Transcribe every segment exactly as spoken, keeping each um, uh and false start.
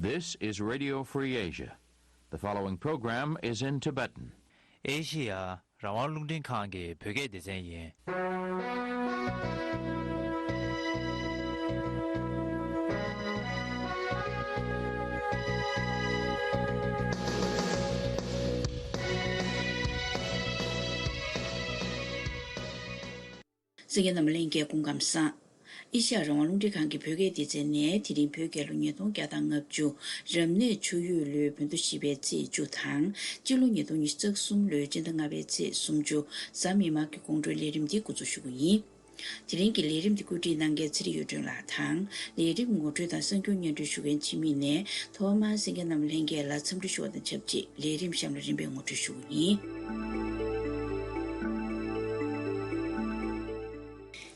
This is Radio Free Asia. The following program is in Tibetan. ཨེ་ཤི་ཡ་རང་དབང་རླུང་འཕྲིན་ཁང་གི་བོད་སྐད་སྡེ་ཚན་ཡིན། གསན་མཁན་རྣམ་པ་ལྷན་རྒྱས་སྐུ་ཁམས་བཟང་། ཨེ་ཤ་ཡ་རང་དབང་རླུང་འཕྲིན་ཁང་གི་བོད་སྐད་སྡེ་ཚན་ནས་དེ་རིང་བོད་རྒྱལ་ལོ་ཉིས་སྟོང་བརྒྱ་དང་ལྔ་བཅུ་རབ་གནས་ཆུ་ཡོས་ལོའི་བོད་ཟླ་བཞི་པའི་ཚེས་བཅུ་དང་། སྤྱི་ལོ་ཉིས་སྟོང་ཉི་ཤུ་རྩ་གསུམ་ལོའི་སྤྱི་ཟླ་ལྔ་པའི་ཚེས་སུམ་ཅུ་གཟའ་མིག་དམར་གྱི་དགོང་དྲོའི་ལས་རིམ་འདི་འགོ་འཛུགས་ཞུ་གི་ཡིན། དེ་རིང་གི་ལས་རིམ་འདི་བཀོད་སྒྲིག་གནང་མཁན་ཚེ་རིང་གཡུ་སྒྲོན་ལགས་དང་། ལས་རིམ་ངོ་སྤྲོད་དང་གསར་འགྱུར་སྙན་སྒྲོན་ཞུ་མཁན་འཆི་མེད་ནས་ཐོག་མར་གསན་མཁན་རྣམས་ལྷན་རྒྱས་ལ་འཚམས་འདྲི་ཞུ་བ་དང་ཆབས་ཅིག་ལས་རིམ་གཤམ་ལ་རིམ་པས་ངོ་སྤྲོད་ཞུ་གི་ཡིན།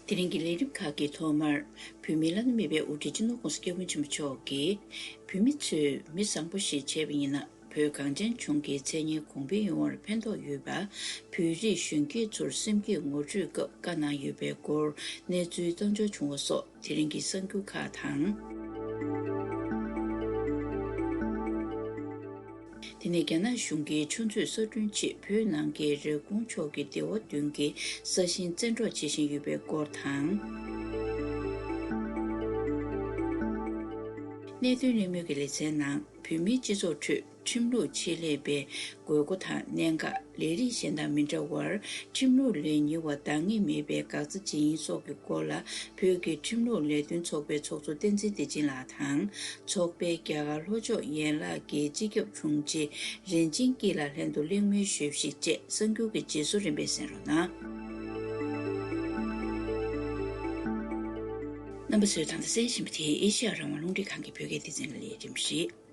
དེ་རིང་གི་ལས་རིམ་ཁག་གི་ཐོག་མར། བོད་མིའི་བླ་ན་མེད་པའི་དབུ་ཁྲིད་སྤྱི་ནོར་༸གོང་ས་༸སྐྱབས་མགོན་ཆེན་པོ་མཆོག་གིས། བོད་མི་ཚོས་མི་བཟང་པོ་ཞིག་བྱས་པ་ཡིན་ན། བོད་གངས་ཅན་ལྗོངས་ཀྱི་མཚན་སྙན་གོང་འཕེལ་ཡོང་བར་ཕན་ཐོགས་ཡོད་པ། བོད་རིགས་གཞོན་སྐྱེས་ཚོར་སེམས་བསྐྱེད་ངོ་སྤྲོད་སྐབས་བཀའ་གནང་ཡོད་པའི་སྐོར་གནས་ཚུལ་བཏང་འབྱོར་བྱུང་བ་སོགས་དེ་རིང་གི་གསར་འགྱུར་ཁག་དང་། དེ་ནས་རྒྱ་ནག་གཞུང་གིས་ཆུ་མཛོད་གསར་སྐྲུན་ཆེད་བོད་ནང་གི་རེབ་གོང་ཕྱོགས་ཀྱི་སྡེ་བ་བདུན་གྱི་ས་ཞིང་བཙན་འཕྲོག་བྱེད་བཞིན་ཡོད་པའི་སྐོར་དང་། གནད་དོན་གླེང་མོལ་གྱི་ལེ་ཚན་ནང་། བོད་མིའི་སྤྱི་ཚོགས་ཁྲོད་ཁྲིམས་ལུགས་ཆེད་ལས་པའི་དགོས་མཁོ་དང་གནད་འགག་ལས་རིགས་གཞན་དང་མི་འདྲ་བར་ཁྲིམས་ལུགས་ལས་ཉེ་བ་འདང་ངེས་མེད་པའི་འགག་རྩ་ཇི་ཡིན་སོགས་ཀྱི་སྐོར་ལ་བོད་ཀྱི་ཁྲིམས་ལུགས་ལས་དོན་ཚོགས་པའི་ཚོགས་གཙོ་བསྟན་འཛིན་བདེ་ཆེན་ལགས་དང་། ཚོགས་པའི་རྒྱ་གར་ལྷོ་ཕྱོགས་ཡན་ལག་གི་སྤྱི་ཁྱབ་དྲུང་ཆེ་རིན་ཆེན་སྐྱིད་ལགས་ལྷན་དུ་གླེང་མོལ་ཞུས་པ་ཞིག་བཅས་གསར་འགྱུར་གྱི་རྗེས་སུ་རིམ་པས་གསན་རོགས་གནང་། རྣམ་པ་ཚོས་ད་ལྟ་གསན་བཞིན་པ་དེ་ཨེ་ཤ་ཡ་རང་དབང་རླུང་འཕྲིན་ཁང་གི་བོད་སྐད་སྡེ་ཚན་གྱི་ལས་རིམ་རེད།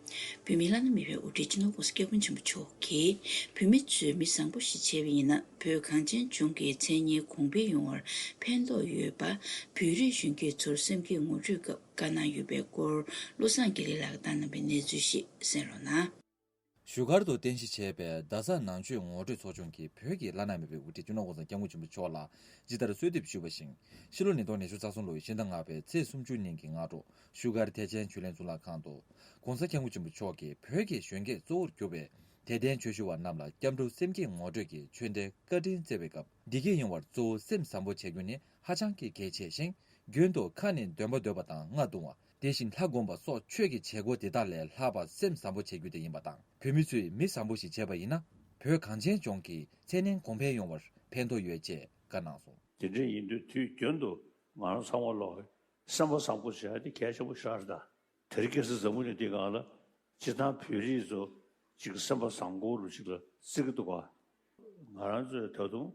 བོད་མིའི་བླ་ན་མེད་པའི་དབུ་ཁྲིད་སྤྱི་ནོར་༸གོང་ས་༸སྐྱབས་མགོན་ཆེན་པོ་མཆོག་གིས། བོད་མི་ཚོས་མི་བཟང་པོ་ཞིག་བྱས་པ་ཡིན་ན། བོད་གངས་ཅན་ལྗོངས་ཀྱི་མཚན་སྙན་གོང་འཕེལ་ཡོང་བར་ཕན་ཐོགས་ཡོད་པ། བོད་རིགས་གཞོན་སྐྱེས་ཚོར་སེམས་བསྐྱེད་ངོ་སྤྲོད་སྐབས་བཀའ་གནང་ཡོད་པའི་སྐོར། བློ་བཟང་དགེ་ལེགས་ལགས་དང་རྣམ་པས་གནས་ཚུལ་ཞིག་གསན་རོགས་གནང་། བཞུགས་སྒར་དུ་རྟེན་གཞི་བྱས་པའི་རྡ་ས་ནང་ཆོས་ངོ་སྤྲོད་ཚོགས་ཆུང་གིས་བོད་ཀྱི་བླ་ན་མེད་པའི་དབུ་ཁྲིད་སྤྱི་ནོར་༸གོང་ས་༸སྐྱབས་མགོན་ཆེན་པོ་མཆོག་ལ་ཇི་ལྟར་གསོལ་འདེབས་ཞུས་པ་བཞིན། ཕྱི་ལོ་ཉིས་སྟོང་ཉི་ཤུ་རྩ་གསུམ་ལོའི་ཕྱི་ཟླ་ལྔ་པའི་ཚེས་སུམ་ཅུ་ཉིན་གྱི་སྔ་དྲོ། བཞུགས་སྒར་ཐེག་ཆེན་ཆོས་གླིང་གཙུག་ལག་ཁང་དུ། ༸གོང་ས་༸སྐྱབས་མགོན་ཆེན་པོ་མཆོག་གིས་བོད་ཀྱི་གཞོན་སྐྱེས་གཙོ་བོར་གྱུར་པའི་དད་ལྡན་ཆོས་ཞུ་བ་རྣམས་ལ་སྐྱབས་འགྲོ་སེམས་བསྐྱེད་ངོ་སྤྲོད་ཀྱི་ཆོས་འབྲེལ་བཀའ་དྲིན་བསྩལ་བའི་སྐབས། བདེ་སྐྱིད་ཡོང་བར་གཙོ་བོ་སེམས་བཟང་པོ་བྱེད་རྒྱུ་ནི་ཧ་ཅང་གི་གལ་ཆེ་ཞིང་། རྒྱུན་དུ་ཁ་ནས་འདོན་པ་འདོན་པ་དང་རྔ་བརྡུང་བ། དེ་བཞིན་ལྷ་བསྒོམ་པ་སོགས་ཆོས་ཀྱི་བྱེད་སྒོ་དེ་དག་ལས་ལྷག་པ་སེམས་བཟང་པོ་བྱེད་རྒྱུ་དེ་ཡིན་པ་དང་། བོད་མི་ཚོས་མི་བཟང་པོ་ཞིག་བྱས་པ་ཡིན་ན། བོད་གངས་ཅན་ལྗོངས་ཀྱི་མཚན་སྙན་གོང་འཕེལ་ཡོང་བར་ཕན་ཐོགས་ཡོད་ཅེས་བཀའ་གནང་སོང་། དེ་འདྲ་ཡིན་དུས་དུས་རྒྱུན་དུ་ང་རང་ཚང་མ་ལོག་སེམས་པ་བཟང་པོ་བྱེད་ཡ་དེ་གལ་ཆེན་པོ་ཞིག་རེད་ད། དེ་རིང་ཁ་སང་འཛམ་བུ་གླིང་འདིའི་སྒང་ལ་སྤྱིར་བཏང་བོད་རིགས་ཚོ་ཅིག་སེམས་པ་བཟང་པོ་རུ་ཅིག་ལ་བརྩི་གི་འདུག་ག། ང་རང་ཚོས་ད་དུང་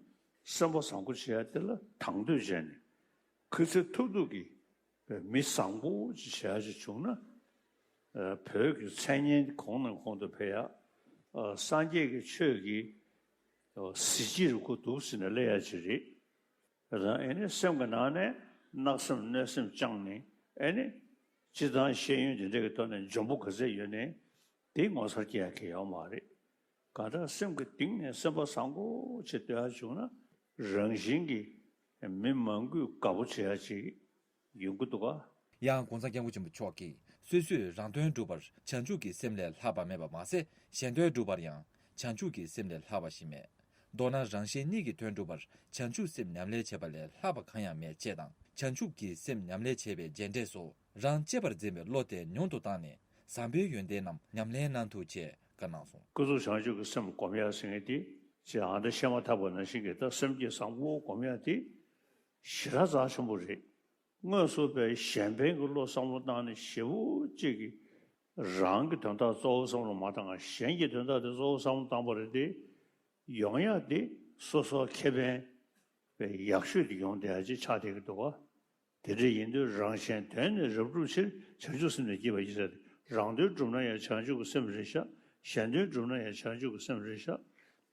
སེམས་པ་བཟང་པོ་བྱེད་ཡ་དེ་ལ་དང་དོད་བྱས་ནས་ག་ཚོད་ཐུབ་ཐུབ་ཀྱིས་མི་བཟང་པོ་ཅིག་བྱེད་ཡ་ཅིག་བྱུང་ན། བོད་ཀྱི་མཚན་སྙན་གོང་ནས་གོང་དུ་འཕེལ་ཡ། སངས་རྒྱས་ཀྱི་ཆོས་ཀྱི་གཟི་བརྗིད་རུ་ཁོ་འདུག་ཟེར་ནས་སླེབས་ཡ་ཅིག་རེད། རང་ཨེ་ནི་སེམས་ཀྱི་ནང་ནས་གནག་སེམས་གནོད་སེམས་བཅངས་ནས་ཨེ་ནི་སྤྱིར་བཏང་ཤེས་ཡོན་དེ་འདྲ་གི་ཐོག་ནས་འཇོན་པོ་ག་ཚད་ཡོད་ནའི་དེ་ངོ་མཚར་སྐྱེ་ཡ་གི་ཡོད་མ་རེད། གང་ལྟར་སེམས་ཀྱི་གཏིང་ནས་སེམས་པ་བཟང་པོ་ཅིག་སྡོད་ཡ་བྱུང་ན་རང་བཞིན་གྱིས་མི་མང་པོས་དགའ་པོ་བྱེད་ཡ་ཅིག་ཡོང་གི་འདུག་ག། ཡང་༸གོང་ས་༸སྐྱབས་མགོན་ཆེན་པོ་མཆོག་གིས་སོ་སོས་རང་དོན་སྒྲུབ་པར་བྱང་ཆུབ་ཀྱི་སེམས་ལས་ལྷག་པ་མེད་པ་མ་ཟད། གཞན་དོན་སྒྲུབ་པར་ཡང་བྱང་ཆུབ་ཀྱི་སེམས་ལས་ལྷག་པ་ཞིག་མེད། མདོར་ན་རང་གཞན་གཉིས་ཀྱི་དོན་སྒྲུབ་པར་བྱང་ཆུབ་སེམས་ཉམས་ལེན་བྱེད་པ་ལས་ལྷག་པ་གང་ཡང་མེད་ཅེས་དང་། བྱང་ཆུབ་ཀྱི་སེམས་ཉམས་ལེན་བྱེད་པའི་རྗེས་འབྲས་སུ་རང་གཅེས་པར་འཛིན་པའི་བློ་དེ་ཉུང་དུ་བཏང་ནས་བཟང་པོའི་ཡོན་ཏན་རྣམས་ཉམས་ལེན་གནང་ཐུབ་ཅེས་བཀའ་གནང་སོང་། ཀུན་རྫོབ་བྱང་ཆུབ་ཀྱི་སེམས་སྒོམ་ཡ་ཟེར་མཁན་དེ་ཅིག་ཨ་མདའ་ཤལ་མ་འཐག་པ་ནང་བཞིན་གྱི་ད་སེམས་བསྐྱེད་བཟང་པོ་སྒོམ་ཡ་དེ་ཞེ་དྲག་རྩ་ཆེན་པོ་རེད། དངོས་སུ་བས་གཞན་ཕན་གྱི་བློ་བསམ་བློ་བཏང་ནས་ཞེ་པོ་ཅིག་གིས་རང་གི་དོན་དག་གཙོ་བོ་བསམ་བློ་མ་བཏང་བ་གཞན་གྱི་དོན་དག་དེ་གཙོ་བོ་བསམ་བློ་བཏང་པ་རེད་དེ། ཡོང་ཡ་དེ་སོ་སོ་ཁེ་ཕན་བའི་ཡག་ཤོས་དེ་ཡོང་བསྡད་ཡ་ཅིག་ཆགས་བསྡད་ཀྱི་འདུག་བ། དེ་འདྲ་ཡིན་དུས་རང་གཞན་དོན་ནི་རབ་བསྒྲུབ་ཕྱིར། བྱང་ཆུབ་སེམས་ནི་བསྐྱེད་པར་བགྱི་ཟེར་ཏེ། རང་དོན་བསྒྲུབ་ན་ཡང་བྱང་ཆུབ་ཀྱི་སེམས་རེད་ཤག་གཞན་དོན་བསྒྲུབ་ན་ཡང་བྱང་ཆུབ་ཀྱི་སེམས་རེད་ཤག་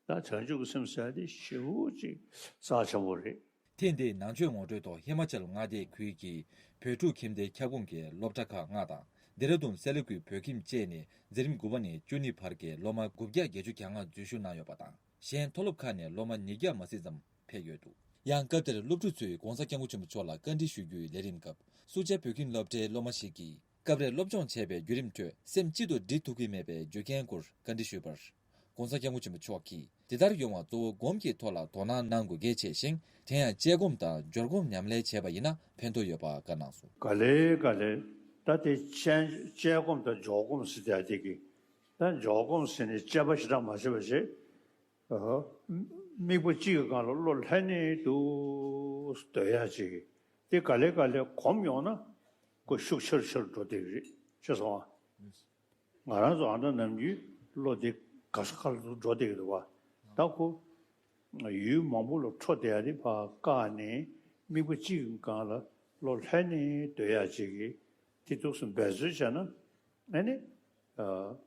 ད་བྱང་ཆུབ་ཀྱི་སེམས་ཟེར་ཡ་དེ་ཞེ་པོ་ཅིག་རྩ་ཆེན་པོ་རེད། ཐེངས་འདིའི་ནང་ཆོས་ངོ་སྤྲོད་ཐོག་ཧི་མ་ཅལ་མངའ་སྡེའི་ཁུལ་གྱི་བོད་ཕྲུག་ཁྱིམ་སྡེ་ཁྱབ་ཁོངས་ཀྱི་སློབ་གྲྭ་ཁག་ལྔ་དང་། ལྡེ་ར་ལྡུན་སེ་ལ་ཀུའི་བོད་ཁྱིམ་བཅས་ནས་འཛིན་རིམ་དགུ་པ་ནས་བཅུ་གཉིས་བར་གྱི་སློབ་མ་དགུ་བརྒྱ་བརྒྱད་ཅུ་གྱ་ལྔ་འཛུལ་ཞུགས་གནང་ཡོད་པ་དང་། གཞན་མཐོ་སློབ་ཁག་ནས་སློབ་མ་ཉིས་བརྒྱ་མ་ཟིན་ཙམ་ཕེབས་ཡོད་འདུག་ཡང་སྐབས་དེར་སློབ་ཕྲུག་ཚོས་༸གོང་ས་༸སྐྱབས་མགོན་ཆེན་པོ་མཆོག་ལ་བཀའ་འདྲི་ཞུ་རྒྱུའི་ལས་རིམ་སྐབས། སུ་ཇཱ་བོད་ཁྱིམ་སློབ་གྲྭའི་སློབ་མ་ཞིག་གིས། སྐབས་རེ་སློབ་སྦྱོང་བྱས་པའི་བརྒྱུད་རིམ་ཁྲོད་སེམས་གཅིག་ཏུ་འདྲིས་ཐུབ་ཀྱི་མེད་པའི་རྒྱུ་རྐྱེན་སྐོར་བཀའ་འདྲི་ཞུས་པར། ྋགོང་ས་ྋསྐྱབས་མགོན་ཆེན་པོ་མཆོག་གིས་དེ་ལྟར་ཡོང་བར་གཙོ་བོ་སྒོམ་གྱི་ཐོག་ལ་དོ་སྣང་གནང་དགོས་གལ་ཆེ་ཞིང་། དེ་ཡང་དཔྱད་སྒོམ་དང་སྦྱོར་སྒོམ་མཉམ་ལས་བྱས་པ་ཡིན་ན་ཕན་ཐོགས་ཡོད་པ་བཀའ་གནང་སོང་། ག་ལེ་ག་ལེ། ད་དེ་དཔྱད་དཔྱད་སྒོམ་དང་སྦྱོར་སྒོམ་ཟེར་ཡ་དེ་གི། ད་སྦྱོར་སྒོམ་ཟེར་ནས་དཔྱད་པ་ཞེ་དྲག་མ་བྱེད་པ་བྱེད། ཨ། དམིགས་པ་གཅིག་གི་སྒང་ལ་བློ་ལྷན་ནེ་དུ་སྡོད་ཡ་ཅིག། དེ་ག་ལེ་ག་ལེ་གོམས་ཡོང་ན་ཁོ་ཤུགས་ཆེར་ཆེར་འགྲོ་བསྡད་ཀྱི་རེད། ཤེས་སོང་ཨ། ང་རང་ཚོ་ཨ་ན་ནམ་རྒྱུན་བློ་དེ་ག་ས་ག་ལ་འགྲོ་བསྡད་ཀྱི་འདུག་བ། ད་ཁོ་ཡུལ་མང་པོ་ལ་འཕྲོ་བསྡད་ཡ་དེ་ཕར་བཀག་ནས་དམིགས་པ་གཅིག་གི་སྒང་ལ་བློ་ལྷན་ནེ་སྡོད་ཡ་ཅིག་གི། དེ་འདུག་སེ་འབད་རྩོལ་བྱས་ན། ཨ་ནི། ཨ།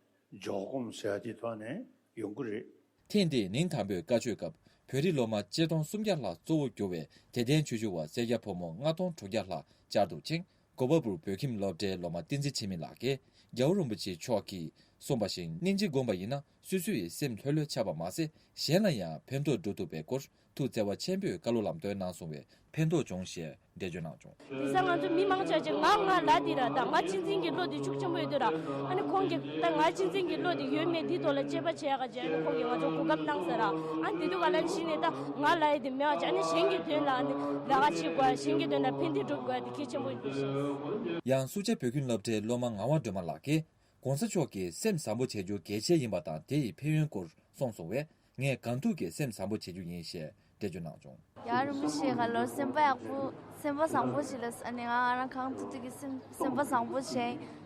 འཇོག་སྒོམ་ཟེར་ཡ་དེ་ཐོག་ནས་ཡོང་གི་རེད། ཐེངས་འདིའི་ཉིན་དང་པོའི་བཀའ་ཆོས་སྐབས་བོད་རིགས་སློབ་མ་ཆིག་སྟོང་སུམ་བརྒྱ་ལྷག་གཙོ་བོ་གྱུར་བའི་དད་ལྡན་ཆོས་ཞུ་བ་སེར་སྐྱ་ཕོ་མོ་ལྔ་སྟོང་དྲུག་བརྒྱ་ལྷག་བཅར་འདུག་ཅིང་། གོ་པལ་པུར་བོད་ཁྱིམ་སློབ་གྲྭའི་སློབ་མ་བསྟན་འཛིན་འཆི་མེད་ལགས་ཀྱིས་རྒྱལ་བ་རིན་པོ་ཆེ་མཆོག་གིས་གསུངས་པ་བཞིན་སྙིང་རྗེ་བསྒོམ་པ་ཡིན་ན་སོ་སོའི་སེམས་ལྷོད་ལྷོད་ཆགས་པ་མ་ཟད་གཞན་ལ་ཡང་ཕན་ཐོགས་འགྲོ་ཐུབ་པའི་སྐོར་ཐུགས་བརྩེ་བ་ཆེན་པོས་བཀའ་སློབ་ལམ་སྟོན་གནང་སོང་བས། ཕན་ཐོགས་བྱུང་ཞེས་འགྲེལ་བརྗོད་གནང་བྱུང་། དེང་སང་ང་ཚོ་མི་མང་ཆེ་ཆེ་ང་ང་ལ་འདི་ར་ད་ང་གཅེས་འཛིན་གྱི་བློ་འདི་ཤུགས་ཆེན་པོ་ཡོད་དུས་ར། ཨ་ནི་ཁོང་གིས་ད་ང་གཅེས་འཛིན་གྱི་བློ་འདི་ཡོད་མེད་འདི་ཐོག་ལ་དཔྱད་པ་བྱེད་ཡག་ག་བྱས། ཨ་ནི་ཁོང་གིས་ང་ཚོ་གོ་སྐབས་གནང་ཟེར་ར། ཨ་ནི་འདི་དུས་ག་ལ་ཕྱིན་ནས་ད་ང་ལ་ཡི་འདི་མེད་པ་བྱས། ཨ་ནི་གཞན་གྱི་དོན་ལ་ཨ་ནི་ལས་ཀ་བྱེད་དགོས། གཞན་གྱི་དོན་ལ་ཕན་བདེ་སྒྲུབ་དགོས་འདི་གལ་ཆེན་པོ་ཡིན་པ་ཤེས། ཡང་སུ་ཇཱ་བོད་ཁྱིམ་སློབ་གྲྭའི་སློབ་མ་ངག་དབང་སྒྲོལ་མ་ལགས་ཀྱིས་ྋགོང་ས་མཆོག་གིས་སེམས་བཟང་པོ་བྱེད་རྒྱུ་གལ་ཆེ་ཡིན་པ་དང་དེ་ཡི་ཕན་ཡོན་སྐོར་གསུངས་སོང་བས། ངས་གང་ཐུབ་ཀྱིས་སེམས་བཟང་པོ་བྱེད་རྒྱུ་ཡིན་ཞེས་འགྲེལ་བརྗོད་གནང་བྱུང་། ཡ་རིན་པོ་ཆེ་ག་ལོར་སེམས་པ་ཡག་པོ་སེམས་པ་བཟང་པོ་ཞིག་ལ་ཨ་ནི་ང་ང་རང་གང་ཐུབ་ཐུབ་ཀྱིས་སེམས་སེམས་པ་བཟང་པོ་བྱས།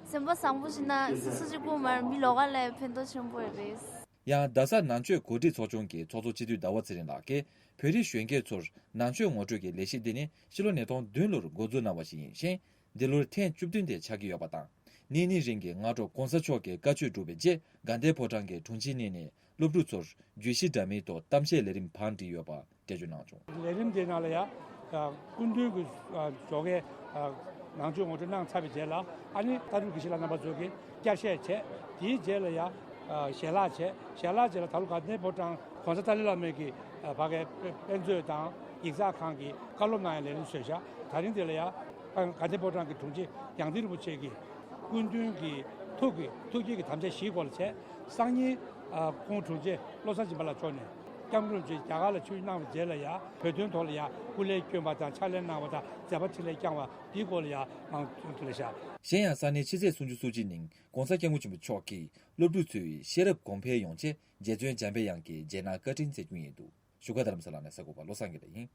སེམས་པ་བཟང་པོ་ཞིག་ན་སོ་སོ་གཅིག་པུ་མར་མི་ལོགས་ཀ་ལ་ཕན་ཐོགས་ཆེན་པོ་རེད། ཡང་རྡ་ས་ནང་ཆོས་གོ་སྒྲིག་ཚོགས་ཆུང་གི་ཚོགས་གཙོ་སྤྱི་འཐུས་ཟླ་བ་ཚེ་རིང་ལགས་ཀྱིས་བོད་རིགས་གཞོན་སྐྱེས་ཚོར་ནང་ཆོས་ངོ་སྤྲོད་ཀྱི་ལས་གཞི་འདི་ནི་ཕྱི་ལོ་ཉིས་སྟོང་བདུན་ལོར་འགོ་འཛུགས་གནང་བ་ཞིག་ཡིན་ཞིང་། འདི་ལོར་ཐེངས་བཅུ་བདུན་དེ་ཆགས་ཀྱི་ཡོད་པ་དང་། གནས་གཉིས་རིང་གི་སྔ་དྲོ་གོང་ས་མཆོག་གི་བཀའ་ཆོས་སྒྲུབ་པའི་རྗེས་དགའ་ལྡན་ཕོ་བྲང་གི་དྲུང་ཆེ་གཉིས་ནས་སློབ་ཕྲུག་ཚོར་བརྗོད་གཞི་འདྲ་མིན་ཐོག་གཏམ་བཤད་ལས་རིམ་བང་བསྒྲིགས་ཡོད་པ་འགྲེལ་བརྗོད་གནང་བྱུང་། ལས་རིམ་དེའི་ནང་ལ་ཡང་སྐུ་མདུན་གྱི་ཞོགས་ཀའི་ནང་ཆོས་ངོ་སྤྲོད་གནང་ཚར་བའི་རྗེས་ལ་ཨ་ནི་ལྟ་གྲུབ་དགེ་བཤེས་ལགས་རྣམ་པ་ཚོ་གིས་བསྐྱར་བཤད་བྱས། དེའི་རྗེས་ལ་ཡང་ཞལ་ལག་བྱས། ཞལ་ལག་རྗེས་ལ་ད་ལོ་དགའ་ལྡན་ཕོ་བྲང་གོང་ས་ཏཱ་ལའི་བླ་མའི་གི་ཕ་གའི་དཔེ་མཛོད་དང་ཡིག་ཚགས་ཁང་གི་བཀའ་སློབ་གནང་ཡ་ལས་རིམ་བཟོས་བཞག། ད་རིང་དེ་ལ་ཡང་དགའ་ལྡན་ཕོ་བྲང་གི་དྲུང་ཆེ་ཡང་སྟེང་རིན་པོ་ཆེ་གི་སྐུ་མདུན་གྱི་ཐུགས་ཀྱི་ཐུགས་བསྐྱེད་ཀྱི་དམ་བཅའ་བཞིའི་སྐོར་ལ་བྱས། སང་ཉིན་ཁོང་དྲུང་ཆེ་བློ་བཟང་སྦྱིན་པ་ལགས་མཆོག་ནས་སྐྱབས་མགོན་རིན་པོ་ཆེ་རྒྱ་གར་ལ་ཆིབས་བསྒྱུར་གནང་བའི་རྗེས་ལ་ཡང་བོད་དོན་ཐོག་ལ་ཡང་སྐུ་ལས་བསྐྱོན་པ་དང་ཕྱག་ལས་གནང་བ་དང་མཛད་པ་འཕྲིན་ལས་བསྐྱངས་པ་འདིའི་སྐོར་ལ་ཡང་ངང་ཐུགས་ལ་བཞག། གཞན་ཡང་ས་གནས་ཕྱི་ཚེས་སུམ་ཅུ་སོ་གཅིག་ཉིན་ྋགོང་ས་ྋསྐྱབས་མགོན་ཆེན་པོ་མཆོག་གིས་སློབ་ཕྲུག་ཚོའི་ཤེས་རབ་གོང་འཕེལ་ཡོང་ཆེད་རྗེ་བཙུན་འཇམ་དཔལ་དབྱངས་ཀྱི་རྗེས་གནང་བཀའ་དྲིན་སྩལ་རྒྱུ་ཡིན་འདུག། བཞུགས་སྒར་རྡ་རམ་ས་ལ་ནས་གསར་འགོད་པ་བློ་བཟང་དགེ་ལེགས་ཡིན།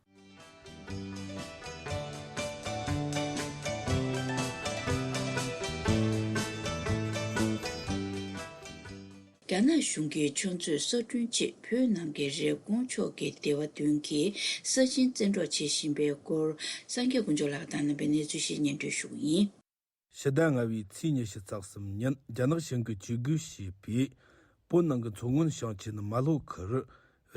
རྒྱ་ནག་གཞུང་གིས་ཆུ་མཛོད་གསར་སྐྲུན་ཆེད་བོད་ནང་གི་རེབ་གོང་ཕྱོགས་ཀྱི་སྡེ་བ་བདུན་གྱི་ས་ཞིང་བཙན་འཕྲོག་བྱེད་བཞིན་པའི་སྐོར་སངས་རྒྱས་དཀོན་མཆོག་ལགས་དང་རྣམ་པས་གནས་ཚུལ་ཞིག་སྙན་སྒྲོན་ཞུ་གི་ཡིན། ཕྱི་ཟླ་ལྔ་པའི་ཚེས་ཉི་ཤུ་རྩ་གསུམ་ཉིན་རྒྱ་ནག་གཞུང་གིས་ཇུས་འགོད་བྱས་པའི་བོད་ནང་གི་མཚོ་སྔོན་ཞིང་ཆེན་རྨ་ལྷོ་ཁུལ་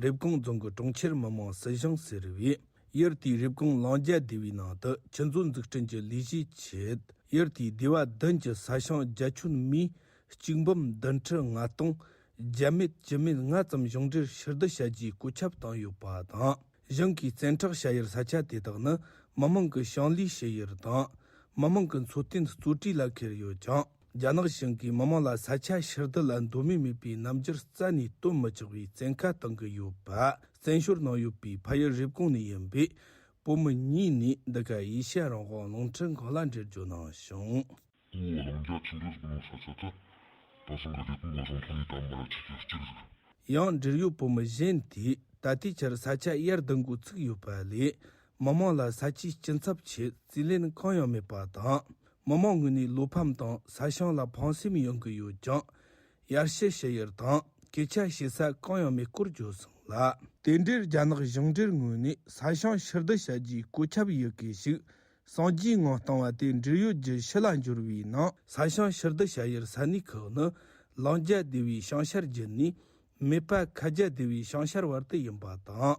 རེབ་གོང་རྫོང་གི་གྲོང་ཁྱེར་མི་དམངས་སྲིད་གཞུང་ཟེར་བས་ཡུལ་དེའི་རེབ་གོང་གླང་རྒྱལ་སྡེ་བའི་ནང་དུ་ཆུ་མཛོད་འཛུགས་སྐྲུན་གྱི་ལས་གཞིའི་ཆེད་ཡུལ་དེའི་སྡེ་བ་བདུན་གྱི་ས་ཞིང་བརྒྱ་ཁྱོན་མིའི་གཅིག་འབུམ་བདུན་ཁྲི་ལྔ་སྟོང་བརྒྱ་མེད་བཅུ་མེད་ལྔ་ཙམ་གཞུང་འབྲེལ་ཕྱིར་བསྡུ་བྱ་རྒྱུའི་བཀོད་ཁྱབ་བཏང་ཡོད་པ་དང་། གཞུང་གིས་བཙན་ཁྲག་བྱ་ཡུལ་ས་ཆ་དེ་དག་ནི་མི་དམངས་ཀྱི་ཞིང་ལས་བྱེད་ཡུལ་དང་། མི་དམངས་ཀྱི་འཚོ་རྟེན་གཙོ་གྲས་ལ་འཁེལ་ཡོད་ཀྱང་། རྒྱ་ནག་གཞུང་གིས་མི་དམངས་ལ་ས་ཆ་ཕྱིར་བསྡུ་ལ་འདོད་མོས་མེད་པའི་རྣམ་འགྱུར་རྩ་ནས་སྟོན་མི་ཆོག་པའི་བཙན་ཁ་གཏང་གི་ཡོད་པ་བཙན་བྱོལ་ནང་ཡོད་པའི་ཕ་ཡུལ་རེབ་གོང་ནས་ཡིན་པའི་བོད་མི་གཉིས་ནས་འདི་ག་ཨེ་ཤ་ཡ་རང་དབང་རླུང་འཕྲིན་ཁང་ལ་འགྲེལ་བརྗོད་གནང་བྱུང་། ཨོ་ལང་རྒྱ་ཆུ་འབྲེལ་སྤུ་ལོང་ས་ཆ་དེ་ད་སང་གི་རེབ་གོང་གོ་སོང་ཐོག་ནས་ད་མར་ཆུ་ཆུ་གཅིག་རེད། ཡང་འབྲེལ་ཡོད་བོད་མི་གཞན་དེས་ད་ལྟའི་ཆར་ས་ཆ་གཡར་བསྡུ་འགོ་ཚུགས་ཡོད་པ་ལས་མི་དམངས་ལ་ས་ཆའི་སྐྱིན་ཚབ་ཆེད་རྩིས་ལེན་གང་ཡང་མེད་པ་དང་། མི་དམངས་ངོས་ནས་བློ་ཕམ་དང་ས་ཞིང་ལ་ཕངས་སེམས་ཡོང་གི་ཡོད་ཀྱང་། ཡར་ཞུ་བྱེད་ཡུལ་དང་སྐད་ཆ་བྱེད་ས་གང་ཡང་མེད་སྐོར་བརྗོད་སོང་ལ། དེ་འབྲེལ་རྒྱ་ནག་གཞུང་འབྲེལ་ངོས་ནས་ས་ཞིང་ཕྱིར་བསྡུ་བྱ་རྒྱུའི་བཀོད་ཁྱབ་ཡོད་སྐད་ཞིག་གསང་རྒྱའི་ངང་བཏང་བ་དེ་འབྲེལ་ཡོད་བརྒྱུད་ཕྱི་ལ་འབྱོར་བའི་ནང་ས་ཞིང་ཕྱིར་བསྡུ་བྱ་ཡུལ་ས་གནས་ཁག་ནི་ལང་རྒྱ་སྡེ་བའི་བྱང་ཤར་བརྒྱུད་ནས་མེ་པ་ཁ་རྒྱ་སྡེ་བའི་བྱང་ཤར་བར་དུ་ཡིན་པ་དང་།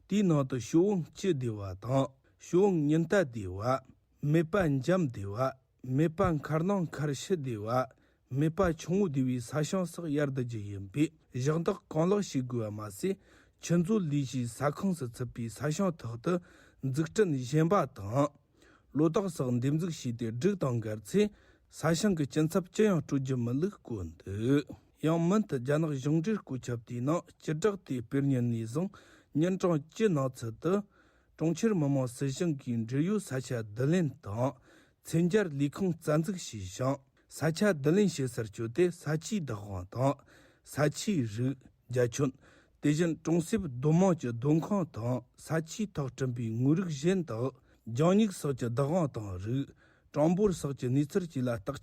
དེའི་ནང་དུ་ཞོ་འོང་སྤྱི་སྡེ་བ་དང་ཞོ་འོང་ཉིན་ལྟ་སྡེ་བ། མེ་པ་འཇམ་སྡེ་བ། མེ་པ་མཁར་ནང་མཁར་ཤུལ་སྡེ་བ། མེ་པ་ཆུང་ངུ་སྡེ་བའི་ས་ཞིང་སོགས་གཡར་བསྡུ་རྒྱུ་ཡིན་པས་གཞན་དག་གང་ལེགས་བྱེད་དགོས་པ་མ་ཟད། ཆུ་མཛོད་ལས་གཞིའི་ས་ཁོངས་སུ་ཚུད་པའི་ས་ཞིང་ཐོག་ཏུ་འཛུགས་སྐྲུན་གཞན་པ་དང་། ལོ་ཏོག་སོགས་འདེབས་འཛུགས་བྱས་ཏེ་སྒྲིག་དང་འགལ་ཚེ། ས་ཞིང་གི་སྐྱིན་ཚབ་ཅི་ཡང་སྤྲོད་རྒྱུ་མིན་ལུགས་བཀོད་འདུག། ཡང་མུན་དུ་རྒྱ་ནག་གཞུང་འབྲེལ་བཀོད་ཁྱབ་དེའི་ནང་སྤྱི་བསྒྲགས་དེ་སྤེལ་ཉིན་ནས་བཟུང་ཉིན་གྲངས་བཅུ་ནང་ཚུད་དུ། གྲོང་ཁྱེར་མི་དམངས་སྲིད་གཞུང་གིས་འབྲེལ་ཡོད་ས་ཆ་བསྡུ་ལེན་དང་། མཚོན་རྒྱུར་ལས་ཁུངས་རྩ་འཛུགས་བྱས་ཤིང་། ས་ཆ་བསྡུ་ལེན་བྱེད་སར་བསྐྱོད་དེ་ས་ཆའི་བདག་དབང་དང་། ས་ཆའི་རིགས། རྒྱ་ཁྱོན། དེ་བཞིན་གྲོང་གསེབ་སྡོད་དམངས་ཀྱི་སྡོད་ཁང་དང་ས་ཆའི་ཐག་སྐྲུན་པའི་དངོས་རིགས་གཞན་དག། རྒྱང་སྙིགས་སོགས་ཀྱི་བདག་དབང་དང་རིགས། གྲངས་འབོར་སོགས་ཀྱི་གནས་ཚུལ་བཅས་ལ་བརྟག་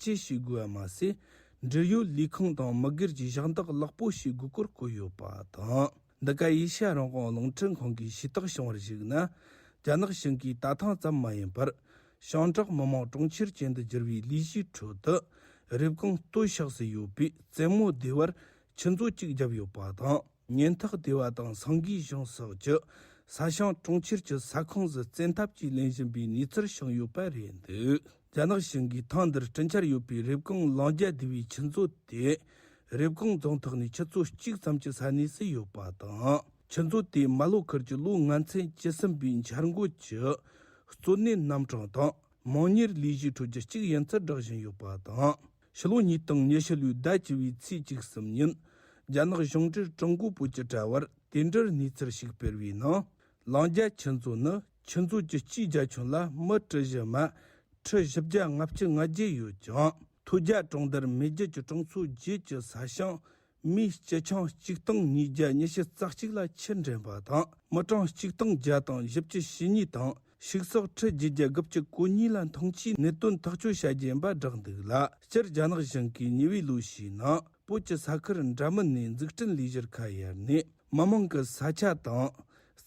དཔྱད་བྱེད་དགོས་པ་མ་ཟད། འབྲེལ་ཡོད་ལས་ཁུངས་དང་མི་སྒེར་གྱིས་ཞབས་འདེགས་ལེགས་པོ་བྱེད་དགོས་སྐོར་བཀོད་ཡོད་པ་དང་། འདི་ག་ཨེ་ཤ་ཡ་རང་དབང་རླུང་འཕྲིན་ཁང་གིས་ཤེས་རྟོགས་བྱུང་བར་གཞིགས་ན། རྒྱ་ནག་གཞུང་གིས་ད་ཐེངས་ཙམ་མ་ཡིན་པར། ཞིང་འབྲོག་མི་དམངས་གྲོང་ཁྱེར་ཅན་དུ་བསྒྱུར་བའི་ལས་གཞིའི་ཁྲོད་དུ། རེབ་གོང་སྟོད་ཕྱོགས་སུ་ཡོད་པའི་བཙན་མོ་སྡེ་བར་ཆུ་མཛོད་ཅིག་བརྒྱབ་ཡོད་པ་དང་། ཉེན་ཐག་སྡེ་བ་དང་སང་གི་གཞུང་སོགས་ཀྱི་ས་ཞིང་གྲོང་ཁྱེར་གྱི་ས་ཁོངས་སུ་བཙན་ཐབས་ཀྱིས་ལེན་བཞིན་པའི་གནས་ཚུལ་བྱུང་ཡོད་པ་རེད་འདུག། རྒྱ་ནག་གཞུང་གིས་ཐེངས་འདིར་བསྐྲུན་འཆར་ཡོད་པའི་རེབ་གོང་ལང་རྒྱ་སྡེ་བའི་ཆུ་མཛོད་དེ། རེབ་གོང་རྫོང་ཐོག་ནས་ཆུ་ཚོད་གཅིག་ཙམ་གྱི་ས་གནས་སུ་ཡོད་པ་དང་། ཆུ་མཛོད་དེ་རྨ་ལྷོ་ཁུལ་གྱི་ལོ་ལྔ་ཚན་བཅུ་གསུམ་པའི་འཆར་འགོད་ཀྱི་གཙོ་གནད་རྣམ་གྲངས་དང་། དམངས་གཉེར་ལས་གཞིའི་ཁྲོད་ཀྱི་གཅིག་ཡིན་ཚུལ་བསྒྲགས་བཞིན་ཡོད་པ་དང་། ཕྱི་ལོ་ཉིས་སྟོང་ཉི་ཤུ་ལོའི་ཟླ་བཅུ་བའི་ཚེས་བཅུ་གསུམ་ཉིན། རྒྱ་ནག་གཞུང་འབྲེལ་ཀྲུང་གོ་བོད་ཀྱི་དྲ་བར་དེ་འབྲེལ་གནས་ཚུལ་ཞིག་སྤེལ་བའི་ནང་། ལང་རྒྱ་ཆུ་མཛོད་ནི་ཆུ་མཛོད་ཀྱི་སྤྱིའི་རྒྱ་ཁྱོན་ལ་མི་ཀྲུ་བཞི་མ་ཁྲི་བཞི་བརྒྱ་ལྔ་བཅུ་ང་བརྒྱད་ཡོད་ཅིང་། ཐོད་རྒྱ་གྲོང་རྡལ་མེ་རྒྱུད་ཀྱི་གྲོང་ཚོ་བརྒྱད་ཀྱི་ས་ཞིང་མིའི་སྤྱི་ཆིངས་གཅིག་སྟོང་ཉིས་བརྒྱ་ཉི་ཤུ་རྩ་གཅིག་ལ་ཆུ་འདྲེན་པ་དང་། མི་གྲངས་གཅིག་སྟོང་བརྒྱ་དང་བཞི་བཅུ་ཞེ་གཉིས་དང་། ཕྱུགས་ཟོག་ཁྲི་བརྒྱད་བརྒྱ་དགུ་བཅུ་གོ་གཉིས་ལ་འཐུང་ཆུའི་གནད་དོན་ཐག་གཅོད་བྱ་རྒྱུ་ཡིན་པ་བསྒྲགས་འདུག་ལ། སྤྱིར་རྒྱ་ནག་གཞུང་གིས་ཉེ་བའི་ལོ་ཤས་ནང་བོད་ཀྱི་ས་ཁུལ་འདྲ་མིན་ནས་འཛུགས་སྐྲུན་ལས་གཞིར་ཁ་གཡར་ནས། མི་མང་གི་ས་ཆ་དང་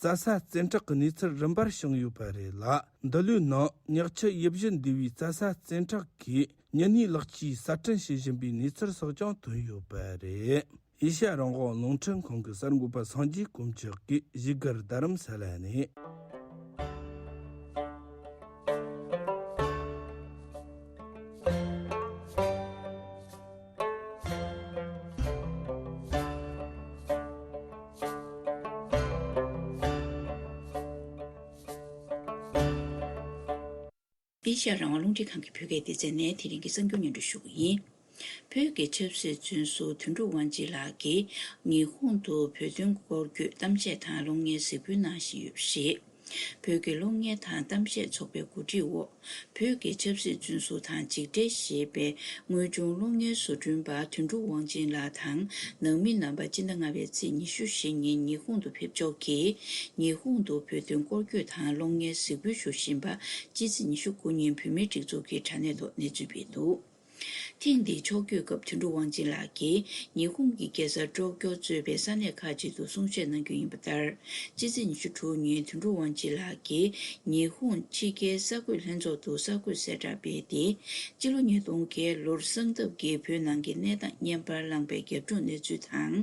རྩྭ་ས་བཙན་འཕྲོག་གི་གནས་ཚུལ་རིམ་པར་བྱུང་ཡོད་པ་རེད་ལ། འདི་ལོའི་ནང་ཉག་ཆུ་ཡུལ་བཞི་འདུས་པའི་རྩྭ་ས་བཙན་འཕྲོག་གིས་མྱུལ་ནད་ལག་སྐྱེས་གསར་སྐྲུན་བྱེད་བཞིན་པའི་གནས་ཚུལ་སོགས་ཀྱང་ཐོན་ཡོད་པ་རེད། ཨེ་ཤ་ཡ་རང་དབང་རླུང་འཕྲིན་ཁང་གི་གསར་འགོད་པ་སངས་རྒྱས་དཀོན་མཆོག་གིས་བཞུགས་སྒར་རྡ་རམ་ས་ལ་ནས། ཨེ་ཤ་ཡ་རང་དབང་རླུང་འཕྲིན་ཁང་གི་བོད་སྐད་སྡེ་ཚན་ནས་དེ་རིང་གི་གསར་འགྱུར་སྙན་སྒྲོན་ཞུ་གི་ཡིན། བོད་ཀྱི་ཆབ་སྲིད་བཙོན་ཟུར་དོན་གྲུབ་དབང་ཆེན་ལགས་ཀྱིས་ཉི་ཧོང་དུ་བོད་དོན་སྐོར་སྐྱོད་གཏམ་བཤད་དང་གློག་བརྙན་གཟིགས་འབུལ་གནང་བཞིན་ཡོད་པ་རེད། བོད་ཀྱི་གློག་བརྙན་དང་གཏམ་བཤད་ཚོགས་པའི་གོ་སྒྲིག་འོག་བོད་ཀྱི་ཆབ་སྲིད་བཙོན་ཟུར་དང་འཇིགས་བྲལ་ཞེས་པའི་དངོས་བྱུང་གློག་བརྙན་བཟོ་སྐྲུན་པ་དོན་གྲུབ་དབང་ཆེན་ལགས་དང་ནང་མི་རྣམ་པ་སྤྱི་ཟླ་ལྔ་པའི་ཚེས་ཉི་ཤུ་བཞི་ཉིན་ཉི་ཧོང་དུ་ཕེབས་འབྱོར་གྱིས། ཉི་ཧོང་དུ་བོད་དོན་སྐོར་སྐྱོད་དང་གློག་བརྙན་གཟིགས་འབུལ་ཞུ་བཞིན་པ་སྤྱི་ཚེས་ཉི་ཤུ་དགུ་ཉིན་བོད་མིའི་སྒྲིག་འཛུགས་ཀྱི་དྲ་གནས་ཐོག་གནས་ཚུལ་སྤེལ་འདུག། ཐེངས་འདིའི་ཕྱོགས་བསྐྱོད་སྐབས་དོན་གྲུབ་དབང་ཆེན་ལགས་ཀྱིས་ཉི་ཧོང་གི་རྒྱལ་ས་ཀྲོ་ཀྱོ་གཙོས་པའི་ས་གནས་ཁག་ཅིག་ཏུ་གསུང་བཤད་གནང་རྒྱུ་ཡིན་པ་ལྟར། སྤྱི་ཚེས་ཉི་ཤུ་དྲུག་ཉིན་དོན་གྲུབ་དབང་ཆེན་ལགས་ཀྱིས་ཉི་ཧོང་ཕྱི་རྒྱལ་གསར་འགོད་ལྷན་ཚོགས་དུ་གསར་འགོད་གསལ་བསྒྲགས་སྤེལ་ཏེ། སྤྱི་ལོ་ཉིས་སྟོང་བརྒྱད་ལོར་གསང་སྟབས་ཀྱིས་བོད་ནང་གི་གནས་སྟངས་བརྙན་པར་བླངས་པའི་རྒྱབ་ལྗོངས་གནས་ཚུལ་དང་།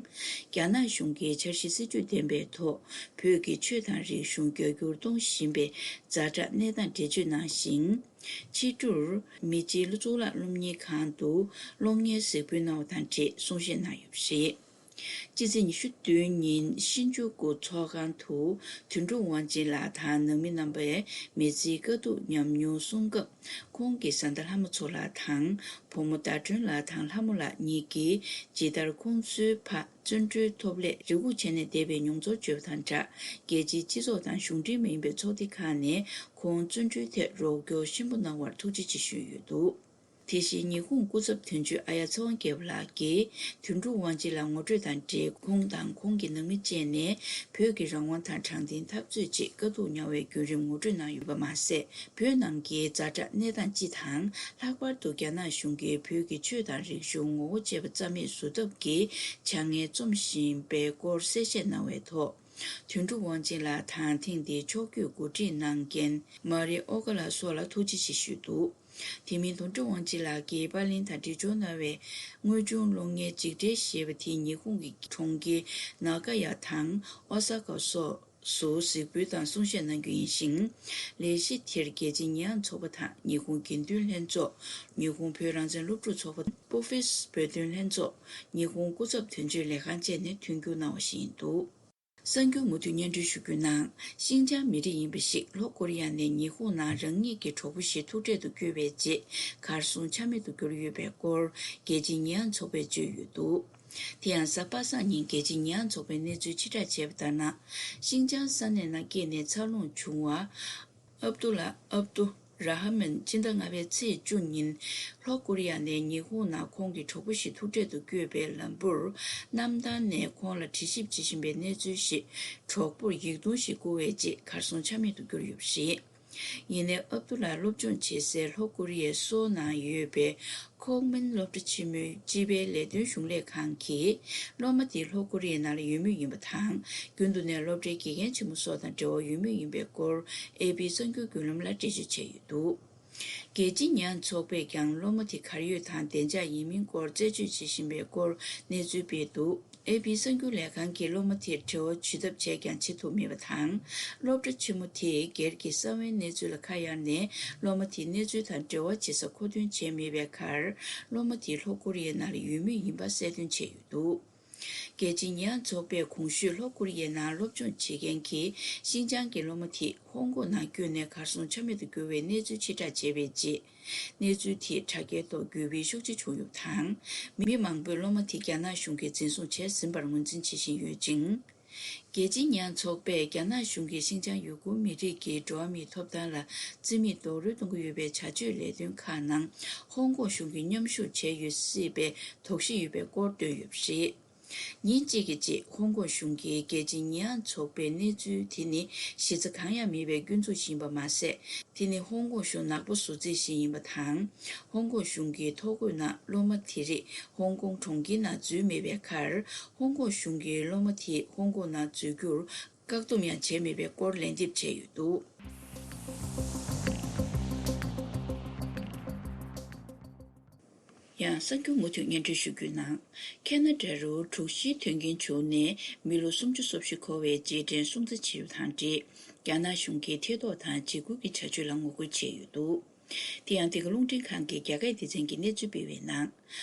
རྒྱ་ནག་གཞུང་གིས་འཆར་གཞི་སྲིད་ཇུས་ལྡན་པའི་ཐོག་བོད་ཀྱི་ཆོས་དང་རིག་གཞུང་རྒྱ་སྒྱུར་གཏོང་བཞིན་པའི་ཛ་དྲག་གནས་སྟངས་འགྲེལ་བརྗོད་གནང་ཞིང་། ཕྱི་དྲོར་མི་རྗེ་གཙུག་ལག་སློབ་གཉེར་ཁང་དུ་གློག་བརྙན་གཟིགས་འབུལ་གནང་བ་དང་འབྲེལ་གསུང་བཤད་གནང་ཡོད་པ་རེད། སྤྱི་ཚེས་ཉི་ཤུ་བདུན་ཉིན་ཤིན་ཇུ་ཀུ་ཚོགས་ཁང་དུ་དོན་གྲུབ་དབང་ཆེན་ལགས་དང་ནང་མི་རྣམ་པས་མི་ཚེའི་དཀའ་སྡུག་ཉམས་མྱོང་གསུང་སྐབས། ཁོང་གི་བཟའ་ཟླ་ལྷ་མོ་མཚོ་ལགས་དང་བུ་མོ་ཟླ་སྒྲོན་ལགས་དང་ལྷ་མོ་ལགས་གཉིས་ཀྱིས་ཇི་ལྟར་ཁོང་ཚོའི་ཕ་བརྩོན་འགྲུས་ཐོབ་སླད་རེ་སྒུག་བྱས་ནས་བསྡད་པའི་མྱོང་ཚོར་བརྗོད་པ་དང་སྦྲགས། རྒྱལ་སྤྱིའི་སྤྱི་ཚོགས་དང་གཞུང་འབྲེལ་མ་ཡིན་པའི་ཚོགས་སྡེ་ཁག་ནས་ཁོང་བརྩོན་འགྲུས་ཐད་རོགས་སྐྱོར་ཆེན་པོ་གནང་བར་ཐུགས་རྗེ་ཆེ་ཞུས་ཡོད་འདུག། དེ་བཞིན་ཉི་ཧོང་སྐུ་ཚབ་དོན་གཅོད་ཨ་ཡ་ཚེ་དབང་རྒྱལ་པོ་ལགས་ཀྱིས་དོན་གྲུབ་དབང་ཆེན་ལགས་ངོ་སྤྲོད་དང་འབྲེལ། ཁོང་དང་ཁོང་གི་ནང་མི་བཅས་ནས་བོད་ཀྱི་རང་དབང་དང་དྲང་བདེན་འཐབ་རྩོད་ཆེད་དཀའ་སྡུག་མྱངས་པའི་བརྒྱུད་རིམ་ངོ་སྤྲོད་གནང་ཡོད་པ་མ་ཟད། བོད་ནང་གི་ཛ་དྲག་གནས་སྟངས་སྤྱི་དང་། ལྷག་པར་དུ་རྒྱ་ནག་གཞུང་གིས་བོད་ཀྱི་ཆོས་དང་རིག་གཞུང་ངོ་བོ་བཅས་པ་རྩ་མེད་བཟོ་ཐབས་ཀྱི་བྱ་ངན་རྩོམ་བཞིན་པའི་སྐོར་གསལ་བཤད་གནང་བའི་ཐོག་དོན་གྲུབ་དབང་ཆེན་ལགས་དང་ཐེངས་འདིའི་ཕྱོགས་བསྐྱོད་གོ་སྒྲིག་གནང་མཁན་མ་རི་ཨོ་ཀ་ལགས་སོགས་ལ་ཐུགས་རྗེ་ཆེ་ཞུས་འདུག། དེ་མིན་དོན་གྲུབ་དབང་ཆེན་ལགས་ཀྱིས་པར་ལེན་དང་སྒྲིག་སྦྱོར་གནང་བའི་དངོས་བྱུང་གློག་བརྙན་འཇིགས་བྲལ་ཞེས་པ་དེ་ཉི་ཧོང་གི་གྲོང་ཁྱེར་ནཱ་ག་ཡ་དང་ཨོ་ས་ཀ་སོགས་སུ་གཟིགས་འབུལ་དང་གསུང་བཤད་གནང་རྒྱུ་ཡིན་ཞིང་། ལས་གཞི་དེར་རྒྱལ་སྤྱིའི་ཉེས་ཡངས་ཚོགས་པ་དང་ཉི་ཧོང་དགེ་འདུན་ལྷན་ཚོགས། ཉི་ཧོང་བོད་རང་བཙན་སློབ་ཕྲུག་ཚོགས་པ། པོ་ཧྥེས་བོད་དོན་ལྷན་ཚོགས། ཉི་ཧོང་སྐུ་ཚབ་དོན་གཅོད་ལས་ཁང་བཅས་ནས་མཐུན་འགྱུར་གནང་བ་ཞིག་ཡིན་འདུག། གསར་འགྱུར་མུ་མཐུད་སྙན་སྒྲོན་ཞུ་རྒྱུའི་ནང་། ཤིན་ཅང་མི་རིགས་ཡིན་པ་ཞིག་ལྷོ་ཀོ་རི་ཡ་ནས་ཉི་ཧོང་ནང་རང་ཉིད་ཀྱི་གྲོགས་པོ་ཞིག་ཐུག་འཕྲད་དུ་བསྐྱོད་པའི་རྗེས་གར་སོང་ཆ་མེད་དུ་གྱུར་ཡོད་པའི་སྐོར་རྒྱལ་སྤྱིའི་ཉེས་ཡངས་ཚོགས་པས་བརྗོད་ཡོད་འདུག་དེ་ཡང་གཟའ་པ་སངས་ཉིན་རྒྱལ་སྤྱིའི་ཉེས་ཡངས་ཚོགས་པས་གནས་ཚུལ་ཕྱིར་བསྒྲགས་བྱས་པ་ལྟར་ན། ཤིན་ཅང་ས་གནས་ནང་སྐྱེས་ནས་འཚར་ལོངས་བྱུང་བ། ཨབ་ཏུ་ལ་ཨབ་ཏུ་ར་ཧ་མན་ཕྱི་ཟླ་ལྔ་པའི་ཚེས་བཅུ་ཉིན་ལྷོ་ཀོ་རི་ཡ་ནས་ཉི་ཧོང་ནང་ཁོང་གི་གྲོགས་པོ་ཞིག་ཐུག་འཕྲད་དུ་བསྐྱོད་པའི་ལམ་བུར། གནམ་ཐང་ནས་ཁོང་ལ་དྲི་ཞིབ་བྱེད་བཞིན་པའི་གནས་ཚུལ་ཞིག་གྲོགས་པོར་ཡིག་ཐུང་ཞིག་བསྐུར་བའི་རྗེས་གར་སོང་ཆ་མེད་དུ་གྱུར་ཡོད་པ་རེད། ཡིན་ནའི་ཨབ་ཏུ་ལ་སློབ་སྦྱོང་བྱེད་སའི་ལྷོ་ཀོ་རི་ཡའི་སོལ་ནང་ཡོད་པའི་ཁོག་མིན་སློབ་གྲྭ་ཆེན་མོའི་སྤྱི་པའི་ལས་དོན་གཞུང་ལས་ཁང་གིས་སློབ་མ་དེ་ལྷོ་ཀོ་རི་ཡའི་ནང་ལ་ཡོད་མུས་ཡིན་པ་དང་། རྒྱུན་དུ་ནས་སློབ་གྲྭའི་དགེ་རྒན་ཆེན་མོ་སོགས་དང་འབྲེལ་བ་ཡོད་མུས་ཡིན་པའི་སྐོར་ཨེ་པི་གསར་འགྱུར་བརྒྱུད་ལམ་ལ་འགྲེལ་བརྗོད་བྱས་ཡོད་འདུག་རྒྱལ་སྤྱིའི་ཉེས་ཡངས་ཚོགས་པས་ཀྱང་སློབ་མ་དེ་གར་ཡོད་དང་བདེ་འཇགས་ཡིན་མིན་སྐོར་རྩད་གཅོད་བྱེད་བཞིན་པའི་སྐོར་གནས་ཚུལ་སྤེལ་འདུག་ཨེ་པི་གསར་འགྱུར་ལས་ཁང་གིས་སློབ་མ་དེར་འབྲེལ་བ་བྱེད་ཐབས་བྱས་ཀྱང་བྱེད་ཐུབ་མེད་པ་དང་། སློབ་གྲྭ་ཆེན་མོ་དེས་སྒེར་གྱི་གསང་བའི་གནས་ཚུལ་ལ་ཁ་གཡར་ནས་སློབ་མ་དེའི་གནས་ཚུལ་དང་འབྲེལ་བ་བྱེད་ས་མཁོ་འདོན་བྱས་མེད་པའི་ཁར། སློབ་མ་དེ་ལྷོ་ཀོ་རི་ཡའི་ནང་ལ་ཡོད་མུས་ཡིན་པ་གསལ་སྟོན་བྱས་ཡོད་འདུག་རྒྱལ་སྤྱིའི་ཉེས་ཡངས་ཚོགས་པས་གོང་ཞུས་ལྷོ་ཀོ་རི་ཡའི་ནང་སློབ་སྦྱོང་བྱེད་མཁན་གྱི་ཤིན་ཅང་གི་སློབ་མ་དེ་ཧོང་ཀོང་ནང་བསྐྱོད་ནས་གར་སོང་ཆ་མེད་དུ་གྱུར་བའི་གནས་ཚུལ་ཕྱིར་བསྒྲགས་བྱས་པའི་རྗེས། གནས་ཚུལ་དེས་དྲ་རྒྱའི་ཐོག་འགྱོད་པའི་ཤུགས་ཆེ་བྱུང་ཡོད་པ་དང་། མི་མང་པོས་སློབ་མ་དེ་རྒྱ་ནག་གཞུང་གིས་འཛིན་བཟུང་བྱས་ཟིན་པར་ངོས་འཛིན་བྱེད་བཞིན་ཡོད་ཅིང་། རྒྱལ་སྤྱིའི་ཉེས་ཡངས་ཚོགས་པས་རྒྱ་ནག་གཞུང་གིས་ཤིན་ཅང་ཡུ་གུར་མི་རིགས་ཀྱི་འགྲོ་བ་མིའི་ཐོབ་ཐང་ལ་རྩིས་མེད་རྡོག་རོལ་གཏོང་གི་ཡོད་པའི་བྱ་སྤྱོད་ལས་དོན་ཁག་ནང་ཧོང་ཀོང་གཞུང་གིས་མཉམ་ཞུགས་བྱས་ཡོད་སྲིད་པའི་དོགས་གཞི་ཡོད་པའི་སྐོར་བཏོན་ཡོད་པ་རེད། ཉིན་གཅིག་གི་རྗེས་ཧོང་ཀོང་གཞུང་གིས་རྒྱལ་སྤྱིའི་ཉེས་ཡངས་ཚོགས་པའི་གནས་ཚུལ་དེ་ནི་གཞི་རྩ་གང་ཡང་མེད་པའི་སྐྱོན་འཛུགས་ཤིག་ཡིན་པ་མ་ཟད། དེ་ནི་ཧོང་ཀོང་གཞུང་ནག་པོ་བཟོ་རྩིས་ཤིག་ཡིན་པ་དང་། ཧོང་ཀོང་གཞུང་གི་ཐོ་འགོད་ནང་སློབ་མ་དེ་རིགས་ཧོང་ཀོང་གྲོང་ཁྱེར་ནང་འཛུལ་མེད་པའི་ཁར། ཧོང་ཀོང་གཞུང་གིས་སློབ་མ་དེ་ཧོང་ཀོང་ནང་འཛུལ་རྒྱུར་བཀག་སྡོམ་ཡང་བྱས་མེད་པའི་སྐོར་ལན་འདེབས་བྱས་ཡོད་འདུག་ཡང་གསར་འགྱུར་མུ་མཐུད་སྙན་སྒྲོན་ཞུ་རྒྱུའི་ནང་། ཁེ་ན་ཌ་རུ་དྲུག་བཞིའི་དོན་རྐྱེན་བྱུང་ནས་མི་ལོ་སུམ་ཅུ་སོ་བཞི་འཁོར་བའི་རྗེས་དྲན་སྲུང་བརྩི་བྱས་ཡོད་པ་དང་འབྲེལ། རྒྱ་ནག་གཞུང་གིས་ཐེ་གཏོགས་དང་འཇིགས་སྐུལ་གྱི་བྱ་སྤྱོད་ལ་ངོ་རྒོལ་བྱས་ཡོད་འདུག་དེ་ཡང་འདི་ག་རླུང་འཕྲིན་ཁང་གི་རྒྱ་སྐད་སྡེ་ཚན་གྱིས་གནས་ཚུལ་སྤེལ་བའི་ནང་།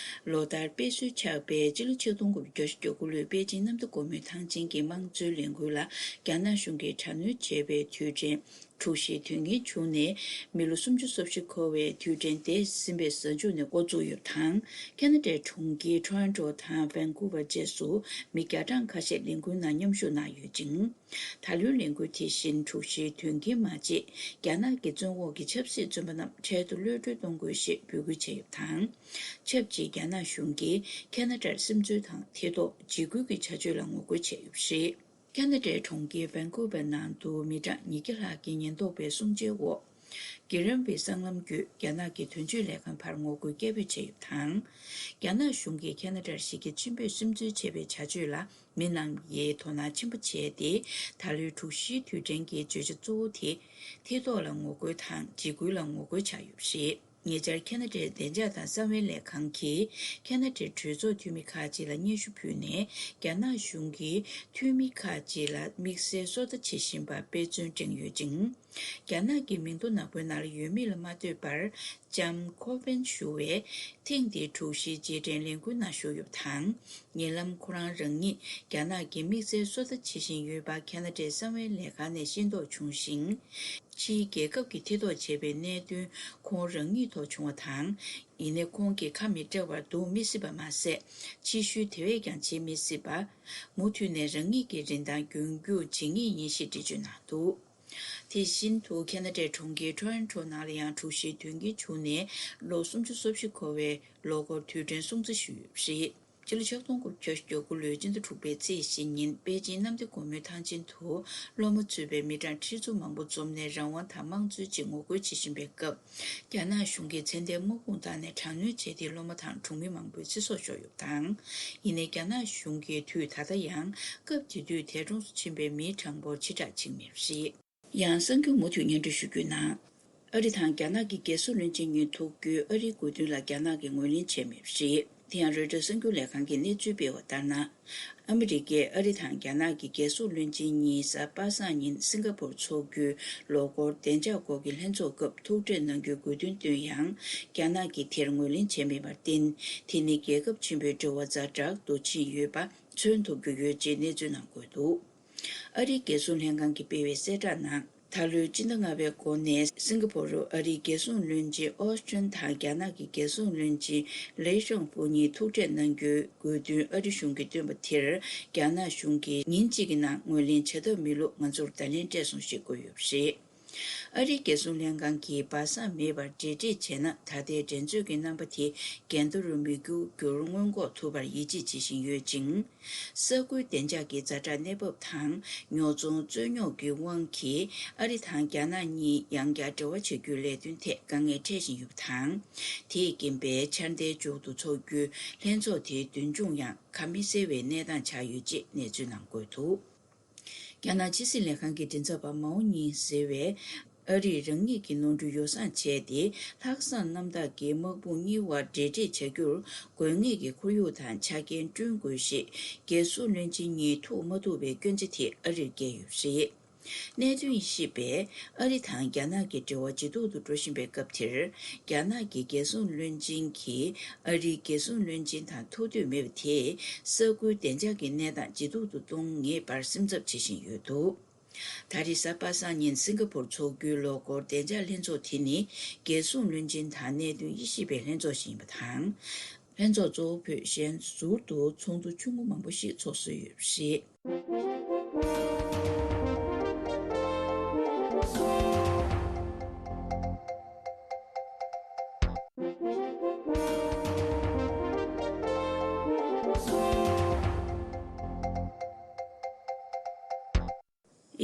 ལོ་ལྟར་དཔེ་སྲོལ་ཆགས་པའི་སྤྱི་ལོ་ཆིག་སྟོང་དགུ་བརྒྱ་བརྒྱད་ཅུ་གྱ་དགུ་ལོའི་པེ་ཅིང་གནམ་བདེ་སྒོ་མོའི་ཐང་ཆེན་གྱི་དམངས་གཙོའི་ལས་འགུལ་ལ་རྒྱ་ནག་གཞུང་གིས་དྲག་གནོན་བྱས་པའི་དུས་དྲན་དྲུག་བཞིའི་དོན་རྐྱེན་བྱུང་ནས་མི་ལོ་སུམ་ཅུ་སོ་བཞི་འཁོར་བའི་དུས་དྲན་དེ་ཟིན་པའི་གཟའ་མཇུག་ནས་འགོ་བཙུགས་ཡོད་པ་དང་། ཁེ་ན་ཌའི་གྲོང་ཁྱེར་ཊོ་རོན་ཊོ་དང་ཝན་ཀུ་ཝར་བཅས་སུ་མི་བརྒྱ་གྲངས་ཁ་ཤས་ལས་འགུལ་ནང་མཉམ་ཞུགས་གནང་ཡོད་ཅིང་། ད་ལོའི་ལས་འགུལ་དེ་བཞིན་དྲུག་བཞིའི་དོན་རྐྱེན་མ་བརྗེད། རྒྱ་ནག་གི་བཙོན་འོག་གི་ཆབ་སྲིད་བཙོན་པ་རྣམས་འཕྲལ་དུ་གློད་གྲོལ་གཏོང་དགོས་ཞེས་འབོད་སྐུལ་བྱས་ཡོད་པ་དང་། ཆབས་ཅིག་རྒྱ་ནག་གཞུང་གིས་ཁེ་ན་ཌར་སིམ་འཛུལ་དང་ཐེ་གཏོགས་འཇིགས་སྐུལ་གྱི་བྱ་སྤྱོད་ལ་ངོ་རྒོལ་བྱས་ཡོད་པ་རེད། ཁེ་ན་ཌའི་གྲོང་ཁྱེར་ཝན་ཀུ་ཝར་ནང་དུ་མི་གྲངས་ཉིས་བརྒྱ་ལྷག་གིས་ཉེན་རྟོག་པའི་སྲུང་བྱའི་འོག་གི་རིམ་པའི་སྲང་ལམ་བརྒྱུད་རྒྱ་ནག་གི་དོན་གཅོད་ལས་ཁང་བར་ངོ་རྒོལ་སྐད་འབོད་བྱས་ཡོད་པ་དང་། རྒྱ་ནག་གཞུང་གིས་ཁེ་ན་ཌར་གཞི་རྒྱ་ཆེན་པོས་སིམ་འཛུལ་བྱས་པའི་བྱ་སྤྱོད་ལ་མི་རྣམས་ཀྱིས་དོ་སྣང་ཆེན་པོ་བྱས་ཏེ། ད་ལོའི་དྲུག་བཞིའི་དུས་དྲན་གྱི་བརྗོད་བྱ་གཙོ་བོ་དེ་ཐེ་གཏོགས་ལ་ངོ་རྒོལ་དང་འཇིགས་སྐུལ་ལ་ངོ་རྒོལ་ཆགས་ཡོད་པ་རེད། ཉེ་ཆར་ཁེ་ན་ཌའི་བདེ་འཇགས་དང་གསང་བའི་ལས་ཁང་གིས་ཁེ་ན་ཌའི་གྲོས་ཚོགས་འཐུས་མི་ཁག་ཅིག་ལ་སྙན་ཞུ་ཕུལ་ནས། རྒྱ་ནག་གཞུང་གིས་འཐུས་མི་ཁག་ཅིག་ལ་དམིགས་བསལ་སོ་ལྟ་བྱེད་བཞིན་པ་དཔེ་མཚོན་བསྒྲེངས་ཡོད་ཅིང་། རྒྱ་ནག་གི་མིང་ཐོ་ནག་པོའི་ནང་ལ་ཡོད་མེད་ལ་མ་ལྟོས་པར། ལྕམ་ཁོ་ཕན་ཞུ་བས་ཐེངས་འདིའི་དྲུག་བཞིའི་རྗེས་དྲན་ལས་འགུལ་ནང་ཞུགས་ཡོད་པ་དང་། ཉེ་ལམ་ཁོ་རང་རང་ཉིད་རྒྱ་ནག་གི་དམིགས་བསལ་སོ་ལྟ་བྱེད་བཞིན་ཡོད་པ་ཁེ་ན་ཌའི་གསང་བའི་ལས་ཁང་ནས་ཤེས་རྟོགས་བྱུང་ཞིང་། ཕྱིའི་རྒྱལ་ཁབ་ཀྱིས་ཐེ་གཏོགས་བྱས་པའི་གནད་དོན་ཁོང་རང་ཉིད་ཐོག་བྱུང་བ་དང་། ཡིན་ནའི་ཁོང་གིས་ཁ་མི་བྲལ་བར་འདུག་མི་སྲིད་པ་མ་ཟད། ཕྱི་བཤོལ་དེ་བས་ཀྱང་བྱེད་མི་སྲིད་པ། མུ་མཐུད་ནས་རང་ཉིད་ཀྱི་རིན་ཐང་རྒྱུན་སྐྱོང་བྱེད་ངེས་ཡིན་ཞེས་འགྲེལ་བརྗོད་གནང་འདུག་དེ་བཞིན་དུ་ཁེ་ན་ཌའི་གྲོང་ཁྱེར་ཊོ་རོན་ཊོ་ནང་ལ་ཡང་དྲུག་བཞིའི་དོན་རྐྱེན་བྱུང་ནས་ལོ་སུམ་ཅུ་སོ་བཞི་འཁོར་བའི་ལོ་འཁོར་དུས་དྲན་སྲུང་བརྩི་ཞུས་ཡོད་པ་རེད། སྤྱི་ལོ་ཆིག་སྟོང་དགུ་བརྒྱ་བརྒྱད་ཅུ་གྱ་དགུ་ལོའི་སྤྱི་ཟླ་དྲུག་པའི་ཚེས་བཞི་ཉིན་པེ་ཅིང་གནམ་བདེ་སྒོ་མོའི་ཐང་ཆེན་དུ་སློབ་མ་ཚུད་པའི་མི་གྲངས་ཁྲི་ཚོ་མང་པོ་འཛོམས་ནས་རང་དབང་དང་དམངས་གཙོའི་ཆེད་ངོ་རྒོལ་བྱེད་བཞིན་པའི་སྐབས། རྒྱ་ནག་གཞུང་གིས་མཚན་ལྡན་དམག་དཔུང་བཏང་ནས་དྲག་གནོན་བྱས་ཏེ་སློབ་མ་དང་གྲོང་མི་མང་པོའི་ཚེ་སྲོག་ཤོར་ཡོད་པ་དང་། ཡིན་ནའི་རྒྱ་ནག་གཞུང་གིས་དུས་ད་ལྟ་ཡང་སྐབས་དེ་དུས་འདས་གྲོངས་སུ་ཕྱིན་པའི་མིའི་གྲངས་འབོར་ཕྱིར་བསྒྲགས་བྱེད་མེད་པ་རེད། ཡང་གསར་འགྱུར་མུ་མཐུད་སྙན་སྒྲོན་ཞུ་རྒྱུའི་ནང་། ཨ་རི་དང་རྒྱ་ནག་གི་རྒྱལ་སྲུང་བློན་ཆེན་གཉིས་ཐུག་རྒྱུའི་ཨ་རིའི་དགོས་འདུན་ལ་རྒྱ་ནག་གིས་ངོས་ལེན་བྱས་མེད་པ་རེད། དེ་ཡང་རོའི་ཊར་གསར་འགྱུར་ལས་ཁང་གིས་གནས་ཚུལ་སྤེལ་བ་ལྟར་ན། ཨ་མི་རི་ཀས་ཨ་རི་དང་རྒྱ་ནག་གི་རྒྱལ་སྲུང་བློན་ཆེན་གཉིས་གཟའ་པ་སངས་ཉིན་སིང་ག་པོར་འཚོགས་རྒྱུའི་ལོ་འཁོར་བདེ་འཇགས་སྐོར་གྱི་ལྷན་ཚོགས་སྐབས་ཐུག་འཕྲད་གནང་རྒྱུའི་དགོས་འདུན་བཏོན་ཡང་། རྒྱ་ནག་གིས་དེར་ངོས་ལེན་བྱས་མེད་པར་བརྟེན། དེ་ནི་རྒྱལ་ཁབ་ཆེན་པོའི་འབྲེལ་བ་ཛ་དྲག་ཏུ་ཕྱིན་ཡོད་པ་མཚོན་ཐུབ་རྒྱུ་ཡོད་ཅེས་གནས་ཚུལ་ནང་འཁོད་འདུག་ཨ་རིའི་རྒྱལ་སྲུང་ལྷན་ཁང་གིས་སྤེལ་བའི་གསལ་བསྒྲགས་ནང་། ད་ལོའི་སྤྱི་ཟླ་ལྔ་པའི་འགོ་ནས་སིང་ག་ཕོར་རུ་ཨ་རིའི་རྒྱལ་སྲུང་བློན་ཆེན་ཨོ་སི་ཊིན་དང་རྒྱ་ནག་གི་རྒྱལ་སྲུང་བློན་ཆེན་ལི་ཤོང་ཕུ་གཉིས་ཐུག་འཕྲད་གནང་རྒྱུའི་དགོས་འདུན་ཨ་རི་གཞུང་གིས་བཏོན་པ་དེར། རྒྱ་ནག་གཞུང་གིས་ཉིན་གཅིག་གི་ནང་ངོས་ལེན་བྱ་ཐབས་མེད་ལུགས་ང་ཚོར་བརྡ་ལན་སྤྲད་སོང་ཞེས་བཀོད་ཡོད་པ་རེད། ཨ་རིའི་རྒྱལ་སྲུང་ལྷན་ཁང་གིས་སྦ་གསང་མེད་པར་འབྲེལ་འདྲིས་བྱས་ན། ད་ལྟའི་འགྲན་རྩོད་ཀྱི་རྣམ་པ་དེ་འགལ་ཟླ་རུ་མི་འགྱུར་རྒྱུར་སྔོན་འགོག་ཐུབ་པར་ཡིད་ཆེས་བྱེད་བཞིན་ཡོད་ཅིང་། ས་ཁུལ་བདེ་འཇགས་ཀྱི་ཛ་དྲག་གནས་བབ་དང་། ཉོ་ཚོང་རྩོད་རྙོག་གི་དབང་གིས་ཨ་རི་དང་རྒྱ་ནག་གཉིས་ཡང་བསྐྱར་འབྲེལ་བ་བྱ་རྒྱུའི་ལས་དོན་ཐད་དཀའ་ངལ་འཕྲད་བཞིན་ཡོད་པ་དང་། དེས་རྐྱེན་པས་འཆར་ཟླའི་མཇུག་ཏུ་འཚོགས་རྒྱུའི་ལྷན་ཚོགས་དེའི་མདུན་ལྗོངས་ཡང་ཁ་མི་གསལ་བའི་གནས་སྟངས་ཆགས་ཡོད་ཅེས་གནས་ཚུལ་ནང་འཁོད་འདུག་རྒྱ་ནག་ཕྱི་སྲིད་ལས་ཁང་གི་མགྲིན་ཚབ་པ་མའོ་ཉིང་ཟེར་བས། ཨ་རིས་རང་ཉིད་ཀྱི་ནོར་འཁྲུལ་ཡོ་བསྲང་བྱས་ཏེ། ལྷག་བསམ་རྣམ་དག་གིས་དམག་དཔུང་གཉིས་དབར་འབྲེལ་འདྲིས་བྱ་རྒྱུར་དགོས་ངེས་ཀྱི་ཁོར་ཡུག་དང་ཆ་རྐྱེན་བསྐྲུན་དགོས་ཞེས། རྒྱལ་སྲུང་བློན་ཆེན་གཉིས་ཐུག་མ་ཐུབ་པའི་སྐྱོན་ཆ་དེ་ཨ་རིར་བཀལ་ཡོད་པ་རེད། གནད་དོན་ཡིད་ཆེས་པས། ཨ་རི་དང་རྒྱ་ནག་གི་འབྲེལ་བ་ཇེ་སྡུག་ཏུ་འགྲོ་བཞིན་པའི་སྐབས་དེར། རྒྱ་ནག་གི་རྒྱལ་སྲུང་བློན་ཆེན་གྱིས་ཨ་རིའི་རྒྱལ་སྲུང་བློན་ཆེན་དང་ཐུག་འདོད་མེད་པ་དེས། ས་ཁུལ་བདེ་འཇགས་ཀྱི་གནས་སྟངས་ཇེ་སྡུག་ཏུ་གཏོང་ངེས་པར་སེམས་འཚབ་བྱེད་བཞིན་ཡོད་འདུག་ད་རེས་གཟའ་པ་སངས་ཉིན་སིང་ག་ཕོར་འཚོགས་རྒྱུའི་ལོ་འཁོར་བདེ་འཇགས་ལྷན་ཚོགས་དེ་ནི། རྒྱལ་སྲུང་བློན་ཆེན་དང་གནད་དོན་དབྱེ་ཞིབ་པའི་ལྷན་ཚོགས་ཤིག་ཡིན་པ་དང་། ལྷན་ཚོགས་གཙོ་བོ་བོད་གཞན་ཟུར་དུ་ཚོགས་འདུ་ཆུང་ངུ་མང་པོ་ཞིག་ཚོགས་སྲོལ་ཡོད་པ་རེད།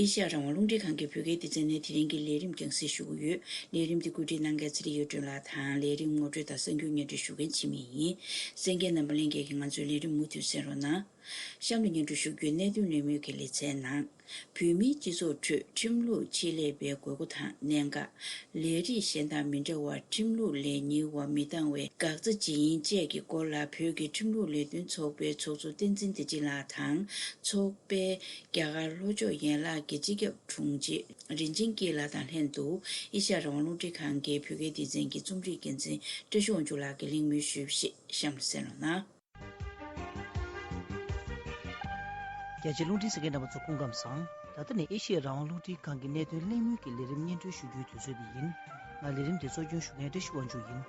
ཨེ་ཤེ་ཡ་རང་དབང་རླུང་འཕྲིན་ཁང་གི་བོད་སྐད་སྡེ་ཚན་ནས་དེ་རིང་གི་ལས་རིམ་རྒྱང་སྲིང་ཞུ་གི་ཡོད། ལས་རིམ་འདི་གོ་སྒྲིག་གནང་མཁན་ཚེ་རིང་གཡུ་སྒྲོན་ལགས་དང་། ལས་རིམ་ངོ་སྤྲོད་དང་གསར་འགྱུར་སྙན་སྒྲོན་ཞུ་མཁན་འཆི་མེད་ཡིན། གསན་མཁན་རྣམ་པ་ལྷན་རྒྱས་ཀྱིས་ང་ཚོའི་ལས་རིམ་མུ་མཐུད་གསན་རོགས་གནང་། གཤམ་ལ་སྙན་སྒྲོན་ཞུ་རྒྱུའི་གནད་དོན་གླེང་མོལ་གྱི་ལེ་ཚན་ནང་། བོད་མིའི་སྤྱི་ཚོགས་ཁྲོད་ཁྲིམས་ལུགས་ཆེད་ལས་པའི་དགོས་མཁོ་དང་གནད་འགག་ལས་རིགས་གཞན་དང་མི་འདྲ་བར་ཁྲིམས་ལུགས་ལས་གཉེར་བ་མི་འདང་བའི་འགག་རྩ་ཇི་ཡིན་བཅས་ཀྱི་སྐོར་ལ། བོད་ཀྱི་ཁྲིམས་ལུགས་ལས་དོན་ཚོགས་པའི་ཚོགས་གཙོ་བསྟན་འཛིན་བདེ་ཆེན་ལགས་དང་། ཚོགས་པའི་རྒྱ་གར་ལྷོ་ཕྱོགས་ཡན་ལག་གི་སྤྱི་ཁྱབ་དྲུང་ཆེ་རིན་ཆེན་སྐྱིད་ལགས་དང་ལྷན་དུ། ཨེ་ཤ་ཡ་རང་དབང་རླུང་འཕྲིན་ཁང་གི་བོད་སྐད་སྡེ་ཚན་གྱི་རྩོམ་སྒྲིག་འགན་འཛིན་བཀྲ་ཤིས་དབང་ཕྱུག་ལགས་ཀྱིས་གླེང་མོལ་ཞུས་པ་ཞིག་གཤམ་ལ་གསན་རོགས་གནང་། རྒྱ་ཆེའི་རླུང་འཕྲིན་གསན་མཁན་རྣམ་པ་ཚོ་སྐུ་ཁམས་བཟང་། ད་ལྟ་ནི་ཨེ་ཤེ་ཡ་རང་དབང་རླུང་འཕྲིན་ཁང་གི་གནད་དོན་གླེང་མོལ་གྱི་ལས་རིམ་སྙན་སྒྲོན་ཞུ་རྒྱུའི་དུས་ཚོད་འདི་ཡིན། ང་ལས་རིམ་འདི་གཙོ་སྐྱོང་ཞུ་མཁན་བཀྲ་ཤིས་དབང་ཕྱུག་ཡིན།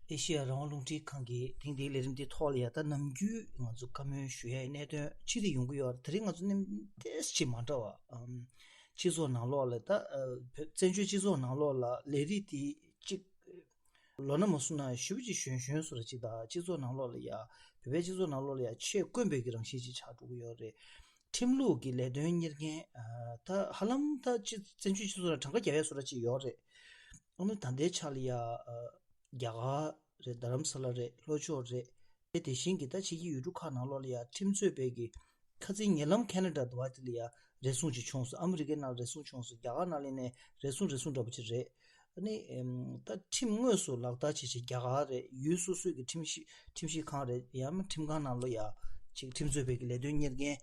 ཨེ་ཤེ་ཡ་རང་དབང་རླུང་འཕྲིན་ཁང་གི་ཐེངས་འདིའི་ལས་རིམ་འདིའི་ཐོག་ལ་ཡ། ད་ནམ་རྒྱུན་ང་ཚོ་བཀའ་མོལ་ཞུ་ཡའི་གནད་དོན་ཅི་རིགས་ཡོང་གི་ཡོད་རེད། དེ་རིང་ང་ཚོ་གནད་ཏོག་ཙམ་ཅིག་མ་འདྲ་བ། ཨམ། སྤྱི་ཚོགས་ནང་ལོགས་ལ་ད། ཨ། བོད་བཙན་བྱོལ་སྤྱི་ཚོགས་ནང་ལོགས་ལ་ལས་རིགས་དེ་གཅིག་ལོ་ན་མ་སོང་ན་ཞེ་པོ་ཅིག་གཞོན་གཞོན་བཟོ་འདྲ་ཅིག་དང་། སྤྱི་ཚོགས་ནང་ལོགས་ལ་ཡ། བོད་པའི་སྤྱི་ཚོགས་ནང་ལོགས་ལ་ཡ་ཆེས་དཀོན་པའི་གི་རང་བཞིན་ཅིག་ཆགས་འགྲོ་གི་ཡོད་རེད། ཁྲིམས་ལུགས་ཀྱི་ལས་དོན་གཉེར་མཁན། ཨ། ད་ཧ་ལམ་ད་སྤྱི། བཙན་བྱོལ་སྤྱི་ཚོགས་ལ་གྲངས་ཀ་རྒྱག་ཡ་བཟོ་འདྲ་ཅིག་ཡོད་རེད། ཨ་ནི་ད་ལྟའི་ཆ་ལ་ཡ། ཨ། རྒྱ་གར་རེད། རྡ་རམ་ས་ལ་རེད། ལྷོ་ཕྱོགས་རེད། དེ་དེ་བཞིན་གྱི་ད་ཕྱི་རྒྱལ་ཡུལ་གྲུ་ཁག་ནང་ལོགས་ལ་ཡ་ཁྲིམས་རྩོད་པའི་གི་ཁ་ཚིག་ཉེ་ལམ་ཁེ་ན་ཌ་འདྲ་བ་དེ་ལ་ཡ་རེ་ཟུང་ཅིག་བྱུང་སོང་། ཨ་མི་རི་ཀའི་ནང་རེ་ཟུང་བྱུང་སོང་། རྒྱ་གར་ནང་ལ་ནས་རེ་ཟུང་རེ་ཟུང་འདྲ་པོ་ཅིག་རེད། ཨ་ནི། ཨེམ། ད་ཁྲིམས་དངོས་སུ་ལག་བསྟར་བྱེད་བྱེད་རྒྱ་གར་རེད། ཡུལ་སོ་སོའི་གི་ཁྲིམས་ཞིབ་ཁྲིམས་ཞིབ་ཁང་རེད། ཡང་ན་ཁྲིམས་ཁང་ནང་ལོགས་ཡ་ཅིག་ཁྲིམས་རྩོད་པའི་གི་ལས་དོན་གཉེར་མཁན་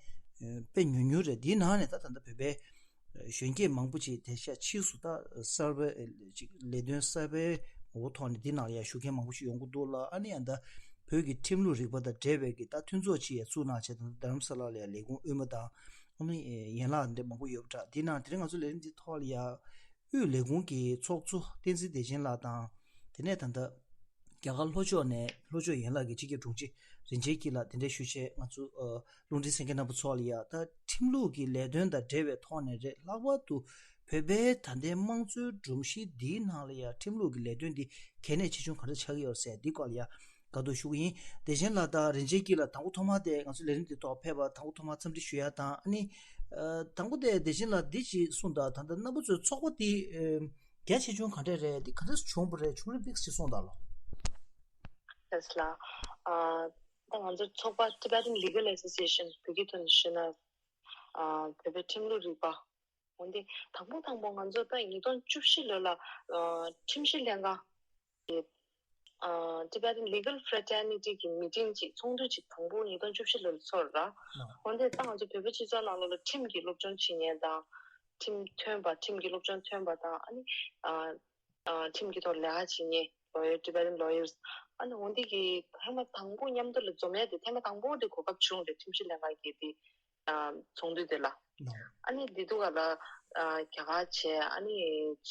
དཔེ་ཉུང་ཉུང་རེད། དེའི་ནང་ནས་ད་ད་ལྟ་བོད་པའི་གཞོན་སྐྱེས་མང་པོ་ཅིག་དེང་སང་ཕྱིས་སུ་ད་གསར་པའི་ཅིག་ལས་དོན་གསར་པའི་ངོ་བོ་ཐོག་ནས་འདི་ནང་ལ་ཡང་ཞུགས་མཁན་མང་པོ་ཞིག་ཡོང་གི་འདུག་ལ། ཨ་ནི་ཡང་ད་བོད་ཀྱི་ཁྲིམས་ལུགས་རིག་པ་དང་འབྲེལ་བའི་གི་ད་མཐུན་ཚོགས་ཅིག་ཡང་བཙུགས་གནང་བྱས། ད་རྡ་རམ་ས་ལ་ལ་ཡང་ལས་ཁུངས་དབུས་མ་དང་། ཨ་ནི་ཡན་ལག་འདི་མང་པོ་ཡོད་པ་འདྲ། འདི་ནང་དེ་རིང་ང་ཚོ་ལས་རིམ་འདི་ཐོག་ལ་ཡང་དབུས་ལས་ཁུངས་ཀྱི་ཚོགས་གཙོ་བསྟན་འཛིན་བདེ་ཆེན་ལགས་དང་། དེ་ནས་ད་ལྟ་རྒྱ་གར་ལྷོ་ཕྱོགས་ནས་ལྷོ་ཕྱོགས་ཡན་ལག་གི་སྤྱི་ཁྱབ་དྲུང་ཆེ་རིན་ཆེན་སྐྱིད་ལགས་དེ་འདྲ་ཞུ་བྱས། ང་ཚོ་ཨ་རླུང་འཕྲིན་གསན་མཁན་རྣམ་པ་ཚོ་ལ་ཡ་ད་ཁྲིམས་ལུགས་ཀྱི་ལས་དོན་དང་འབྲེལ་བའི་ཐོག་ནས་རེད། ལྷག་པར་དུ་བོད་པའི་ད་ལྟའི་དམངས་གཙོའི་སྒྲོམ་གཞི་འདིའི་ནང་ལ་ཡ་ཁྲིམས་ལུགས་ཀྱི་ལས་དོན་འདི་གལ་གནད་ཆེ་ཆུང་ག་འདྲ་ཆགས་ཀྱི་ཡོད་ཟེར་འདི་སྐོར་ལ་ཡ་དགའ་སྡུག་ཞུ་གི་ཡིན། བདེ་ཆེན་ལགས་དང་རིན་ཆེན་སྐྱིད་ལགས་དང་པོ་ཐོག་མ་དེ་ང་ཚོའི་ལས་རིམ་འདི་ཐོག་ཕེབས་པ་དང་པོ་ཐོག་མ་འཚམས་འདྲི་ཞུ་ཡ་དང་། ཨ་ནི་ཨ་དང་པོ་དེ་བདེ་ཆེན་ལགས་འདི་ཅིག་གསུངས་དང་། ད་ལྟ་རྣམ་པ་ཚོའི་ཚོགས་པ་འདི་ཨ་རྒྱ་ཆེ་ཆུང་ག་འདྲས་རེད། འདི་ག་འདྲས་བྱུང་བ་རེད། ཆུང་རིམ་པིག་ཅིག་གསུངས་དང་ལོ། ལགས་ལ། ཨ་ད་ང་ཚོ་ཚོགས་པ་Tibetan Legal Association བོད་སྐད་ཐོག་ནས་ཞུས་ན། ཨ་བོད་པའི་ཁྲིམས་ལུགས་རིག་པ། འོན་ཏེ་དང་པོ་དང་པོ་ང་ཚོ་ད་ཉིས་སྟོང་བཅུ་བཞི་ལོ་ལ་ཨ་ཁྲིམས་ཞིབ་ལྷན་ཁང་གི་ཨ་Tibetan Legal Fraternity གི་མི་ཊིང་ཅིག་ཚོགས་འདུ་ཅིག་དང་པོ་ཉིས་སྟོང་བཅུ་བཞི་ལོ་ལ་ཚོགས་ར། འོན་ཏེ་ད་ང་ཚོ་བོད་པའི་སྤྱི་ཚོགས་ནང་ལོགས་ལ་ཁྲིམས་ཀྱི་སློབ་སྦྱོང་བྱེད་མཁན་དང་། ཁྲིམས་ཐོན་པ། ཁྲིམས་ཀྱི་སློབ་སྦྱོང་ཐོན་པ་དང་། ཨ་ནི་ཨ་ཨ་ཁྲིམས་ཀྱི་ཐོག་ལས་ཀ་བྱེད་མཁན་lawyer། Tibetan lawyers། ཨ་ནི་འོ་འདི་གི་ཐེངས་མ་དང་པོ་མཉམ་དུ་ལ་འཛོམས་ཡ་དེ་ཐེངས་མ་དང་པོ་དེ་གོ་སྐབས་བྱུང་རེད། ཁྲིམས་ཞིབ་ལྷན་ཁང་གི་དེ་ཚོགས་འདུ་དེ་ལ། ཨ་ནི་དེ་དུས་ག་ལ་རྒྱ་གར་བྱས། ཨ་ནི་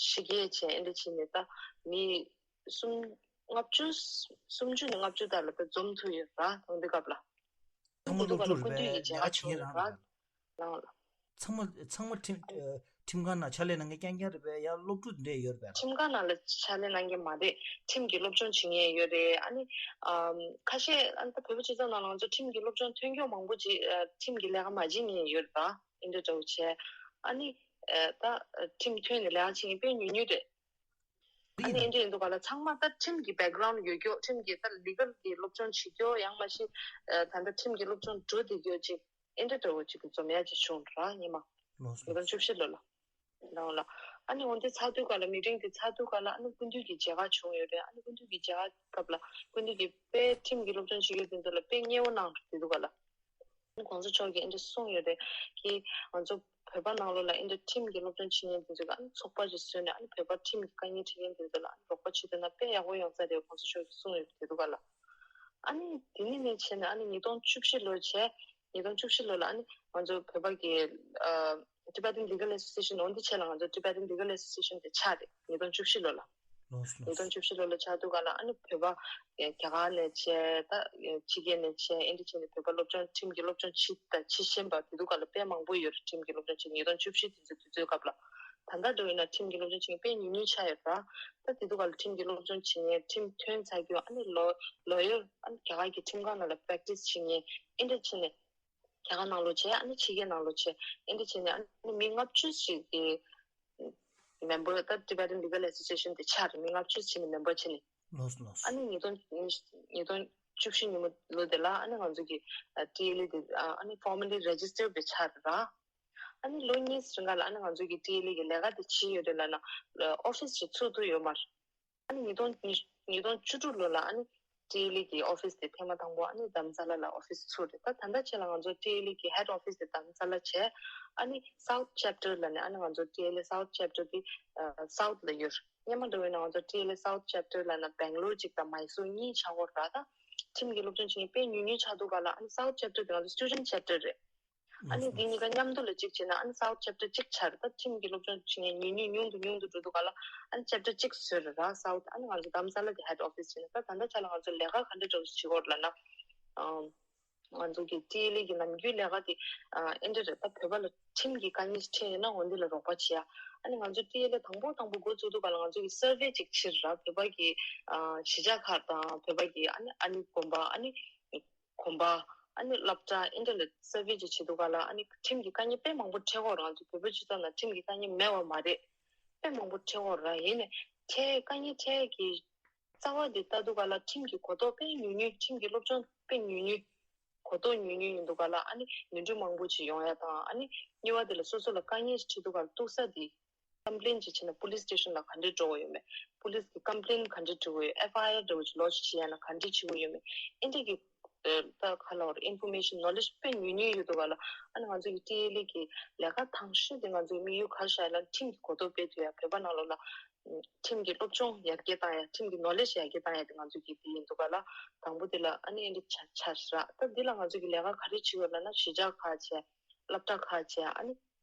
ཕྱི་རྒྱལ་བྱས། ཨེ་འདྲ་བྱས་ནས་ད་མི་སུམ་ལྔ་བཅུ། སུམ་ཅུ་ནས་ལྔ་བཅུ་དག་ལ་ད་འཛོམས་ཐུབ་ཡོད་ར། འོ་འདི་སྐབས་ལ། ཚང་མ་སློབ་ཕྲུག་རེད་པས། ལས་ཀ་བྱེད་མཁན་རང་རེད་པས། ལའང་ལ། ཚང་མ་ཚང་མ་ཁྲིམས་ཨ། ཁྲིམས་ཁང་ནང་ཕྱག་ལས་གནང་མཁན་རྐྱང་རྐྱང་རེད་པས། ཡང་སློབ་ཕྲུག་དེ་འདྲས་ཡོད་རེད་པས། ཁྲིམས་ཁང་ནང་ལ་ཕྱག་ལས་གནང་མཁན་མ་རེད། ཁྲིམས་ཀྱི་སློབ་སྦྱོང་བྱེད་མཁན་ཡོད་རེད། ཨ་ནི་ཨམ། ཁ་ཤས་ཨ་ནི་ད་བོད་པ་སྤྱི་ཚོགས་ནང་ལ་ང་ཚོ་ཁྲིམས་ཀྱི་སློབ་སྦྱོང་ཐོན་མཁན་མང་པོ་ཅིག་ཨ། ཁྲིམས་ཀྱི་ལས་ཀ་མ་བྱེད་མཁན་ཡོད་རེད་པ། ཨེ་འདྲ་འདྲ་བོ་བྱས། ཨ་ནི་ཨ། ད་ཁྲིམས་ཐོན་ནས་ལས་ཀ་བྱེད་མཁན་དཔེ་ཉུང་ཉུང་རེད། ཨ་ནི་ཨེ་འདྲ་ཡིན་དུས་ག་ལ་ཚང་མ་ད་ཁྲིམས་ཀྱི་བེག་གྷ་རའུན་ཌ་ཡོད་རྒྱུ། ཁྲིམས་ཀྱི་ད་ལི་གལ་གྱི་སློབ་སྦྱོང་བྱེད་རྒྱུ། ཡང་མ་གཞི་ཨ། ད་ལྟ་ཁྲིམས་ཀྱི་སློབ་སྦྱོང་འགྲོ་བསྡད་རྒྱུ་ཅིག་ཨེ་འདྲ་འདྲ་བོ་ཅིག་གི་འཛོམས་ཡ་ཅིག་བྱུང་ར། ཉི་མ་ལོ་སོ་ཉིས་སྟོང་བཅུ་བཞི་ལོ་ལ། ལོ་ལ། ཨ་ནི་འོ་འདི་ཚར་དུས་ག་ལ། མི་ཊིང་དེ་ཚར་དུས་ག་ལ་ཨ་ནི་སྐུ་མདུན་གྱི་མཇལ་ཁ་བྱུང་ཡོད་རེད། ཨ་ནི་སྐུ་མདུན་གྱི་མཇལ་ཁ་སྐབས་ལ་སྐུ་མདུན་གྱིས་དཔེ་ཁྲིམས་ཀྱི་སློབ་སྦྱོང་བྱེད་མཁན་དེ་ཚོ་ལ་དཔེ་མཉེས་པོ་གནང་འདུག་དེ་དུས་ག་ལ། ཨ་ནི་གོང་ས་མཆོག་གིས་ཨེ་འདྲ་གསུངས་ཡོད་རེད། ཀྱི་ང་ཚོ་བོད་པ་ནང་ལོགས་ལ་ཨེ་འདྲ་ཁྲིམས་ཀྱི་སློབ་སྦྱོང་བྱེད་མཁན་དེ་ཚོ་གི་ཨ་ནི་ཚོགས་པ་ཞིག་བཟོས་ནས། ཨ་ནི་བོད་པ་ཁྲིམས་ཀྱི་དཀའ་ངལ་འཕྲད་མཁན་དེ་ཚོ་ལ་ཨ་ནི་རོགས་པ་བྱེད་ཐུབ་ན་དཔེ་ཡག་པོ་ཡོང་ས་རེད། གོང་ས་མཆོག་གིས་གསུངས་ཡོད་རེད། དེ་དུས་ག་ལ། ཨ་ནི་དེ་ནས་ནས་བྱས་ནས་ཨ་ནི་ཉིས་སྟོང་བཅུ་བཞི་ལོ་བྱས། ཉིས་སྟོང་བཅུ་བཞི་ལོ་ལ་ཨ་ནི་ང་ཚོ་བོད་པ་གི་ཨ། Tibetan Legal Association འོ་འདི་ཆེད་ལ་ང་ཚོ་Tibetan Legal Association དེ་ཆགས་རེད། ཉིས་སྟོང་བཅུ་བཞི་ལོ་ལ། ལོས་ཉིས་སྟོང་ལོས། བཅུ་བཞི་ལོ་ལ་ཆགས་དུས་ག་ལ་ཨ་ནི་བོད་པ་རྒྱ་གར་ནས་བྱས། ད་ཕྱི་རྒྱལ་ནས་བྱས། ཨེ་འདྲ་བྱས་ནས་བོད་པ་སློབ་སྦྱོང་ཁྲིམས་ཀྱི་སློབ་སྦྱོང་བྱེད་ད་བྱེད་བཞིན་པ་དེ་དུས་ག་ལ་དཔེ་མང་པོ་ཡོད་རེད། ཁྲིམས་ཀྱི་སློབ་སྦྱོང་བྱེད། ཉིས་སྟོང་བཅུ་བཞི་དེ་ཚོ་དུས་ཚོད་སྐབས་ལ། ད་ལྟ་འགྲོ་ཡིན་ན་ཁྲིམས་ཀྱི་སློབ་སྦྱོང་བྱེད་མཁན་དཔེ་ཉུང་ཉུང་ཆགས་ཡོད་ར། ད་དེ་དུས་ག་ལ་ཁྲིམས་ཀྱི་སློབ་སྦྱོང་བྱེད་མཁན། ཁྲིམས་ཐོན་ཚར་རྒྱུ། ཨ་ནི་ལོ་ལོ་ཡར་ཨ་ནི་རྒྱ་གར་གྱི་ཁྲིམས་ཁང་ནང་ལ་པེ་རེག་ཊི་སི་བྱེད་མཁན་ཨེ་འདྲ་བྱས་ནས། རྒྱ་གར་ནང་ལོགས་བྱས། ཨ་ནི་ཕྱི་རྒྱལ་ནང་ལོགས་བྱས། ཨེ་འདྲ་བྱས་ནས་ཨ་ནི་མི་ལྔ་བཅུ་ཞིག་གི་མེམ་བར་ད་Tibetan Legal Association དེ་ཆགས་རེད། མི་ལྔ་བཅུ་བྱས་ནས་མེམ་བར་བྱས་ནས། ལོས་ལོས། ཨ་ནི་ཉིས་སྟོང་ཉིས་སྟོང་བཅུ་བཞི་ཉིན་མོ་ལོ་དེ་ལ་ཨ་ནི་ང་ཚོ་གི་ཨ་ཊི་ཨེལ་ཨེ་དེ་ཨ་ཨ་ནི་formally register དེ་ཆགས་རེད་ར། ཨ་ནི་ལོ་གཉིས་རིང་ག་ལ་ཨ་ནི་ང་ཚོ་གི་ཊི་ཨེལ་ཨེ་གི་ལས་ཀ་དེ་བྱེད་ཡོད་རེད་ལབ་ན་ཨོ་ཕི་སི་ཞིག་ཚུགས་ཐུབ་ཡོད་མ་རེད། ཨ་ནི་ཉིས་སྟོང་ཉིས་ཉིས་སྟོང་བཅུ་དྲུག་ལོ་ལ་ཨ་ནི་ཊི་ཨེལ་ཨེ་གི་ཨོ་ཕི་སི་དེ་ཐེངས་མ་དང་པོ་ཨ་ནི་དྷརམ་ས་ལ་ལ་ཨོ་ཕི་སི་ཚུགས་རེད། ད་ད་ལྟ་ཆེད་ལ་ང་ཚོ་ཊི་ཨེལ་ཨེ་གི་ཧེཌ་ཨོ་ཕི་སི་དེ་དྷརམ་ས་ལ་བྱས། ཨ་ནི་སའུཐ་ཅེབ་ཊར་ལབ་ནས་ཨ་ནི་ང་ཚོ་ཊི་ཨེལ་ཨེ་སའུཐ་ཅེབ་ཊར་དེ་ཨ་སའུཐ་ལ་ཡོད་རེད། སྔོན་མ་འདྲ་བོ་ཡིན་ན་ང་ཚོ་ཊི་ཨེལ་ཨེ་སའུཐ་ཅེབ་ཊར་ལབ་ན་སྦེང་ལོར་གཅིག་དང་མའི་སུར་གཉིས་ཆགས་ཀྱི་ཡོད་རེད། ད་ཁྲིམས་ཀྱི་སློབ་སྦྱོང་བྱེད་མཁན་དཔེ་ཉུང་ཉུང་ཆགས་དུས་ག་ལ་ཨ་ནི་སའུཐ་ཅེབ་ཊར་དེ་ང་ཚོ་སི་ཊུ་ཌེན་ཊི་ཅེབ་ཊར་རེད། ཨ་ནི་འདི་གཉིས་ཀ་མཉམ་དུ་ལ་གཅིག་བྱས་ན་ཨ་ནི་སའུཐ་ཅེབ་ཊར་གཅིག་ཆགས་རེད། ད་ཁྲིམས་ཀྱི་སློབ་སྦྱོང་བྱེད་མཁན་ཉུང་ཉུང་ཉུང་དུ་ཉུང་དུ་འགྲོ་དུས་ག་ལ་ཨ་ནི་ཅེབ་ཊར་གཅིག་བཟོས་རེད་ར། སའུཐ། ཨ་ནི་ང་ཚོ་དྷརམ་ས་ལ་དེ་ཧེཌ་ཨོ་ཕི་སི་བྱས་ནས། ད་ད་ལྟ་ཆ་ལ་ང་ཚོ་ལས་ཀ་ག་འདྲ་འདྲ་བོ་བྱེད་ཀྱི་ཡོད་རེད་ལབ་ན། ཨམ། ང་ཚོ་གི་ཊི་ཨེལ་ཨེ་གི་ནམ་རྒྱུན་ལས་ཀ་དེ་ཨ་ཨེ་འདྲ་རེད། ད་བོད་པ་ལ་ཁྲིམས་ཀྱི་དཀའ་ངལ་འཕྲད་ཡོད་ན་འོ་འདི་ལ་རོགས་པ་བྱེད་ཡ། ཨ་ནི་ང་ཚོ་ཊི་ཨེལ་ཨེ་དང་པོ་དང་པོ་འགོ་བཙུགས་དུས་ག་ལ་ང་ཚོ་གི་སར་ཝེ་ཅིག་བྱས་ར། བོད་པ་གི་ཨ་གཞིས་ཆགས་ཁག་དང་། བོད་པ་གི་ཨ་ནི་ཨ་ནི་དགོན་པ། ཨ་ནི་དགོན་པ། ཨ་ནི་སློབ་གྲྭ། ཨེ་འདྲ་ལ་སར་ཝེ་ཅིག་བྱེད་དུས་ག་ལ་ཨ་ནི་ཁྲིམས་ཀྱི་དཀའ་ངལ་དཔེ་མང་པོ་འཕྲད་ཀྱི་ཡོད་རེད། ང་ཚོ་བོད་པའི་སྤྱི་ཚོགས་ནང་ཁྲིམས་ཀྱི་དཀའ་ངལ་མེད་པ་མ་རེད། དཔེ་མང་པོ་འཕྲད་ཀྱི་ཡོད་རེད། ཡིན་ནའི་འཕྲད་དཀའ་ངལ་འཕྲད་ཀྱི་རྩ་བ་དེ་ལྟ་དུས་ག་ལ་ཁྲིམས་ཀྱི་གོ་རྟོགས་དཔེ་ཉུང་ཉུང་། ཁྲིམས་ཀྱི་སློབ་སྦྱོང་དཔེ་ཉུང་ཉུང་། གོ་རྟོགས་ཉུང་ཉུང་ཡིན་དུས་ག་ལ་ཨ་ནི་ནོར་འཁྲུལ་མང་པོ་ཅིག་ཡོང་ཡ་དང་། ཨ་ནི་གཉིས་པ་དེ་ལ་སོ་སོ་ལ་དཀའ་ངལ་ཞིག་འཕྲད་དུས་ག་ལ་གཏུག་ས་དེ་ཀམ་པི་ལེན་ཅིག་བྱས་ན་པུ་ལིས་སི་ཊེ་ཤན་ལ་ག་འདྲས་འགྲོ་དགོས་ཡོད་མེད། པུ་ལིས་ཀྱི་ཀམ་པི་ལེན་ག་འདྲས་འབྲི་དགོས་ཡོད། ཨེཕ་ཨའི་ཨར་འདྲ་བོ་ཅིག་ལོ་ཅིག་བྱེད་ཡ་ན་ག་འདྲས་བྱེད་དགོས་ཡོད་མེད། ཨེ་འདྲས་ཀྱི་ཨ་ད་ག་ལབ་དགོས་རེད། ཨིན་ཕོར་མེ་ཤན་ནོ་ལེཇ་དཔེ་ཉུང་ཉུང་ཡོད་དུས་ག་ལ་ཨ་ནི་ང་ཚོ་གི་ཊི་ཨེལ་ཨེ་གི་ལས་ཀ་དང་ཤོས་དེ་ང་ཚོའི་དམིགས་ཡུལ་ག་རེ་བཞག་ཡོད་ལབ་ན་ཁྲིམས་ཀྱི་གོ་རྟོགས་སྤེལ་ཐུབ་ཡ། བོད་པ་ནང་ལོགས་ལ་ཁྲིམས་ཀྱི་སློབ་སྦྱོང་ཡར་རྒྱས་བཏང་ཡ། ཁྲིམས་ཀྱི་ནོ་ལེཇ་ཡར་རྒྱས་བཏང་ཡ་དེ་ང་ཚོ་གི་དེ་ཡིན་དུས་ག་ལ་དང་པོ་དེ་ལ་ཨ་ནི་ཨེ་འདྲས་ཆགས་ཆགས་ར། ད་འདི་ལ་ང་ཚོ་གི་ལས་ཀ་ག་རེ་བྱེད་དགོས་ལབ་ན་གཞིས་ཆགས་ཁག་བྱས། སློབ་གྲྭ་ཁག་བྱས། ཨ་ནི་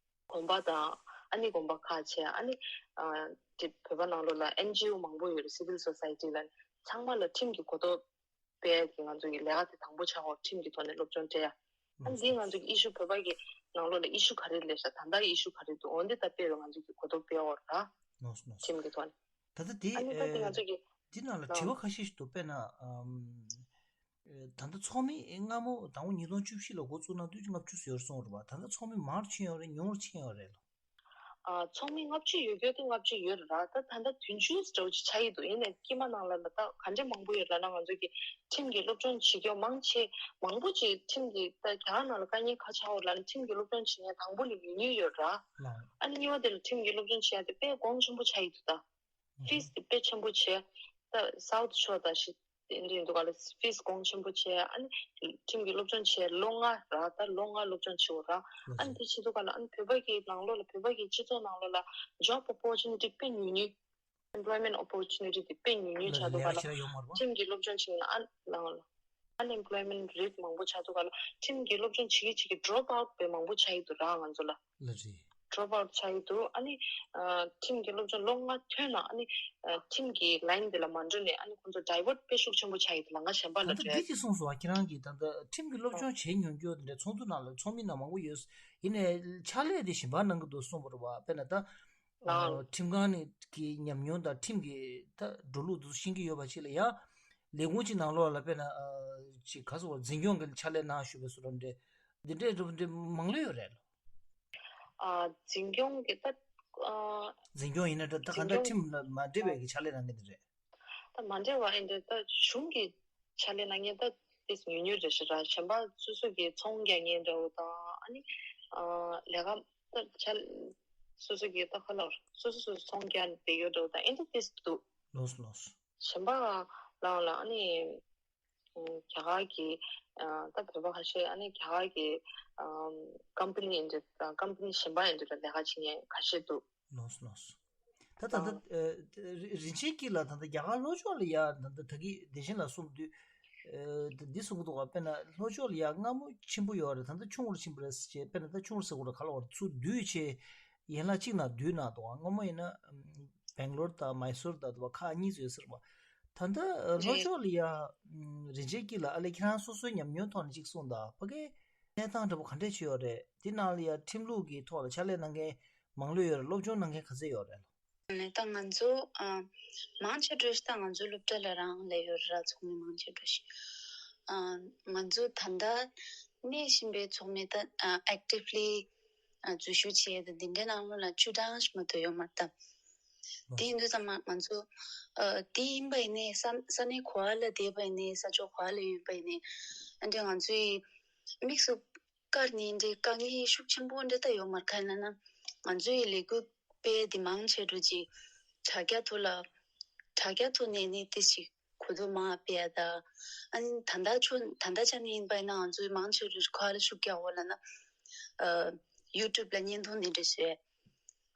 དགོན་པ་དང་ཨ་ནི་དགོན་པ་ཁག་བྱས། ཨ་ནི་ཨ་དེ་བོད་པ་ནང་ལོགས་ལ་ཨེན་ཇི་ཨོ་མང་པོ་ཡོད་རེད། སི་ཝིལ་སོ་སའི་ཊི་ལ་ཚང་མ་ལ་ཁྲིམས་ཀྱི་གོ་རྟོགས་སྤེལ་གྱི་ང་ཚོ་གི་ལས་ཀ་དེ་དང་པོ་ཆགས་ཡོད། ཁྲིམས་ཀྱི་ཐོག་ནས་སློབ་སྦྱོང་སྤྲད་ཡ། ཨ་ནི་འདི་ང་ཚོ་གི་ཨི་ཤུ་བོད་པ་གི་ནང་ལོགས་ལ་ཨི་ཤུ་ག་རེ་སླེབས་ཤག་ད་ལྟ་ཨི་ཤུ་ག་རེ་འདུག་འོ་འདི་ལྟ་སྤེལ་བའི་ང་ཚོ་གི་གོ་རྟོགས་སྤེལ་ཡོད་ར། ནོ་སི་ནོ་སི། ཁྲིམས་ཀྱི་ཐོག་ནས། ད་ལྟ་དེ་ཨ་ནི་ད་དེ་ང་ཚོ་གི་འདི་ནང་ལ་དྲི་བ་ཁ་ཤས་ཤིག་འདུག་དཔེར་ན་ཨམ། ད་ལྟ་ཚོགས་མི་སྔ་མོ་དང་པོ་ཉིས་སྟོང་བཅུ་བཞི་ལ་འགོ་བཙུགས་གནང་དུས་ལྔ་བཅུ་ཙམ་ཡོད་གསུངས་རེད་པ། ད་ལྟ་ཚོགས་མི་མང་རུ་ཕྱིན་ཡོད་རེད། ཉུང་རུ་ཕྱིན་ཡོད་རེད་ལོ། ཨ་ཚོགས་མི་ལྔ་བཅུ་ཡོད་རྒྱུ་དེ་ལྔ་བཅུ་ཡོད་རེད་ར། ད་ད་ལྟ་བདུན་ཅུ་འདྲ་བོ་ཅིག་ཆགས་ཀྱི་འདུག་ཡིན་ནའི་དཀྱིལ་མ་ནང་ལ་ལ་ད་ག་འདྲས་མང་པོ་ཡོད་ལབ་ན་ང་ཚོ་གི་ཁྲིམས་ཀྱི་སློབ་སྦྱོང་བྱེད་རྒྱུ་མང་ཆེ་མང་པོ་ཅིག་ཁྲིམས་ཀྱི་ད་རྒྱ་གར་ནང་ལ་དཀའ་ངལ་ག་ཆགས་ཡོད་ལབ་ན་ཁྲིམས་ཀྱི་སློབ་སྦྱོང་བྱེད་མཁན་དང་པོ་ནས་ཉུང་ཉུང་ཡོད་ར། ཨ་ནི་གཉིས་པ་དེ་ལ་ཁྲིམས་ཀྱི་སློབ་སྦྱོང་བྱེད་ཡ་དེ་དཔེ་གོང་ཆེན་པོ་ཆགས་ཀྱི་འདུག་ད། ཧུམ། ཕིས་དེ་དཔེ་ཆེན་པོ་བྱས། ད་སའུཐ་ཕྱོགས་དང་ཞིག་དེ་འདྲ་ཡིན་དུས་ག་ལ་ཕིས་གོང་ཆེན་པོ་བྱས། ཨ་ནི་ཁྲིམས་ཀྱི་སློབ་སྦྱོང་བྱས་ལོ་ལྔ་ར། ད་ལོ་ལྔ་སློབ་སྦྱོང་བྱེད་དགོས་ར། ལོ་ཨ་ནི་བཞི། དེ་བྱེད་དུས་ག་ལ་ཨ་ནི་བོད་པ་གི་ནང་ལོགས་ལ་བོད་པ་གི་སྤྱི་ཚོགས་ནང་ལོགས་ལ་ཇོབ་ཨོ་པོར་ཅུ་ནི་ཊི་དཔེ་ཉུང་ཉུང་། employment opportunity དེ་དཔེ་ཉུང་ཉུང་ཆགས་འདུག་ག་ལ། ཁྲིམས་ཀྱི་སློབ་སྦྱོང་བྱེད་ན་ཨ་ལའང་ལ། unemployment rate མང་པོ་ཆགས་འདུག་ག་ལ། ཁྲིམས་ཀྱི་སློབ་སྦྱོང་བྱེད་ཀྱི་བྱེད་ཀྱི་drop out དཔེ་མང་པོ་ཆགས་ཡི་འདུག་ར་ང་ཚོ་ལ། ལ་རེད། drop out ཆགས་ཡི་འདུག་ཨ་ནི། ཁྲིམས་ཀྱི་སློབ་སྦྱོང་ལོ་ལྔ་ཐོན་ན་ཨ་ནི། ཁྲིམས་ཀྱི་line དེ་ལ་མ་འགྲོ་ནས་ཨ་ནི་ཁོང་ཚོ་divert དཔེ་ཤུགས་ཆེན་པོ་ཆགས་ཡི་འདུག་ལ། ང་གཞན་པ་ད་ལ་ལྟ་འདྲ། འདི་ཅི་གསུངས་སོང་ཨ། ཁྱེད་རང་གིས་ད་ལྟ་ཁྲིམས་ཀྱི་སློབ་སྦྱོང་བྱེད་མྱོང་རྒྱུ་དེ་འདྲ་ཚོགས་འདུ་ནང་ལ་ཚོགས་མི་ནང་མང་པོ་ཡོད། ཡིན་ནའི་ཕྱག་ལས་དེ་གཞན་པ་གནང་གི་འདུག་གསུངས་པ་རེད་བ། དཔེར་ན་ད། ཁྲིམས་ཁང་ནས་ཀྱི་ཉམས་མྱོང་དང་ཁྲིམས་ཀྱི་ད་འགྲོ་ལུགས་དེ་ཤེས་ཀྱི་ཡོད་པ་ཅིག་ལ་ཡང་། ལས་ཁུངས་ཅིག་ནང་ལོགས་ལ་དཔེར་ན། ཅིག་ག་ཟེར་བ་འཛིན་སྐྱོང་གི་ཕྱག་ལས་གནང་ཞུ་བའི་བཟོ་འདྲ་འདྲ། འདི་འདྲའི་འདྲ་འདྲ་མང་ལོས་ཡོད་རེད། ཨ། འཛིན་སྐྱོང་གི་ད། ཨ། འཛིན་སྐྱོང་ཡིན་ན་འདྲ་ད་ག་འདྲ་འཛིན་སྐྱོང་ཁྲིམས་ལ་མ་འབྲེལ་བའི་གི་ཕྱག་ལས་གནང་མཁན་དེ་རེད། ད་མ་འབྲེལ་བ་ཨེ་འདྲ་ད་གཞུང་གི་ཕྱག་ལས་གནང་མཁན་ད་དེ་ཉུང་ཉུང་རེད་ཤག་ར། གཞན་པ་སོ་སོ་གི་ཚོང་རྒྱག་མཁན་འདྲ་བོ་དང་ཨ་ནི། ཨ། ལས་ཀ་ད་ཆ་སོ་སོ་གི་ད་ཁ་ལོར་སོ་སོ་སོ་སོ་ཚོང་རྒྱག་བསྡད་ཡོད་འདྲ་བོ་དང་ཨེ་འདྲ་དེ་འདུག་ལོས་ལོས། གཞན་པ་ལའང་ལ་ཨ་ནི། རྒྱ་གར་གྱི། ཨ། ད་བོད་པ་ཁ་ཤས་ཨ་ནི་རྒྱ་གར་གྱི། ཨམ། company ཨེ་འདྲ་དང་company གཞན་པ་ཨེ་འདྲ་ལ་ལས་ཀ་བྱེད་མཁན་ཁ་ཤས་འདུག་ལོས་ལོས། ད་ད་ལྟ། ཨ། ཨ། རི་རིན་ཆེན་སྐྱིད་ལགས་ད་ལྟ་རྒྱ་གར་ལྷོ་ཕྱོགས་ལ་ཡ་ད་ལྟ་ད་གི་དེ་བཞིན་ལ་གསུངས་དུས། ཨ། ད་འདི་གསུང་གི་འདུག་ག་དཔེར་ན་ལྷོ་ཕྱོགས་ལ་ཡ་སྔ་མོ་ཆེན་པོ་ཡོད་རེད། ད་ལྟ་ཆུང་རུ་ཕྱིན་པ་རེད་ཟེར་བྱས། དཔེར་ན་ད་ཆུང་རུ་ཟེར་དགོས་རེད། ག་ལ་བར་ཚུར་བསྡུས་བྱས། ཡན་ལག་གཅིག་ནང་བསྡུས་གནང་འདུག་སྔ་མོ་ཡིན་ན། ཨམ། སྦེང་ལོར་དང་མའི་སོར་དང་དུ་བ་ཁག་གཉིས་ཡོད་ཟེར་བ། ད་ལྟ་ལྷོ་རེད། ཕྱོགས་ལ་ཡ། ཨམ། རིན་ཆེན་སྐྱིད་ལགས་ཨ་ལས་ཁྱེད་རང་སོ་སོའི་ཉམས་མྱོང་ཐོག་ནས་ཅིག་གསུངས་དང་། ཕ་གིའི་གནས་སྟངས་འདྲ་པོ་ག་འདྲས་ཅིག་ཡོད་རེད། འདི་ནང་ལ་ཡ་ཁྲིམས་ལུགས་ཀྱི་ཐོག་ལ་ཕྱག་ལས་གནང་མཁན་མང་ལོས་ཡོད་རེད། སློབ་སྦྱོང་གནང་མཁན་ག་ཚད་ཡོད་རེད། ད་ང་ཚོ། ཨ། མང་ཆེ་འགྲོ་ཞིག་ད་ང་ཚོ་སློབ་གྲྭ་ལ་རང་ལས་ཡོད་ར། ཚོགས་མི་མང་ཆེ་འགྲོ་ཞིག་ཨ། ང་ཚོ་ད་ལྟ་གནས་བཞིན་པའི་ཚོགས་མི་ད། ཨ། actively ཨ། འཛུལ་ཞུགས་བྱས་ཏེ་འདི་འདྲའི་ནང་ལོགས་ལ་བཅུ་གྲངས་ཤིག་མ་གཏོགས་ཡོད་མ་རེད་ད། དེ་ཡིན་དུས་ཙམ་པ་ང་ཚོ། ཨ། དེ་ཡིན་པ་ཡིན་ནའི་ས་ས་གནས་ག་པ་ལ་བསྡད་པ་ཡིན་ནའི་ས་ཕྱོགས་ག་པ་ལ་ཡོད་པ་ཡིན་ནའི་ཨ་འདྲ་ང་ཚོའི་དམིགས་སུ་བཀར་ནས་འདྲའི་དཀའ་ངལ་ཤུགས་ཆེན་པོ་འདྲ་ད་ཡོད་མ་རེད། གང་ཡིན་ལབ་ན་ང་ཚོའི་ལས་འགུལ་སྤེལ་དེ་མང་ཆེ་འགྲོ་ཅིག་དྲ་རྒྱ་ཐོག་ལ་དྲ་རྒྱ་ཐོག་ནས་ནི་དེ་ཞིག་གོ་རྟོགས་མང་སྤེལ་ཡ་ད། ཨ་ནི་ད་ལྟ་ཆོ་ད་ལྟ་ཆ་ནས་ཡིན་པ་ཡིན་ན་ང་ཚོའི་མང་ཆེ་རུ་ག་པ་ལ་ཤུགས་རྒྱག་འོ་ལབ་ན། ཨ། YouTube ལ་བརྙན་ཐུང་འདི་འདྲ་བཟོས།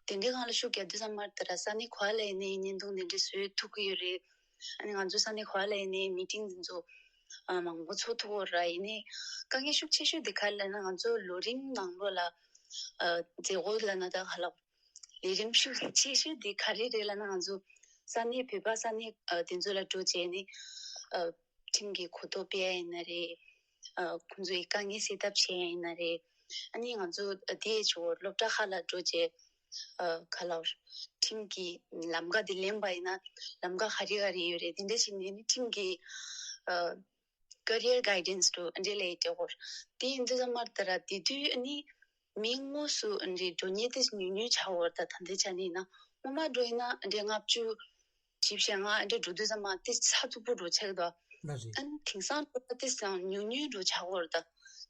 དེ་འདྲའི་སྒང་ལ་ཤུགས་རྒྱག་དུས་ཙམ་མར་ད་ར་ས་གནས་ག་པ་ལ་ཡིན་ནའི་བརྙན་ཐུང་འདི་འདྲ་བཟོས་ཐུབ་ཀྱི་ཡོད་རེད། ཨ་ནི་ང་ཚོ་ས་གནས་ག་པ་ལ་ཡིན་ནའི་མི་ཊིང་འདི་ཚོ་ཨ་མང་པོ་ཚོགས་ཐུབ་ཀྱི་ཡོད་ར། ཡིན་ནའི་དཀའ་ངལ་ཤུགས་ཆེ་ཤོས་འདི་ག་རེ་ལབ་ན་ང་ཚོ་ལོ་རིམ་ནང་ལོགས་ལ་ཨ་མཛད་སྒོ་ལབ་ན་ད་ག་ལ་ལས་རིམ་ཤུགས་ཆེ་ཤོས་འདི་ག་རེ་རེད་ལབ་ན་ང་ཚོ་ས་གནས་བོད་པ་ས་གནས་ཨ་དེ་ཚོ་ལ་འགྲོ་བྱས་ནས་ཨ་ཁྲིམས་ཀྱི་གོ་རྟོགས་སྤེལ་ཡ་ཡིན་ན་རེད། ཨ་ཁོང་ཚོའི་དཀའ་ངལ་སེལ་ཐབས་བྱེད་ཡ་ཡིན་ན་རེད། ཨ་ནི་ང་ཚོ་དེའི་ཆེད་དུ་སློབ་གྲྭ་ཁག་ལ་འགྲོ་བྱས། ཨ་ག་ལ་ཁྲིམས་ཀྱི་ལམ་ཁ་དེ་ལེན་པ་ཡིན་ན་ལམ་ཁ་ག་རེ་ག་རེ་ཡོད་རེད། དེ་འདྲ་བྱས་ནས་ནི་ཁྲིམས་ཀྱི་ཨ་career guidance དུ་འདྲ་ལས་ཡོད་སྐོར། དེ་ཡིན་དུས་ཙམ་མར་ད་ར་དེ་དུས་ཨ་ནི་མི་དངོས་སུ་འདྲའི་འགྲོ་མཁན་དེ་ཉུང་ཉུང་ཆགས་ཡོད་རེད། ད་ད་ལྟའི་ཆ་ནས་ཡིན་ན་སྔོན་མ་འགྲོ་ཡིན་ན་འདྲའི་ལྔ་བཅུ་བཞི་བཅུ་ཞེ་ལྔ་འདྲའི་འགྲོ་དུས་ཙམ་མ་དེ་ཚགས་ཚུད་པོ་འགྲོ་ཆགས་འདུག་ན་རེད། ཨ་ནི་དེང་སང་འགྲོ་ན་དེ་ཙམ་ཉུང་ཉུང་འགྲོ་ཆགས་ཡོད་རེད། ད་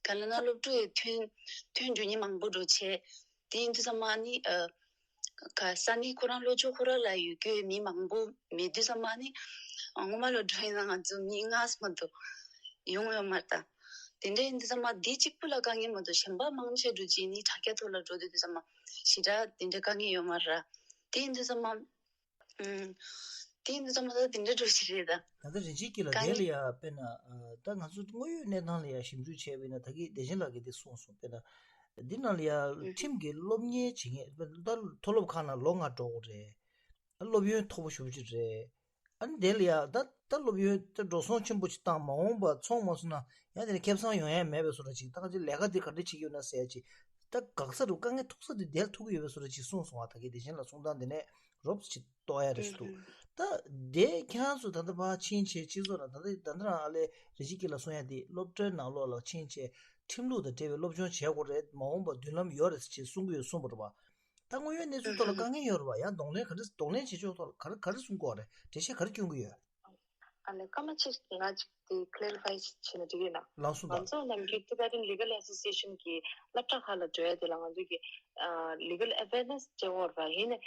ག་ལ་ན་སློབ་ཕྲུག་ཡི་ཐོན་ཐོན་འགྲོ་མཁན་མང་པོ་འགྲོ་ཆེ། དེ་ཡིན་དུས་ཙམ་མ་ནི་ཨ་ག་ས་གནས་ཁོ་རང་ལྷོ་ཕྱོགས་ཁོ་རང་ལ་ཡོད་རྒྱུའི་མི་མང་པོ་མེད་དུས་ཙམ་མ་ནི་ཨ་སྔོན་མ་ལ་འགྲོ་ཡིན་ན་ང་ཚོ་མི་ལྔ་ཙམ་མ་གཏོགས་ཡོང་ཡོད་མ་རེད། ད་དེ་འདྲ་ཡིན་དུས་ཙམ་མ་འདི་གཅིག་པུ་ལ་དཀའ་ངལ་མ་གཏོགས་གཞན་པ་མང་ཆེ་འགྲོ་ཅིག་ནི་དྲ་རྒྱ་ཐོག་ལ་འགྲོ་དུས་དུས་ཙམ་མ་ཞེ་དྲག་དེ་འདྲ་དཀའ་ངལ་ཡོད་མ་རེད། དེ་ཡིན་དུས་ཙམ་མ། ཨུམ། དེ་ཡིན་དུས་ཙམ་མ་ད་དེ་འདྲ་འགྲོ་ཞིག་རེད་ད། ད་ལྟ་རིན་ཆེན་སྐྱིད་ལགས་དཀའ་དེ་ལ་ངལ་ཡ་དཔེར་ན་ཨ་ད་ང་ཚོ་དངོས་ཡོད་གནས་སྟངས་ལ་ཡ་ཞིབ་འཇུག་བྱས་པ་ཡིན་ན་ད་གིན་བདེ་ཆེན་ལགས་ཀྱིས་དེ་གསུངས་སོང་། དཔེར་ན་འདི་ནང་ལ་ཡ་ཨུམ་ཁྲིམས་ཀྱི་སློབ་གཉེར་བྱེད་མཁན་ད་མཐོ་སློབ་ཁག་ནང་ལོ་ལྔ་འགྲོ་དགོས་རེད། སློབ་ཡོན་མཐོ་པོ་ཞེ་པོ་ཅིག་རེད། ཨ་ནི་དེ་ལ་ཡ་ད་ད་སློབ་ཡོན་ད་འགྲོ་སོང་ཆེན་པོ་ཅིག་བཏང་མ་འོངས་པ་ཚོང་མ་སོང་ན་ཡང་དེ་ནས་ཁེ་བཟང་ཡོང་ཡ་མེད་པའི་བཟོ་འདྲ་ཅིག་ད་ང་ཚོའི་ལས་ཀ་འདི་ག་འདྲ་བྱེད་ཀྱི་ཡོད་ན་ཟེར་ཡ་ཅིག་ད་འགག་ས་རུ་དཀའ་ངལ་ཐུག་ས་དེ་དེར་ཐུག་གི་ཡོད་པའི་བཟོ་འདྲ་ཅིག་གསུངས་སོང་བ། ད་གིན་བདེ་ཆེན་ལགས་གསུང་སྟངས་དེ་ནས་རོབ་ཙམ་ཅིག་རྟོགས་ཡ་རེད་ཤག་འདུག་ད་དེ་ཁྱེད་རང་ཚོ་ད་ལྟ་ཕར་ཕྱིན་བྱས་སྤྱི་ཚོགས་ནང་ད་ལྟ་ད་ལྟ་རང་ཨ་ལས་རིན་ཆེན་སྐྱིད་ལགས་གསུང་ཡ་དེ་སློབ་གྲྭའི་ནང་ལོགས་ལ་ཕྱིན་བྱས་ཁྲིམས་ལུགས་དང་འབྲེལ་བའི་སློབ་སྦྱོང་བྱེད་དགོས་རེད། མ་འོངས་པ་མདུན་ལམ་ཡོད་རེད་ཅེས་གསུང་གི་ཡོད་གསུངས་པ་རེད་བ། ད་དངོས་ཡོད་གནས་ཚུལ་ཐོག་ལ་དཀའ་ངལ་ཡོད་རེད་བ། ཡང་གདོང་ལེན་ག་འདྲ་གདོང་ལེན་བྱེད་ཕྱོགས་ཐོག་ལ་ག་རེ་ག་རེ་གསུང་གི་ཡོད་རེད། འགྲེལ་བཤད་ག་རེ་སྐྱོན་གྱི་ཡོད། ཨ་ལས་སྐར་མ་གཅིག་ང་གཅིག་དེ་clarify བྱས་ན་འགྲིག་གི་ཡོད་ན། ལགས་སོ། ང་ད་ཚོ་ནམ་རྒྱུན་Tibetan Legal Association གི་སློབ་གྲྭ་ཁག་ལ་འགྲོ་ཡ་དེ་ལ་ང་ཚོ་གི་ཨ་legal awareness བྱེད་དགོས་རེད་བ། ཡིན་ནའི་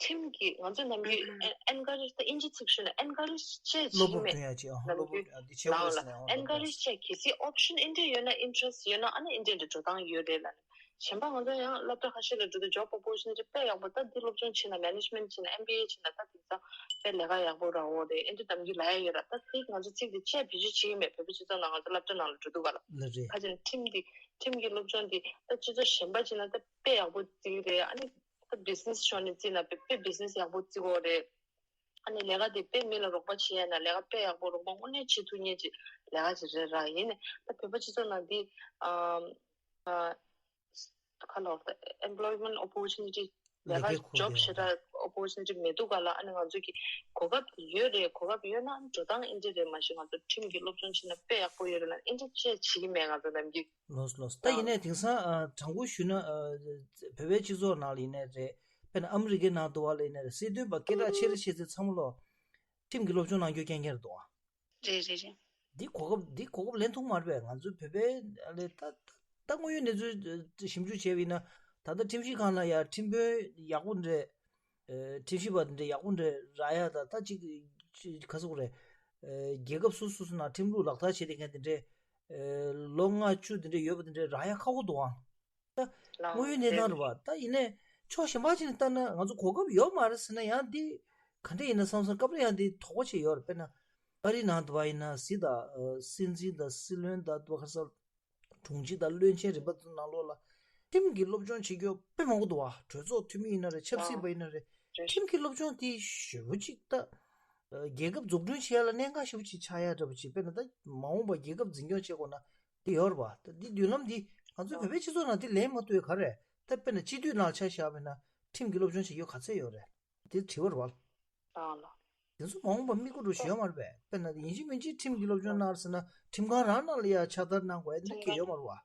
ཁྲིམས་ཀྱི་ང་ཚོ་ནམ་རྒྱུན་ཨེན་encourage ད་ཨིན་ཇི་ཚིག་ཞུས་ན་encourage བྱེད་བྱེད་ཀྱི་མེད། གློ་བུར་ཐོན་ཡ་ཅིག་ཨ་ནམ་གློ་བུར་རྒྱུན་ཨ་འདི་བྱེད་དགོས་ལའང་ལ་ཟེར་ནས་ཨ་encourage བྱེད་གལ་སྲིད་option ཨིན་འདྲ་ཡོད་ན་interest ཡོད་ན་ཨ་ནི་ཨིན་འདྲ་འདྲ་འགྲོ་སྟངས་ཡོད་རེད་ལ། གཞན་པ་ང་ཚོ་ཡང་སློབ་གྲྭ་ཁ་ཤས་ལ་འགྲོ་དུས་job opportunity དཔེ་ཡག་པོ། ད་འདི་སློབ་སྦྱོང་བྱས་ན། management བྱས་ན། MBA བྱས་ན། ད་དེང་སང་དཔེ་ལས་ཀ་ཡག་པོ་རག་གི་རེད། ཨེ་འདྲ་གཏམ་རྒྱུད་ལབ་ཡ་ཡོད་ར། ད་དེ་ང་ཚོ་ཚིག་དེ་བཅས་བེད་སྤྱོད་བྱེད་ཀྱི་མེད། བོད་པའི་སྤྱི་ཚོགས་ནང་ང་ཚོ་སློབ་གྲྭ་ནང་ལ་འགྲོ་དུས་ག་ལ། ལ་རེད། ཁ་ཅིག་ཁྲིམས་འདི། ཁྲིམས་ཀྱི་སློབ་སྦྱོང་འདི་ད་སྤྱི་ཚོགས་གཞན་པ་བྱས་ན་ད་དཔེ་ཡག་པོ་བརྩི་གི་རེད། ཨ་ནི་ད་business ཕྱོགས་ནས་བརྩིས་ན་དཔེ་དཔེ་business ཡག་པོ་བརྩི་གི་རེད། ཨ་ནི་ལས་ཀ་དེ་དཔེ་མི་ལ་རོགས་པ་བྱེད་ཡ་ན་ལས་ཀ་དཔེ་ཡག་པོ། རོགས་པ་དངོས་གནས་བྱེད་ཐུབ་མཁན་ཅིག་ལས་ཀ་ཅིག་རེད་ར། ཡིན་ནའི་ད་བོད་པ་སྤྱི་ཚོགས་ནང་འདི་ཨམ་ཨ་ཁ་ལོ་employment opportunity ལས་ལས་ཀའི་ཀ་ཁོར་job དེ་ཞེ་དྲག་opportunity མེད་འདུག་ག་ལ། ཨ་ནི་ང་ཚོ་གི་གོ་སྐབས་ཡོད་རེད། གོ་སྐབས་ཡོད་ན་འགྲོ་སྟངས་ཨེ་འདྲ་རེད། མ་གཞི་ང་ཚོ་ཁྲིམས་ཀྱི་སློབ་སྦྱོང་བྱས་ན་དཔེ་ཡག་པོ་ཡོད་རེད་ལ། ཨེ་འདྲ་བཅས་བྱེད་ཀྱི་མེད་ང་ཚོ་ནམ་རྒྱུན། ལོས་ལོས། ད་ཡིན་ནའི་དེང་སང་ཨ་དྲང་པོ་ཞུས་ན་ཨ་བོད་པའི་སྤྱི་ཚོགས་ནང་ལ་ཡིན་ནའི་རེད། དཔེར་ན་ཨ་མི་རི་ཀའི་ནང་དུ་བ་ལ་ཡིན་ནའི་རེད། སྲིད་དོན་པ་སྐད་གྲགས་ཆེ་རེ་ཆེ་ཚེ་ཚང་མ་ལོ་ཁྲིམས་ཀྱི་སློབ་སྦྱོང་གནང་རྒྱུ་རྐྱང་རྐྱང་རེད་འདུག་ཨ། རེད་རེད་རེད། འདི་གོ་སྐབས་འདི་གོ་སྐབས་ལེན་ཐུབ་མ་རེད་པས། ང་ཚོའི་བོད་པའི་ཨ་ལས་ད་ད་དངོས་ཡོད་གནས་ཚུལ་ཞིབ་འཇུག་བྱས་པ་ཡིན་ན། ད་ལྟ་ཁྲིམས་ཞིབ་ཁང་ལ་ཡ་ཁྲིམས་དཔོན་ཡག་པོ་འདྲ། ཨེ་ཁྲིམས་ཞིབ་པ་འདི་འདྲ་ཡག་པོ་འདྲ་རག་ཡ། ད་ད་ཅིག་ཅིག་ག་ཟེར་དགོས་རེད། ཨེ་རྒྱལ་ཁབ་སོ་སོ་སོ་ནང་ཁྲིམས་ལུགས་ལག་བསྟར་བྱེད་བསྡད་མཁན་དེ་འདྲས། ཨེ་ལོ་ལྔ་བཅུ་དེ་འདྲས་ཡོད་པ་དེ་འདྲས་རག་ཡ་ཁག་པོ་འདུག་ཨང་། ད་དངོས་ཡོད་གནས་སྟངས་རེད་བ། ད་ཡིན་ནའི་ཕྱོགས་གཞན་པ་ཅིག་ནས་ལྟ་ན་ང་ཚོ་གོ་སྐབས་ཡོད་མ་རེད་ཟེར་ན་ཡང་འདི་ག་འདྲས་ཡིན་ན་བསམ་བསམ། སྐབས་རེ་ཡང་འདི་དོགས་པ་ཅིག་ཡོད་རེད། དཔེར་ན་ཨ་རིའི་ནང་དུ་བ་ཡིན་ན་སྲིད་དང་ཨ་སྲིད་འཛིན་དང་སྲིད་བློན་དང་དུ་བ་ཁ་སང་དྲུང་ཆེ་དང་བློན་ཆེན་རིམ་པ་ཚོ་ནང་ལོགས་ལ་ཁྲིམས་ཀྱི་སློབ་སྦྱོང་བྱེད་རྒྱུ་དཔེ་མང་པོ་འདུག་བ། གྲོས་ཚོགས་འཐུས་མི་ཡིན་ན་རེད། ཆབ་སྲིད་པ་ཡིན་ན་རེད། ཁྲིམས་ཀྱི་སློབ་སྦྱོང་དེ་ཞེ་པོ་ཅིག་ད་རྒྱལ་ཁབ་འཛུགས་སྐྲུན་བྱེད་ཡ་ལ་གནད་འགག་ཞེ་པོ་ཅིག་ཆགས་ཡ་འདྲ་པོ་ཅིག། དཔེར་ན་ད་མ་འོངས་པ་རྒྱལ་ཁབ་འཛིན་སྐྱོང་བྱེད་དགོས་ན་དེ་ཡོད་རེད་བ། ད་འདི་མདུན་ལམ་འདི་ང་ཚོའི་བོད་པའི་སྤྱི་ཚོགས་ནང་དེ་ལེན་མ་ཐུབ་ཡ་ག་རེད། ད་དཔེར་ན་སྤྱི་འཐུས་ནང་ཆ་བཞག་པ་ཡིན་ན་ཁྲིམས་ཀྱི་སློབ་སྦྱོང་བྱེད་རྒྱུ་ག་ཚད་ཡོད་རེད། དེ་དྲི་བ་རེད་བ། ཨ་ལ། དེ་ཚོ་མ་འོངས་པ་དམིགས་སྐོར་རུ་ཞིག་ཡོད་མ་རེད་པས། དཔེར་ན་ཡིན་གཅིག་མིན་གཅིག་ཁྲིམས་ཀྱི་སློབ་སྦྱོང་གནང་ཟེར་ན་ཁྲིམས་ཁང་རང་ནང་ལ་ཡ་ཕྱག་བསྟར་གནང་དགོས་ཡ་དེ་འདྲ་སྐད་ཡོད་མ་རེད་བ།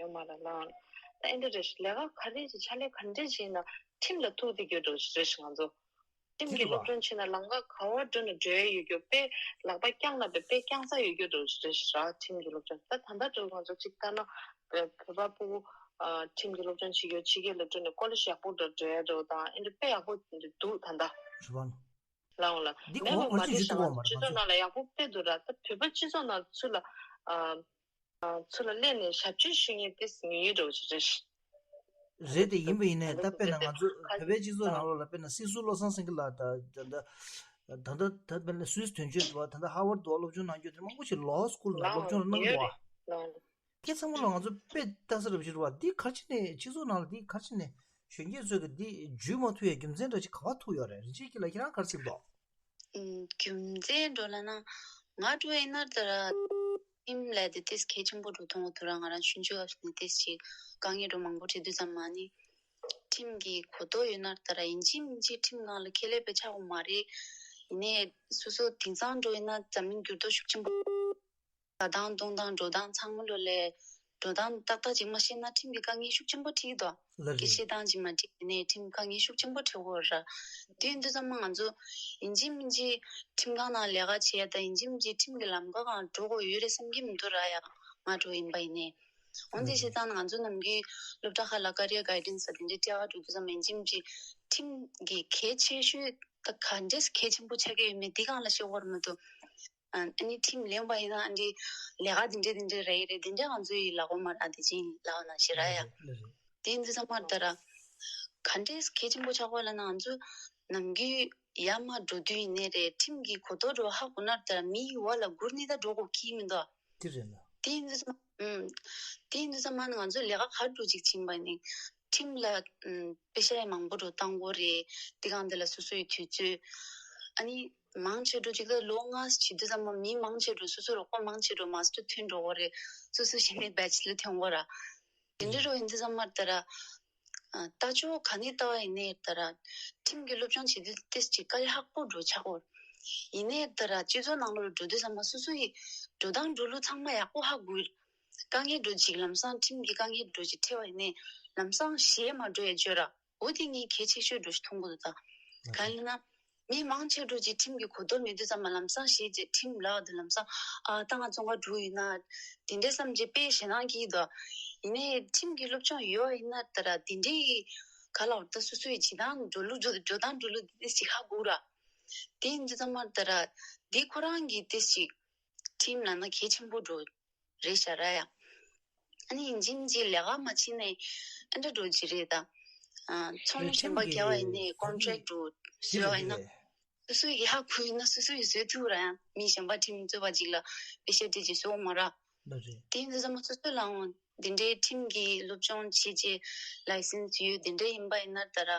ཡོད་མ་རེད་ལགས། ད་ཨེ་འདྲ་རེད། ལས་ཀ་ག་རེ་ཅིག་ཕྱག་ལས་ག་འདྲ་ཅིག་ཡིན་ན་ཁྲིམས་ལ་ཐུག་བསྡད་རྒྱུ་འདྲ་ཞིག་རེད་ཤག་ང་ཚོ། ཁྲིམས་ཀྱི་སློབ་སྦྱོང་བྱས་ན་ལམ་ཁ་ག་བར་འགྲོ་ན་འགྲོ་ཡ་ཡོད་རྒྱུ། དཔེ་ལག་པ་བརྐྱངས་ན་དཔེ་དཔེ་བརྐྱངས་ས་ཡོད་རྒྱུ་འདྲ་ཞིག་རེད་ཤག་ཁྲིམས་ཀྱི་སློབ་སྦྱོང་ད་ད་ལྟ་འགྲོ་ང་ཚོ་ཅིག་ལྟ་ན་བོད་པ་ཕྲུ་གུ་ཨ་ཁྲིམས་ཀྱི་སློབ་སྦྱོང་བྱེད་རྒྱུ་ཕྱི་རྒྱལ་ལ་འགྲོ་ནས་ཀོ་ལེ་ཇི་ཡག་པོ་འདྲ་འགྲོ་ཡ་འདྲ་བོ་དང་ཨེ་འདྲ་དཔེ་ཡག་པོ་འདུག་ད་ལྟ། རེད་བ། ལའོ་ལ། འདི་མེད་གོང་པ་མ་བར་ཆད་རེད་ཤག་ཅིག་ང་གོ་མ་ཚོ་རེད། སྤྱི་ཚོགས་ནང་ལ་ཡག་པོ་དཔེ་འདུག་ར། ད་བོད་པ་སྤྱི་ཚོགས་ནང་ཚུར་ལ་ཨ་ཨ་ཚུར་ལ་སླེབས་ནས་ཞབས་ཕྱི་ཞུ་མཁན་དེ་ཉུང་ཉུང་འདྲ་བོ་ཞིག་རེད་ཤག་རེད་དེ་ཡིན་པ་ཡིན་ནའི་ད་དཔེར་ན་ང་ཚོ་བོད་པའི་སྤྱི་ཚོགས་ནང་ལོགས་ལ་དཔེར་ན་སྲིད་ཟུར་བློ་བཟང་སེང་གེ་ལགས་ད་ད་ད་ད་ད་དཔེར་ན་སུད་སི་དོན་གཅོད་འདུག་བ། ད་ལྟ་ཧར་ཝར་དུ་སློབ་སྦྱོང་གནང་རྒྱུ་དེ་མང་པོ་ཞིག་ལོ་སི་ཀུལ་ནང་སློབ་སྦྱོང་གནང་གི་འདུག་བ། ལའོ་ལ། ཁྱེད་ཚང་མ་ལ་ང་ཚོ་དཔེ་ལྟ་ས་རབ་ཞིག་རེད་བ། འདི་ག་རེ་བྱས་ནས་སྤྱི་ཚོགས་ནང་ལ་འདི་ག་རེ་བྱས་ནས་གཞོན་སྐྱེས་ཚོས་ཀྱི་འདི་འཇུས་མ་ཐུབ་ཡ་རྒྱུ་མཚན་འདྲ་ཅིག་ག་པར་ཐུག་ཡོད་རེད། རིན་ཆེན་སྐྱིད་ལགས་ཁྱེད་རང་ག་རེ་བྱེད་འདུག་ཨུམ། རྒྱུ་མཚན་འགྲོ་ལ་ན་ང་འགྲོ་ཡིན་ན་ད་ར་ཁྲིམས་ལས་དེ་ཏིས་གལ་ཆེན་པོ་འགྲོ་མཐོང་གི་འདུག་ར། ང་རང་ཆུང་ཆུང་སྐབས་ནས་ཏིས་ཅིག་དཀའ་ངལ་འགྲོ་མང་པོ་འཕྲད་དུས་ཙམ་མ་ནི་ཁྲིམས་ཀྱི་གོ་རྟོགས་ཡོད་ན་ད་ར་ཡིན་གཅིག་མིན་གཅིག་ཁྲིམས་སྒང་ལ་ཁས་ལེན་པའི་ཆགས་པ་མ་རེད། ཡིན་ནའི་སོ་སོ་དེང་སང་འགྲོ་ཡིན་ན་འཛམ་གླིང་འགྱུར་ལྡོག་ཤུགས་ཆེན་པོ། ཟ་སྟངས་འཐུང་སྟངས་འགྲོ་སྟངས་ཚང་མ་ལོ་ལས་འགྲོ་སྟངས་ཏག་ཏག་ཅིག་མ་ཤེས་ན་ཁྲིམས་ཀྱི་དཀའ་ངལ་ཤུགས་ཆེན་པོ་འཕྲད་ཀྱི་འདུག་ལ་རེད། སྐད་ཆ་བཤད་སྟངས་ཅིག་མ་འགྲིག་ནས་ཁྲིམས་དཀའ་ངལ་ཤུགས་ཆེན་པོ་འཕྲད་ཀྱི་ཡོད་ར། དེ་ཡིན་དུས་ཙམ་པ་ང་ཚོ་ཡིན་གཅིག་མིན་གཅིག་ཁྲིམས་ཁང་ནང་ལས་ཀ་བྱེད་ཡ་དང་ཡིན་གཅིག་མིན་གཅིག་ཁྲིམས་ཀྱི་ལམ་ཁ་སྒང་འགྲོ་དགོས་ཡོད་རེད་བསམ་གྱི་མི་འདུག་ར། ཡ་ང་འགྲོ་ཡིན་པ་ཡིན་ནས། འོན་ཏེ་ལ་བྱས་རེད། ཙང་ང་ཚོ་ནམ་རྒྱུན་སློབ་གྲྭ་ཁག་ལ་career guidance དེ་འདྲའི་སྤྲད་ག་འགྲོ་དུས་ཙམ་ཡིན་གཅིག་མིན་གཅིག་ཁྲིམས་ཀྱི་གལ་ཆེ་ཤོས་དང་ག་འདྲས་གལ་ཆེན་པོ་ཆགས་ཀྱི་ཡོད་མེད་འདི་སྒང་ལ་ཤེས་དགོས་རེད་མ་གཏོགས། ཨ་ནི་ཁྲིམས་ལེན་པ་ཡིན་ན་ཨ་འདི་ལས་ཀ་འདི་འདྲས་འདི་འདྲས་རེད་རེད་འདི་འདྲས་ང་ཚོ་ཡི་ལབ་དགོས་མ་རེད། ཨ་དེ་ཅིག་ལབ་ན་ཞེ་དྲག་ཡ། ལ་རེད། དེ་ཡིན་དུས་ཙམ་པར་ད་ར་ག་འདྲས་གལ་ཆེན་པོ་ཆགས་པ་ལབ་ན་ང་ཚོ་ནམ་རྒྱུན་ཡར་མར་འགྲོ་དུས་ཡིན་ནའི་རེད་ཁྲིམས་ཀྱི་གོ་རྟོགས་འགྲོ་ཧ་གོ་ན་ད་ར་མི་ཡི་འོག་ལ་སྒུར་ནི་ད་འགྲོ་དགོས་ཀྱི་མི་འདུག་དེ་རེད་ལ། དེ་ཡིན་དུས་ཙམ་ཨུམ། དེ་ཡིན་དུས་ཙམ་པར་ང་ཚོ་ལས་ཀ་ག་འགྲོ་ཅིག་ཕྱིན་པ་ནི་ཁྲིམས་ལ་ཨུམ་པེ་ཤ་ཡ་མང་པོ་འགྲོ་བཏང་དགོས་རེད། དེ་གང་དེ་ལ་སོ་སོའི་དུས་ཚོད་ཨ་ནི། མང་ཆེ་འགྲོ་ཅིག་ད་ལོ་ལྔ་བྱེད་དུས་ཙམ་པ་མི་མང་ཆེ་འགྲོ་སོ་སོ་རོགས་པ་མང་ཆེ་འགྲོ་མ་སི་ཊར་ཐོན་འགྲོ་གི་རེད། སོ་སོ་གཞན་ནས་བེ་ཆི་ལར་ཐོན་གི་ར། དེ་འདྲ་རོ་ཡིན་དུས་ཙམ་པ་ད་ར། ལྟ་ཕྱོགས་ག་ནས་ལྟ་བ་ཡིན་ནའི་ད་ར། ཁྲིམས་ཀྱི་སློབ་སྦྱོང་བྱེད་དུས་ཏེ་ཅིག་དཀའ་ལས་ཁག་པོ་འགྲོ་ཆགས་གོ། ཡིན་ནའི་ད་ར་སྤྱི་ཚོགས་ནང་ལོགས་ལ་འགྲོ་དུས་ཙམ་པ་སོ་སོ་ཡི་འགྲོ་སྟངས་འགྲོ་ལུགས་ཚང་མ་ཡག་པོ་ཧ་གོ་ཡོད། དཀའ་ངལ་འགྲོ་ཅིག་ལམ་སང་ཁྲིམས་ཀྱི་དཀའ་ངལ་འགྲོ་ཅིག་འཕྲད་པ་ཡིན་ནའི་ལམ་སང་ཞེད་མ་འགྲོ་ཡ་བྱོས་ར། འོ་དེ་ངས་གལ་ཆེ་ཤོས་འགྲོ་ཞིག་མཐོང་གི་འདུག་ད། གང་ཡིན་ན། མི་མང་ཆེ་འགྲོ་ཅིག་ཁྲིམས་ཀྱི་གོ་རྟོགས་མེད་དུས་ཙམ་པ་ལམ་སང་ཞེད་ཅིག་ཁྲིམས་ལབ་དུས་ལམ་སང་ཨ་ད་ང་བཙོན་ཁང་འགྲོ་ཡིན་ན། དེ་འདྲའི་བསམ་གྱི་དཔེ་ཞེད་སྣང་སྐྱེ་གི་འདུག་ཡིན་ནའི་ཁྲིམས་ཀྱི་སློབ་སྦྱོང་ཡོད་པ་ཡིན་ན་ད་ར་དེ་འདྲའི་ག་ལ་བར་ད་སོ་སོའི་བྱེད་སྟངས་འགྲོ་ལུགས་འགྲོ་འགྲོ་སྟངས་འགྲོ་ལུགས་དེ་ཞིག་ཧ་གོ་ར། དེ་ཡིན་དུས་ཙམ་པ་ད་ར་དེ་ཁོ་རང་གི་དེ་ཞིག་ཁྲིམས་ལབ་ན་གལ་ཆེན་པོ་འགྲོ། རེད་ཤག་ར་ཡ། ཨ་ནི་ཡིན་གཅིག་མིན་གཅིག་ལས་ཀ་མ་བྱེད་ནས་ཨ་འདྲ་འགྲོ་གི་རེད་ད། ཨ་ཚོང་རེད། གཞན་པ་ཁྲིམས་ཀྱི་རྒྱག་པ་ཡིན་ནའི་ཀོན་ཊེག་འགྲོ་བཟོས་པ་ཡིན་ན། སོ་སོའི་གི་ཧ་གོ་ཡིན་ན་སོ་སོའི་བཟོས་ཐུབ་ར། ཡང་མི་གཞན་པ་ཁྲིམས་རྩོད་པ་ཅིག་ལ་པེ་ཤ་སྤྲད་ཅིག་བཟོ་མ་ར། ལ་རེད། དེ་ཡིན་ཙང་མ་སོ་སོ་ལའང་འདི་འདྲའི་ཁྲིམས་ཀྱི་སློབ་སྦྱོང་བྱེད་ཅེས་ལའི་སེན་སི་ཡོད་དེ་འདྲ་ཡིན་པ་ཡིན་ན་ད་ར་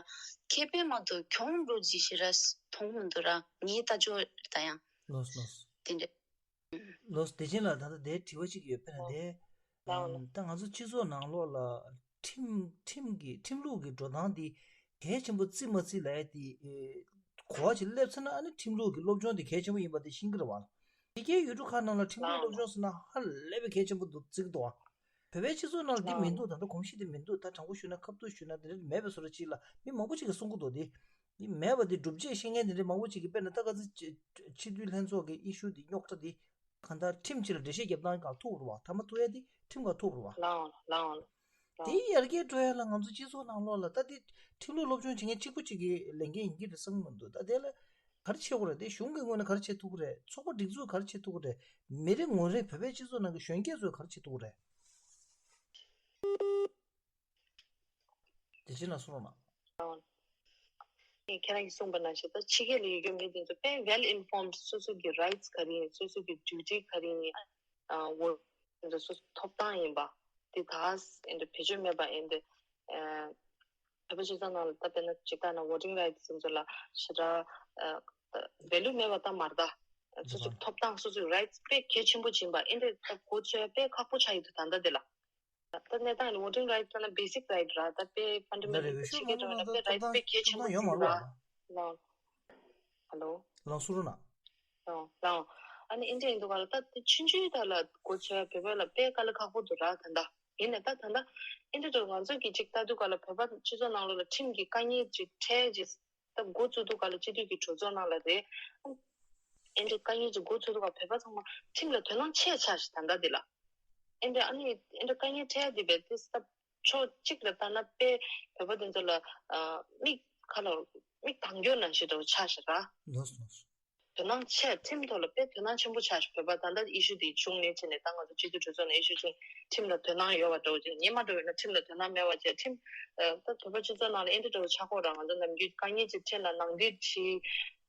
ཁེ་ཕན་མ་གཏོགས་གྱོང་འགྲོ་ཅིག་ཞེ་ར་མཐོང་མི་འདུག་ར། ངའི་ལྟ་ཕྱོགས་ད་ཡང་ལོས་ལོས། དེ་འདྲ། ལོས་བདེ་ཆེན་ལགས། ད་ལྟ་དེའི་དྲི་བ་གཅིག་ཡོད། དཔེར་ན་དེ་ལའོ་ལ། ད་ང་ཚོ་སྤྱི་ཚོགས་ནང་ལོགས་ལ་ཁྲིམས་ཁྲིམས་ཀྱི་ཁྲིམས་ལུགས་ཀྱི་འགྲོ་སྟངས་དེ་གལ་ཆེན་པོ་བརྩི་མ་བརྩི་ལབ་ཡ་དེ་ཨེ་གོ་བ་ཅིག་སླེབས་ཚར་ན་ཨ་ནི་ཁྲིམས་ལུགས་ཀྱི་སློབ་སྦྱོང་དེ་གལ་ཆེན་པོ་ཡིན་པ་དེ་ཤེས་ཀྱི་རེད་བ། དེ་གའི་ཡུལ་གྲུ་ཁག་ནང་ལ་ཁྲིམས་ལུགས་སློབ་སྦྱོང་ཟེར་ན་ཧ་ལས་པའི་གལ་ཆེན་པོ་འདུག་བརྩི་གི་འདུག་བ། བོད་པའི་སྤྱི་ཚོགས་ནང་ལ་འདི་མི་འདུག་ད་ལྟ་གོམས་གཤིས་འདི་མི་འདུག་ད་དྲང་པོ་ཞུས་ན་ཁ་བསྡུར་ཞུས་ན་འདི་འདྲ་མེད་པའི་བཟོ་འདྲ་ཅིག་ལ་མི་མང་པོ་ཅིག་གིས་གསུང་གི་འདུག་འདི་འདི་མེད་པ་འདི་སྒྲུབ་བྱེད་ཤེས་མཁན་འདི་འདྲ་མང་པོ་ཅིག་གིས། དཔེར་ན་ད་ག་ཚོད་སྤྱི་སྤྱི་འཐུས་ལྷན་ཚོགས་ཀྱི་ཨི་ཤུ་འདི་རྙོག་དྲ་འདི་གང་ལྟར་ཁྲིམས་ཕྱི་ལ་འགྲེལ་བཤད་རྒྱབ་སྟངས་གང་ཐུག་རུ་བ། ཐ་མ་ཐུག་ཡ་འདི་ཁྲིམས་གང་ཐུག་རུ་བ། ལའོ་ལའོ་ལའོ། དེ་ཡར་རྒྱས་འགྲོ་ཡ་ལ་ང་ཚོ་སྤྱི་ཚོགས་ནང་ལོགས་ལ་ད་འདི་ཁྲིམས་ལུགས་སློབ་སྦྱོང་བྱེད་མཁན་གཅིག་པུ་གཅིག་གི་ལས་འགན་ཡིན་གྱི་རེད་བསམ་གྱི་མི་འདུག་ད་དེ་ལ་ག་རེ་བྱེད་དགོས་རེད། དེ་གཞུང་གི་ངོས་ནས་ག་རེ་བྱེད་ཐུབ་ཀྱི་རེད། ཚོགས་པ་སྒྲིག་འཛུགས་ག་རེ་བྱེད་ཐུབ་ཀྱི་རེད། མི་རེ་ངོ་རེ་བོད་པའི་སྤྱི་ཚོགས་ནང་གི་གཞོན་སྐྱེས་ཚོས་ག་རེ་བྱེད་ཐུབ་ཀྱི་རེད། དེ་ཕྱིར་ན་གསུང་རོགས་གནང་། ཁྱེད་རང་གིས་གསུངས་པ་ནང་བཞིན་ད་ཕྱི་རྒྱལ་ལ་ཡོད་རྒྱུ་མི་དེ་ཚོ་དཔེ་well informed། སོ་སོ་གི་རའིཊ་སི་ག་རེ་ཡིན། སོ་སོ་གི་ཌིའུ་ཊི་ག་རེ་ཡིན། ཨ་འོ་དེ་ཚོ་སོ་སོ་ཐོབ་ཐང་ཡིན་པ་དེ་ག་ཡིན་འདྲ་བེད་སྤྱོད་མེད་པ་ཡིན་ཏེ། ཨ་བོད་པ་སྤྱི་ཚོགས་ནང་ལ་ད་དཔེར་ན་ཇི་ལྟར་ན་voting rights དེ་ཚོ་ལ་ཞེ་དྲག་ཨ་ཝེ་ལུ་མེད་པ་ད་མ་རེད་ད། སོ་སོ་ཐོབ་ཐང་སོ་སོའི་རའིཊ་སི་དཔེ་གལ་ཆེན་པོ་ཡིན་པ་ཡིན་ཏེ་ད་གོ་ཚོད་དཔེ་ཁག་པོ་ཆགས་ཡོད་འདུག་ད་ལྟ་དེ་ལ། ད་གནས་སྟངས་ལ་voting rights ལབ་ན་basic right ར། ད་དཔེ་ད་རེ་fundamental ད་ཕྱི་རྒྱལ་འགྲོ་ན་དཔེ་རའིཊ་སི་དཔེ་གལ་ཆེན་པོ་ཡོད་མ་རེད་བ། ལའོ། ཧ་ལོ། ལའོ་གསུང་རོགས་གནང་། ལའོ་ལའོ། ཨ་ནི་ཨིན་ཌི་ཡ་ཡིན་འདུག་ག་ལ། ད་དེ་ཆུང་ཆུང་དག་ལ་གོ་ཚོད་བོད་པ་ལ་དཔེ་དཀའ་ལས་ཁག་པོ་འདུག་ར་ད་ལྟ། ཡིན་ནའི་ད་ད་ལྟ་ཨིན་ཌི་ཡ་འགྲོ་ང་ཚོ་གི་ཅིག་ལྟ་དུས་ག་ལ་བོད་པ་སྤྱི་ཚོགས་ནང་ལོགས་ལ་ཁྲིམས་ཀྱི་དཀའ་ངལ་ཅིག་འཕྲད་ཅིག་ད་འགོ་བཙུགས་དུས་ག་ལ་སྤྱི་འཐུས་ཀྱི་གྲོས་ཚོགས་ནང་ལ་རེད། ཨེ་འདྲ་དཀའ་ངལ་ཅིག་འགོ་ཚུགས་དུས་ག་བོད་པ་ཚང་མ་ཁྲིམས་ལ་དོ་སྣང་ཆེ་ཆགས་ཤིག་ད་ལྟ་འདི་ལ། ཨེ་འདྲ་ཨ་ནི་ཨེ་འདྲ་དཀའ་ངལ་འཕྲད་དེ་བས་དེ་ས་ཕྱོགས་གཅིག་ལ་ལྟ་ན་དཔེ་བོད་པ་དེ་ཚོ་ལ་ཨ་མིག་ཁ་ལ་མིག་གདངས་སྐྱོ་ནང་བཞིན་འདྲ་བོ་ཆགས་ཤིག་ར། ལགས་སོ་ལགས་སོ། དོ་སྣང་ཆེ། ཁྲིམས་ཐོག་ལ་དཔེ་དོ་སྣང་ཆེན་པོ་ཆགས་ཤིག་བོད་པ་ད་ལྟ་ཨི་ཤུ་དེ་བྱུང་ནས་བྱས་ནས་ད་ང་ཚོ་སྤྱི་འཐུས་གྲོས་ཚོགས་ནང་ཨི་ཤུ་བྱུང་། ཁྲིམས་ལ་དོ་སྣང་ཡོད་པ་འདྲ་བོ་ཅིག་ཉེས་མ་འགྲོ་ཡོད་ན་ཁྲིམས་ལ་དོ་སྣང་མེད་པ་བྱས། ཁྲིམས་ཨ་ད་བོད་པ་སྤྱི་ཚོགས་ནང་ལ་ཨེ་འདྲ་འདྲ་བོ་ཆགས་ཀྱི་ཡོད་ར། ང་ཚོ་ནམ་རྒྱུན་དཀའ་ངལ་ཅིག་འཕྲད་ན་ནང་འདྲེན་བྱེད།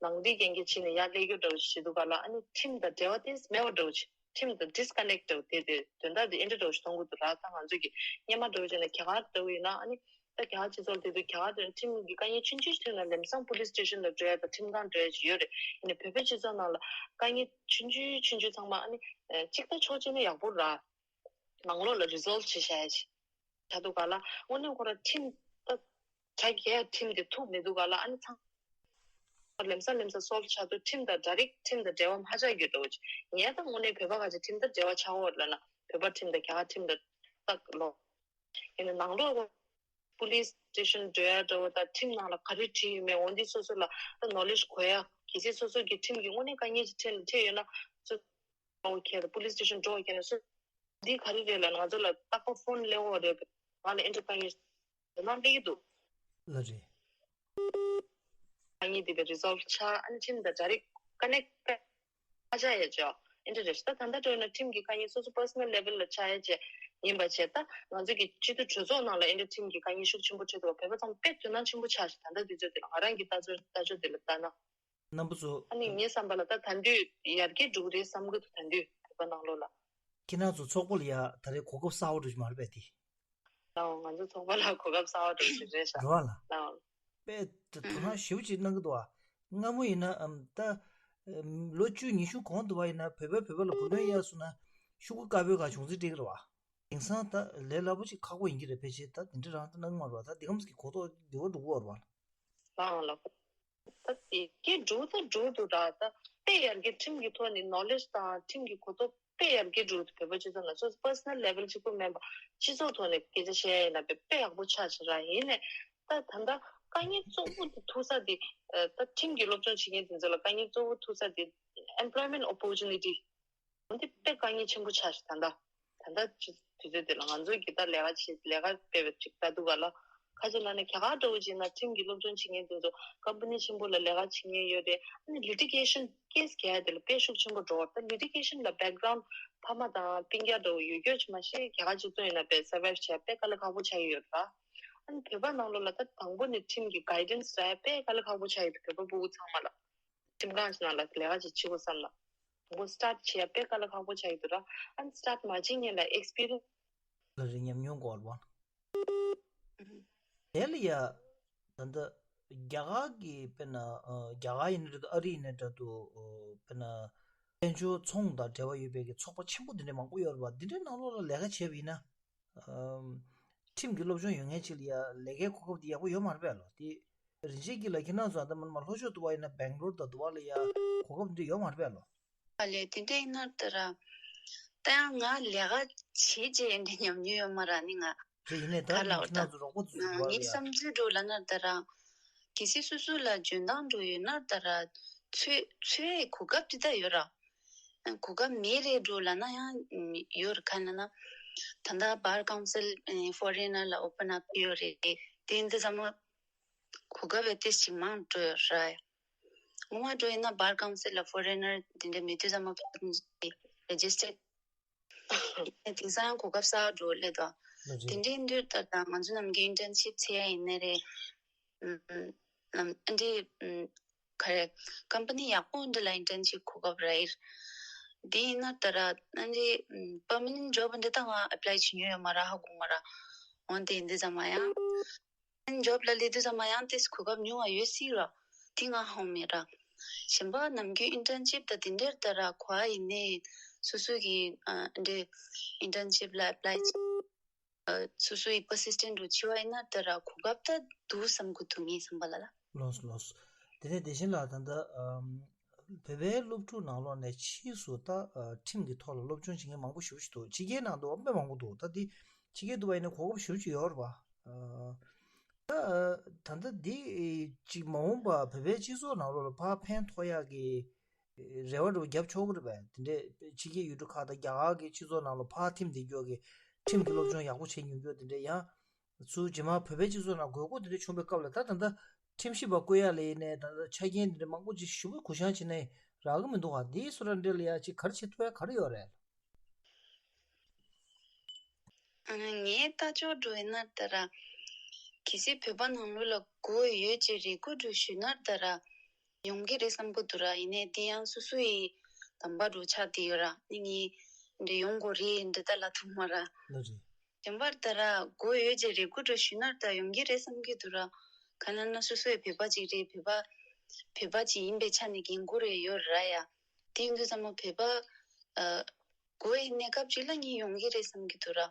ནང་འདྲེན་རྐྱེན་གྱིས་བྱས་ནས་ཡར་སླེབས་རྒྱུ་འདྲ་བོ་ཞིག་བྱེད་དུས་ག་ལ་ཨ་ནི་ཁྲིམས་དང་འབྲེལ་བ་དེ་མེད་པ་འདྲ་བོ་ཅིག་ཁྲིམས་དང་disconnect འདྲ་བོ་དེ་དེ་དོན་དག་དེ་ཨེ་འདྲ་འདྲ་བོ་ཞིག་མཐོང་གི་འདུག་ར། ད་ང་ཚོ་གི་སྔོན་མ་འདྲ་བོ་བྱས་ན་རྒྱ་གར་འདྲ་བོ་ཡིན་ན་ཨ་ནི་ད་རྒྱ་གར་སྤྱི་ཚོགས་དེ་དུས་རྒྱ་གར་དེ་ཁྲིམས་ཀྱི་དཀའ་ངལ་ཆུང་ཆུང་ཞིག་ཐོན་ན་ལམ་སང་police station ལ་འགྲོ་ཡ་དང་ཁྲིམས་ཁང་འགྲོ་ཡ་ཅིག་ཡོད་རེད། ཡིན་ནའི་བོད་པའི་སྤྱི་ཚོགས་ནང་ལ་དཀའ་ངལ་ཆུང་ཆུང་ཆུང་ཆུང་ཚང་མ་ཨ་ནི་གཅིག་ད་ཕྱོགས་གཅིག་ནས་ཡག་པོ་ར། ནང་ལོགས་ལ་resolve བྱེད་བྱ་ཡ་ཅིག་བྱ་དུས་ག་ལ་དངོས་གནས་ཁོ་རང་ཁྲིམས་ད་དྲ་རྒྱའི་ཁྲིམས་དེ་ཐུག་མེད་དུས་ག་ལ་ཨ་ནི་ཚང་ལམ་སང་ལམ་སང་solve ཆགས་དུས་ཁྲིམས་དང་direct ཁྲིམས་དང་འབྲེལ་བ་མ་ཆགས་རྒྱུ་འདྲ་བོ་ཅིག་ངས་ད་དངོས་གནས་བོད་པ་ཁ་ཅིག་ཁྲིམས་དང་འབྲེལ་བ་ཆགས་ཡོད་ལབ་ན་བོད་པ་ཁྲིམས་དང་རྒྱ་གར་ཁྲིམས་དང་ཏག་ལོ། ཡིན་ན་ནང་ལོགས་police station འགྲོ་ཡ་འདྲ་བོ་དང་ཁྲིམས་ནང་ལ་ག་རེ་བྲིས་ཡོད་མེད་འོ་འདི་སོ་སོ་ལ་ད་knowledge དགོས་ཡ། གལ་སྲིད་སོ་སོ་གི་ཁྲིམས་ཀྱི་དངོས་གནས་དཀའ་ངལ་ཅིག་འཕྲད་འཕྲད་ཡོད་ན་སོ་སོ་འགྲོ་མཁན་དང་police station འགྲོ་མཁན་ལ་སོ་འདི་ག་རེ་རེད་ལབ་ང་ཚོ་ལ་རྟག་པར་phone སླེབས་ཡོད་རེད། ང་ལ་ཨེ་འདྲ་དཀའ་ངལ་དོ་སྣང་སླེབས་ཀྱི་འདུག་ལ་རེད། དཀའ་ངལ་འདི་བས་resolve ཆགས་ཨ་ནི་ཁྲིམས་དང་direct connect ཆགས་ཡ་ཅོ་ཨེ་འདྲ་རེད། ད་ད་ལྟ་འགྲོ་ཡོད་ན་ཁྲིམས་ཀྱི་དཀའ་ངལ་སོ་སོ་personal level ལ་ཆགས་ཡ་ཅེ་ཡིན་པ་བྱས། ད་ང་ཚོ་གི་སྤྱི་འཐུས་གྲོས་ཚོགས་ནང་ལ་ཨེ་འདྲ་ཁྲིམས་ཀྱི་དཀའ་ངལ་ཤུགས་ཆེན་པོ་འཕྲད་འདུག་བོད་པ་ཚང་མ་དཔེ་དོ་སྣང་ཆེན་པོ་ཆགས་ཤིག་ད་ལྟ་དུས་ཚོད་འདི་ལ་ང་རང་གི་ལྟ་ཚུལ་ལྟ་ཕྱོགས་འདི་ལ་ལྟ་ན། རྣམ་པ་ཚོ། ཨ་ནི་ངའི་བསམ་པ་ལ་ད་ད་དུས་ཡར་རྒྱས་འགྲོ་གི་རེད་བསམ་གི་འདུག་ད་དུས་བོད་པ་ནང་ལོགས་ལ། ཁྱེད་རང་ཚོ་ཚོགས་པ་ལ་ཡ་ད་རེས་གོ་སྐབས་གསར་པ་འགྲོ་གི་མ་རེད་པས་དེ། ལའོ་ང་ཚོ་ཚོགས་པ་ལ་གོ་སྐབས་གསར་པ་འགྲོ་གི་རེད་ཤག་རེད་བ་ལ། ལའོ། དཔེ་དོ་སྣང་ཞེ་པོ་ཅིག་གནང་གི་འདུག་བ། སྔ་མོ་ཡིན་ན་ཨམ་ད་ལོ་བཅུ་ཉི་ཤུ་གོང་དུ་བ་ཡིན་ན་བོད་པས་བོད་པ་ལ་བུ་ལོན་གཡར་སོང་ན་ཤོག་གུ་དཀར་པོའི་སྒང་གྱོང་རྩིས་སྤྲད་ཀྱི་རེད་བ། དེང་སང་ད་ལས་སླ་པོ་ཅིག་ཁག་པོ་ཡིན་གྱི་རེད། ཕལ་ཆེར་ད་དེ་འདྲ་རང་ད་གནང་གི་མ་རེད་བ། ད་འདི་གམ་ཟིག་གི་གོ་རྟོགས་འདི་བ་འགྲོ་གི་ཡོད་རེད་བ་ལ། ལའོ་ལའོ། ད་དེ་སྐད་འགྲོ་ད་འགྲོ་འདུག་ར། ད་དཔེ་ཡར་རྒྱས་ཁྲིམས་ཀྱི་ཐོག་ནས་knowledge དང་ཁྲིམས་ཀྱི་གོ་རྟོགས་དཔེ་ཡར་རྒྱས་འགྲོ་འདུག་བོད་པ་སྤྱི་ཚོགས་ནང་སོ་སོ་personal level གཅིག་པུ་མིན་པ་སྤྱི་ཚོགས་ཐོག་ནས་སྐད་ཆ་བཤད་ཡ་ཡིན་ན་དཔེ་དཔེ་ཡག་པོ་ཆགས་ཤིག་ར། ཡིན་ནའི་ད་ད་ལྟ་དཀའ་ངལ་གཙོ་བོ་དེ་ཐུག་ས་དེ་ད་ཁྲིམས་ཀྱི་སློབ་སྦྱོང་བྱེད་མཁན་དེ་ཚོ་ལ་དཀའ་ངལ་གཙོ་བོ་ཐུག་ས་དེ་employment opportunity འོན་ཏེ་དཔེ་དཀའ་ངལ་ཆེན་པོ་ཆགས་ཤིག་ད་ལྟ་ད་ལྟ་ཅི་དུས་ཚོད་དེ་ལ་ང་ཚོ་གི་ད་ལས་ཀ་བྱེད་ལས་ཀ་སྤེལ་བའི་ཅིག་ལྟ་འདུག་ག་ལ། ཁ་ཅིག་ལབ་ན་རྒྱ་གར་འདྲ་བོ་ཅིག་ན་ཁྲིམས་ཀྱི་སློབ་སྦྱོང་བྱེད་མཁན་དེ་ཚོ་ཀམ་པ་ནི་ཆེན་པོ་ལ་ལས་ཀ་བྱེད་མཁན་ཡོད་རེད། ཨ་ནི་ལི་ཊི་གེ་ཤན་ཀེ་སི་རྒྱག་ཡ་དེ་ལ་དཔེ་ཤུགས་ཆེན་པོ་འགྲོ་བ་རེད། ད་ལི་ཊི་གེ་ཤན་ལ་བེག་གྷ་རའུན་ཌི་ཕ་མ་དང་སྤུན་ཀྱག་འདྲ་བོ་ཡོད་རྒྱུ་ཅིག་མ་གཞི་རྒྱ་གར་སྤྱི་ཚོགས་ཡིན་ན་དཔེ་སར་ཝའིབ་བྱེད་ཡ་དཔེ་དཀའ་ལས་ཁག་པོ་ཆགས་ཀྱི་ཡོད་རེད། ཨ་ནི་བོད་པ་ནང་ལོགས་ལ་ད་དང་པོ་ནས་ཁྲིམས་ཀྱི་གའི་ཌན་སི་རག་ཡ་དཔེ་དཀའ་ལས་ཁག་པོ་ཆགས་ཡོད་རེད། བོད་པ་ཕྲུ་གུ་ཚང་མ་ལ། ཁྲིམས་ཁང་ཞིག་ནང་ལ་ལས་ཀ་ཅིག་བྱེད་དགོས་བསམ་ན། དང་པོ་སི་ཊར་ཊི་བྱེད་ཡ་དཔེ་དཀའ་ལས་ཁག་པོ་ཆགས་ཀྱི་འདུག་ར། ཨ་ནི་སི་ཊར་ཊི་མ་བྱེད་སྔོན་ལ་ཨེག་སི་པི་རི་ཡན་སི་ལ་རེ་ཉམས་མྱོང་སྐོར་བ། དེ་ལ་ཡ། ད་ལྟ་རྒྱ་གར་གྱི་དཔེར་ན་ཨ་རྒྱ་གར་ཡིན་ན་འདྲ་འདུག་ཨ་རི་ཡིན་ན་འདྲ་འདུག་ཨ་དཔེར་ན་དཔལ་འབྱོར་ཚོང་དང་འབྲེལ་བ་ཡོད་པའི་གི་ཚོགས་པ་ཆེན་པོ་འདི་འདྲ་མང་པོ་ཡོད་རེད་པ། འདི་འདྲའི་ནང་ལོགས་ལ་ལས་ཀ་བྱས་པ་ཡིན་ན། ཨམ། ཁྲིམས་ཀྱི་སློབ་སྦྱོང་ཡོད་མཁན་ཅིག་ལ་ཡ་ལས་ཀའི་གོ་སྐབས་དེ་ཡག་པོ་ཡོད་མ་རེད་པས་ལོ། དེ་རིན་ཆེན་སྐྱིད་ལགས་ཁྱེད་རང་ཚོ་ཨ་ད་མ་མ་ལྷོ་ཕྱོགས་དུ་བ་ཡིན་ན་སྦེང་ལོར་དང་དུ་བ་ལ་ཡ་གོ་སྐབས་འདི་ཡོད་མ་རེད་པས་ལོ། ཨ་ལས་དེ་འདྲ་ཡིན་ན་ད་ར། ད་ཡང་ང་ལས་ཀ་བྱེད་བྱེད་འདྲ་ཉམས་མྱོང་ཡོད་མ་ར་ནི་ང་། རེད། ཡིན་ནའི་ད་ག་ལ་ཁྱེད་རང་ཚོ་རོགས་པ་ཚོ་ཡོད་པ་ངའི་རེད་ཡ། བསམ་ཚུལ་འགྲོ་ལ་ན་ད་ར། གལ་སྲིད་སོ་སོ་ལ་འཇོན་ཐང་འགྲོ་ཡོད་ན་ད་ར། འཚོལ་འཚོལ་གོ་སྐབས་དེ་ད་ཡོད་ར། གོ་སྐབས་མེད་རེད་འགྲོ་ལབ་ན་ཡང་ཡོད་རེད། ག་ལབ་ན། ད་ལྟ་Bar Council Foreigner ལ་open up ཡོད་རེད། དེ་འདི་ཚང་མ་གོ་སྐབས་ཏོག་ཙམ་མང་འགྲོ་ར། སྔོན་མ་འགྲོ་ཡིན་ན་Bar Council ལ་Foreigner དེ་འདྲ་མེད་དུས་ཚང་མ་register དེང་སང་ཡང་གོ་སྐབས་གསར་འགྲོ་སླེབས་དོ། ལགས་རེད། དེ་འདྲའི་འདུག་ད་ལྟ་ང་ཚོ་ནམ་རྒྱུན་internship བྱེད་ཡ་ཡིན་ནའི་རེད། ཨམ། ཨ་འདྲའི་ཨམ། ག་རེ། ཀམ་པ་ནི་ཡག་པོ་འདི་ལ་internship གོ་སྐབས་རག་ཡིན། དེ་ཡིན་ན་ད་ར་ཨ་འདྲའི་ཨམ། permanent job འདི་ད་ང་apply བྱེད་མྱོང་ཡོད་མ་ར། ཧ་གོ་མ་ར། འོན་ཏེ་འདི་ཙམ་མ་ཡང་job ལ་སླེབས་དུས་ཙམ་མ་ཡང་ཏོག་ཙམ་གོ་སྐབས་ཉུང་བ་ཡོད་སྲིད་ར། དེ་ང་ཧ་གོ་མེད་ར། གཞན་པ་ནམ་རྒྱུན་internship ད་དེ་འདྲར་ད་ར་གོ་ཡ་ཡིན་ནའི་སོ་སོ་གི་ཨ་འདྲའི་internship ལ་apply སོ་སོ་ཡི་persistent རུ་བྱེད་པ་ཡིན་ན་ད་ར་གོ་སྐབས་ད་འདུག་བསམ་གི་འདུག་ངའི་བསམ་པ་ལ་ལ། ལགས་སོ་ལགས་སོ། དེ་ནས་དེ་བཞིན་ལ་ད་ལྟ་ཨམ། བོད་པའི་སློབ་ཕྲུག་ནང་ལོགས་ནས་ཕྱིས་སུ་ད་ཨ། ཁྲིམས་ཀྱི་ཐོག་ལ་སློབ་སྦྱོང་བྱེད་མཁན་མང་པོ་ཞེ་པོ་ཞིག་འདུག་ཕྱི་རྒྱལ་ནང་དུ་དཔེ་མང་པོ་འདུག་ད་འདི་ཕྱི་རྒྱལ་དུ་བ་ཡིན་ན་གོ་སྐབས་ཞེ་པོ་ཅིག་ཡོད་རེད་པ། ཨ། ད་ད་ལྟ་འདི་ཅིག་མ་འོངས་པ་བོད་པའི་སྤྱི་ཚོགས་ནང་ལོགས་ལ་ཕར་ཕན་ཐོགས་ཡག་གི་རེ་བ་འདྲ་བོ་རྒྱབ་ཆོག་གི་རེད་པས། དེ་འདྲས་ཕྱི་རྒྱལ་ཡུལ་གྲུ་ཁག་དང་རྒྱ་གར་གྱི་སྤྱི་ཚོགས་ནང་ལ་ཕར་ཐིམ་བསྡད་རྒྱུ་གི་ཁྲིམས་ཀྱི་སློབ་སྦྱོང་ཡག་པོ་བྱེད་མྱོང་རྒྱུ་དེ་འདྲས་ཡང་ཚུར་རྗེས་མ་བོད་པའི་སྤྱི་ཚོགས་ནང་དགོས་མཁོ་དེ་འདྲས་བྱུང་བའི་སྐབས་ལ་ད་ད་ལྟ་ཁྲིམས་ཞིབ་པ་བསྐོ་ཡ་ལ་ཡིན་ནའི་ད་ལྟ་ཆ་རྐྱེན་དེ་འདྲས་མང་པོ་ཅིག་ཞེ་པོ་གུ་བཤངས་བྱེད་ནའི་རག་གི་མི་འདུག་ག་འདིའི་བཟོ་འདྲ་འདྲས་ལ་ཡ་ཅིག་ག་རེ་བྱེད་ཐུབ་ཡ་ག་རེ་ཡོད་རེད། ངའི་ལྟ་ཕྱོགས་འགྲོ་ཡིན་ན་ད་ར། གལ་སྲིད་བོད་པ་ནང་ལོགས་ལ་དགོས་ཡོད་ཅེས་རེ་སྐུལ་འགྲོ་ཞུས་ན་ད་ར། ཡོང་གི་རེད་བསམ་གི་འདུག་ར། ཡིན་ནའི་དེ་ཡང་སོ་སོ་ཡི་དམ་པ་འགྲོ་ཆགས་དེ་ཡོད་ར། ནི་ངས་འདི་ཡོང་དགོས་རེད་འདི་ལྟ་ལ་ཐུག་མ་ར། ལགས་རེད། གཞན་པར་ད་ར་དགོས་ཡོད་ཅེས་རེ་སྐུལ་འགྲོ་ཞུས་ན་ད་ཡོང་གི་རེད་བསམ་གི་འདུག་ར། ག་ལབ་ན་སོ་སོ་ཡི་བོད་པ་ཅིག་རེད། བོད་པ་བོད་པ་ཅིག་ཡིན་པའི་ཆ་ནས་འགན་ཁུར་རེ་ཡོད་ར་ཡ། དེ་ཡིན་དུས་ཚང་མ་བོད་པ། ཨ། དགོས་ཡི་གནས་སྐབས་ཅིག་ལ་ངས་ཡོང་གི་རེད་བསམ་གྱི་འདུག་ར།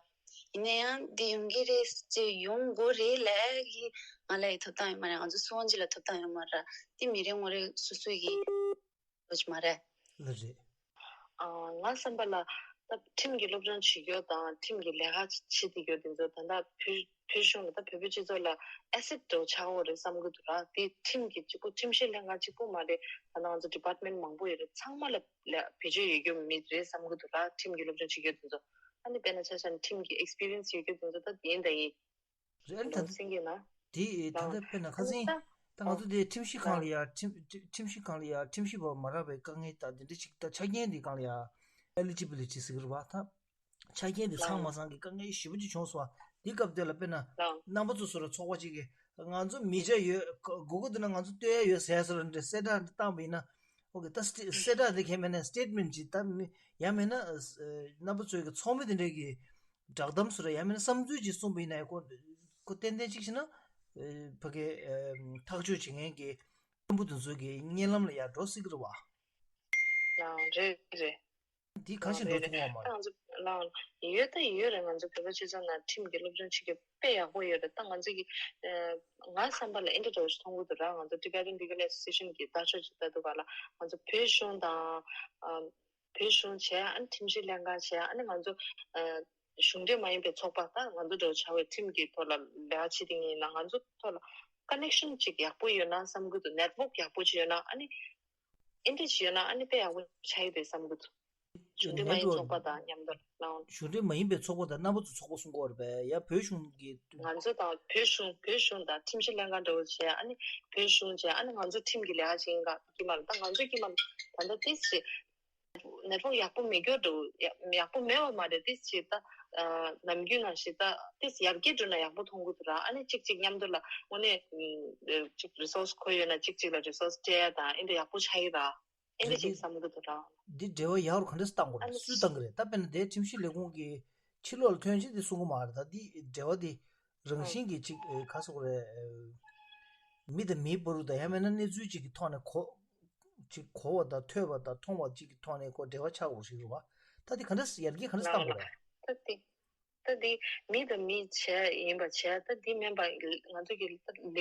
ཡིན་ན་ཡང་འདི་ཡོང་གི་རེད་ཅེས་ཡོང་དགོས་རེད་ལབ་ཀྱི་ང་ལ་ཡི་ཐོབ་ཐང་ཡོད་མ་རེད། ང་ཚོ་སུ་དབང་ཅིག་ལ་ཐོབ་ཐང་ཡོད་མ་རེད། འདི་མི་རེ་ངོ་རེ་སོ་སོ་གི་ལོ་ཅིག་མ་རེད། ལ་རེད། ཨ། ང་བསམ་པ་ལ་ད་ཁྲིམས་ཀྱི་སློབ་སྦྱོང་བྱེད་རྒྱུ་དང་ཁྲིམས་ཀྱི་ལས་ཀ་བྱེད་བསྡད་རྒྱུ་དེ་ཚོ་ད་ལྟ་བོད་བོད་གཞུང་ལ་ད་བོད་པའི་སྤྱི་ཚོགས་ལ་ཨེ་སེཊ་འདྲ་བོ་ཆགས་ཡོད་རེད་བསམ་གྱི་འདུག་ར། དེ་ཁྲིམས་ཀྱི་གཅིག་པོ་ཁྲིམས་ཞིབ་ལྷན་ཁང་གཅིག་པོ་མ་རེད། ད་ལྟ་ང་ཚོ་ཌི་པཱར་ཊི་མེན་ཊི་མང་པོ་ཡོད་རེད། ཚང་མ་ལ་ལ་བེད་སྤྱོད་ཡོད་རྒྱུ་མེད་རེད་བསམ་གྱི་འདུག་ར། ཁྲིམས་ཀྱི་སློབ་སྦྱོང་བྱེད་རྒྱུ་དེ་ཚོ། ཨ་ནི་དཔེར་ན་ཆ་བཞག་ན་ཁྲིམས་ཀྱི་ཨེག་སི་པི་རི་ཡན་སི་ཡོད་རྒྱུ་དེ་ཚོ་ད་ཡིན་ད་ཡིན། རེད། ཨ་ནི་ད་ལྟ་སེང་གེ་ན། དེ་ད་ལྟ་དཔེར་ན་ཁ་སང་ད་ང་ཚོ་དེ་ཁྲིམས་ཞིབ་ཁང་ལ་ཡ་ཁྲིམས་ཁྲིམས་ཁྲིམས་ཞིབ་ཁང་ལ་ཡ་ཁྲིམས་ཞིབ་པ་མ་རག་པའི་དཀའ་ངལ་ད་དེ་འདྲ་ཞིག་ད་ཆ་རྐྱེན་དེ་སྒང་ལ་ཡ་ཨེ་ལི་ཇི་བི་ལི་ཊི་ཟེར་གི་རེད་བ། ད་ཆ་རྐྱེན་དེ་ཚང་མ་ཚང་གི་དཀའ་ངལ་ཞེ་པོ་ཅིག་བྱུང་སོང་བ། དེ་སྐབས་དེ་ལ་དཔེར་ན་རྣམ་པ་ཚོ་སོ་ར་ཚོགས་པ་གཅིག་གིས་ང་ཚོ་མི་ཆ་ཡོད། གོ་གོ་དེ་ན་ང་ཚོ་ལྟོས་ཡ་ཡོད་ཟེར་ཡ་སོ་ར་འདྲ་གསལ་བསྒྲགས་འདི་བཏང་བ་ཡིན་ན། ཨོ་ཀེ། ད་སི་ཊེ་སི་ཊེ་ཊ་འདི་གས་མེད་ན་སི་ཊེ་ཊི་མེན་ཊི་ཅིག་ད་མི་ཡང་མེད་ན་ཨ་རྣམ་པ་ཚོའི་གི་ཚོགས་མི་དེ་འདྲའི་གི་བསྒྲགས་གཏམ་སོ་ར་ཡང་མེད་ན་བསམ་ཚུལ་ཅིག་གསུངས་པ་ཡིན་ན་ཡང་ཁོ་ཁོ་ཏན་ཏན་ཅིག་བྱས་ན་ཨ་ཕ་གི་ཨ་ཐག་གཅོད་བྱེད་མཁན་གི་མཐོན་པོ་དེ་ཚོའི་གི་སྙན་ལམ་ལ་ཡར་འགྲོ་སྲིད་གི་རེད་བ། ཨ་རེད་རེད། འདི་གང་ཞིག་འགྲོ་ཐུབ་པ་མ་རེད། ང་ཚོ་ལའང་ཡོད་ད་ཡོད་རེད། ང་ཚོ་བོད་པ་སྤྱི་ཚོགས་ནང་ཁྲིམས་ཀྱི་སློབ་སྦྱོང་བྱེད་རྒྱུ་དཔེ་ཡག་པོ་ཡོད་རེད། ད་ང་ཚོ་གི་ཨ་ང་བསམ་པ་ལ་ཨེ་འདྲ་འདྲ་བོ་ཞིག་མཐོང་གི་འདུག་ར། ང་ཚོ་Tibetan Legal Association གི་ལྟ་ཕྱོགས་ཅིག་ལྟ་དུས་ག་ལ་ང་ཚོ་བོད་གཞུང་དང་ཨ་བོད་གཞུང་བྱས། ཨ་ནི་ཁྲིམས་ཞིབ་ལྷན་ཁང་བྱས། ཨ་ནི་ང་ཚོ་ཨ་གཞུང་འབྲེལ་མ་ཡིན་པའི་ཚོགས་པ་ད་ང་ཚོ་འདྲ་བོ་བྱ་བའི་ཁྲིམས་ཀྱི་ཐོག་ལ་ལས་ཀ་བྱེད་དེ་ཡིན་ན་ང་ཚོ་ཐོག་ལ་ཀ་ནེག་ཤན་ཅིག་ཡག་པོ་ཡོད་ན་བསམ་གི་འདུག་ནེཊ་ཝོག་ཡག་པོ་ཅིག་ཡོད་ན། ཨ་ནི་ཨེ་འདྲ་ཅིག་ཡོད་ན་ཨ་ནི་དཔེ་ཡག་པོ་ཆགས་ཡོད་རེད་བསམ་གི་འདུག་གཞུང་འབྲེལ་མ་ཡིན་ཚོགས་པ་དང་མཉམ་དུ་ལ། གཞུང་འབྲེལ་མ་ཡིན་པའི་ཚོགས་པ་དང་རྣམ་པ་ཚོའི་ཚོགས་པ་གསུམ་ཀ་རེད་པས། ཡ་བོད་གཞུང་གི། ང་ཚོ་དང་བོད་གཞུང་བོད་གཞུང་དང་ཁྲིམས་ཞིབ་ལྷན་ཁང་འདྲ་བོ་བྱས། ཨ་ནི་བོད་གཞུང་བྱས། ཨ་ནི་ང་ཚོ་ཁྲིམས་ཀྱི་ལས་ཀ་བྱེད་མཁན་གྱི་མ་རེད། ད་ང་ཚོ་གི་མ་རེད། ད་ལྟ་ཏིས་ཞིག་ནེཊ་ཝརཀ་ཡག་པོ་མེད་རྒྱུ་འདྲ་བོ། ཡག་ཡག་པོ་མེད་པ་མ་རེད། ཏིས་ཞིག་ད་ནམ་རྒྱུན་ནང་བཞིན་ད་ཏིས་ཡར་རྒྱས་འགྲོ་ན་ཡག་པོ་མཐོང་གི་འདུག་ར། ཨ་ནི་གཅིག་གཅིག་མཉམ་དུ་ལ་དངོས་གནས་ཅིག་རི་སོར་སི་ཁོ་ཡོད་ན་གཅིག་གཅིག་ལ་རི་སོར་སི་སྤྲད་ཡ་དང་ཨེ་འདྲ་ཡག་པོ་ཆགས་ཀྱི་ར། ཨེ་འདྲ་ཞིག་བསམ་གི་འདུག་ར། འདི་འབྲེལ་བ་ཡག་རུ་ག་འདྲ་བཏང་དགོས་རེད། སུས་བཏང་གི་རེད། ད་དཔེར་ན་དེའི་ཁྲིམས་ཞིབ་ལས་ཁུངས་ཀྱི་ཕྱི་ལོགས་ལ་ཐོན་ཆེད་དེ་གསུང་གི་མ་རེད། ད་འདི་འབྲེལ་བ་དེ་རང་བཞིན་གྱི་ཅིག་ག་ཟེར་དགོས་རེད། མི་དང་མིའི་བར་དུ་དང་ཡང་མིན་ན་གནས་ཚུལ་ཅིག་གི་ཐོག་ནས་གོ་ཅིག་གོ་བ་དང་ཐོས་པ་དང་མཐོང་བ་ཅིག་གི་ཐོག་ནས་ཁོ་འབྲེལ་བ་ཆགས་དགོས་ཞིག་རེད་བ། ད་འདི་ག་འདྲ་ཡར་རྒྱས་ག་འདྲ་བཏང་དགོས་རེད། ད་འདི། ད་འདི་མི་དང་མི་བྱས་ཡིན་པ་བྱས། ད་འདི་མིན་པ་ང་ཚོ་གི་ལས་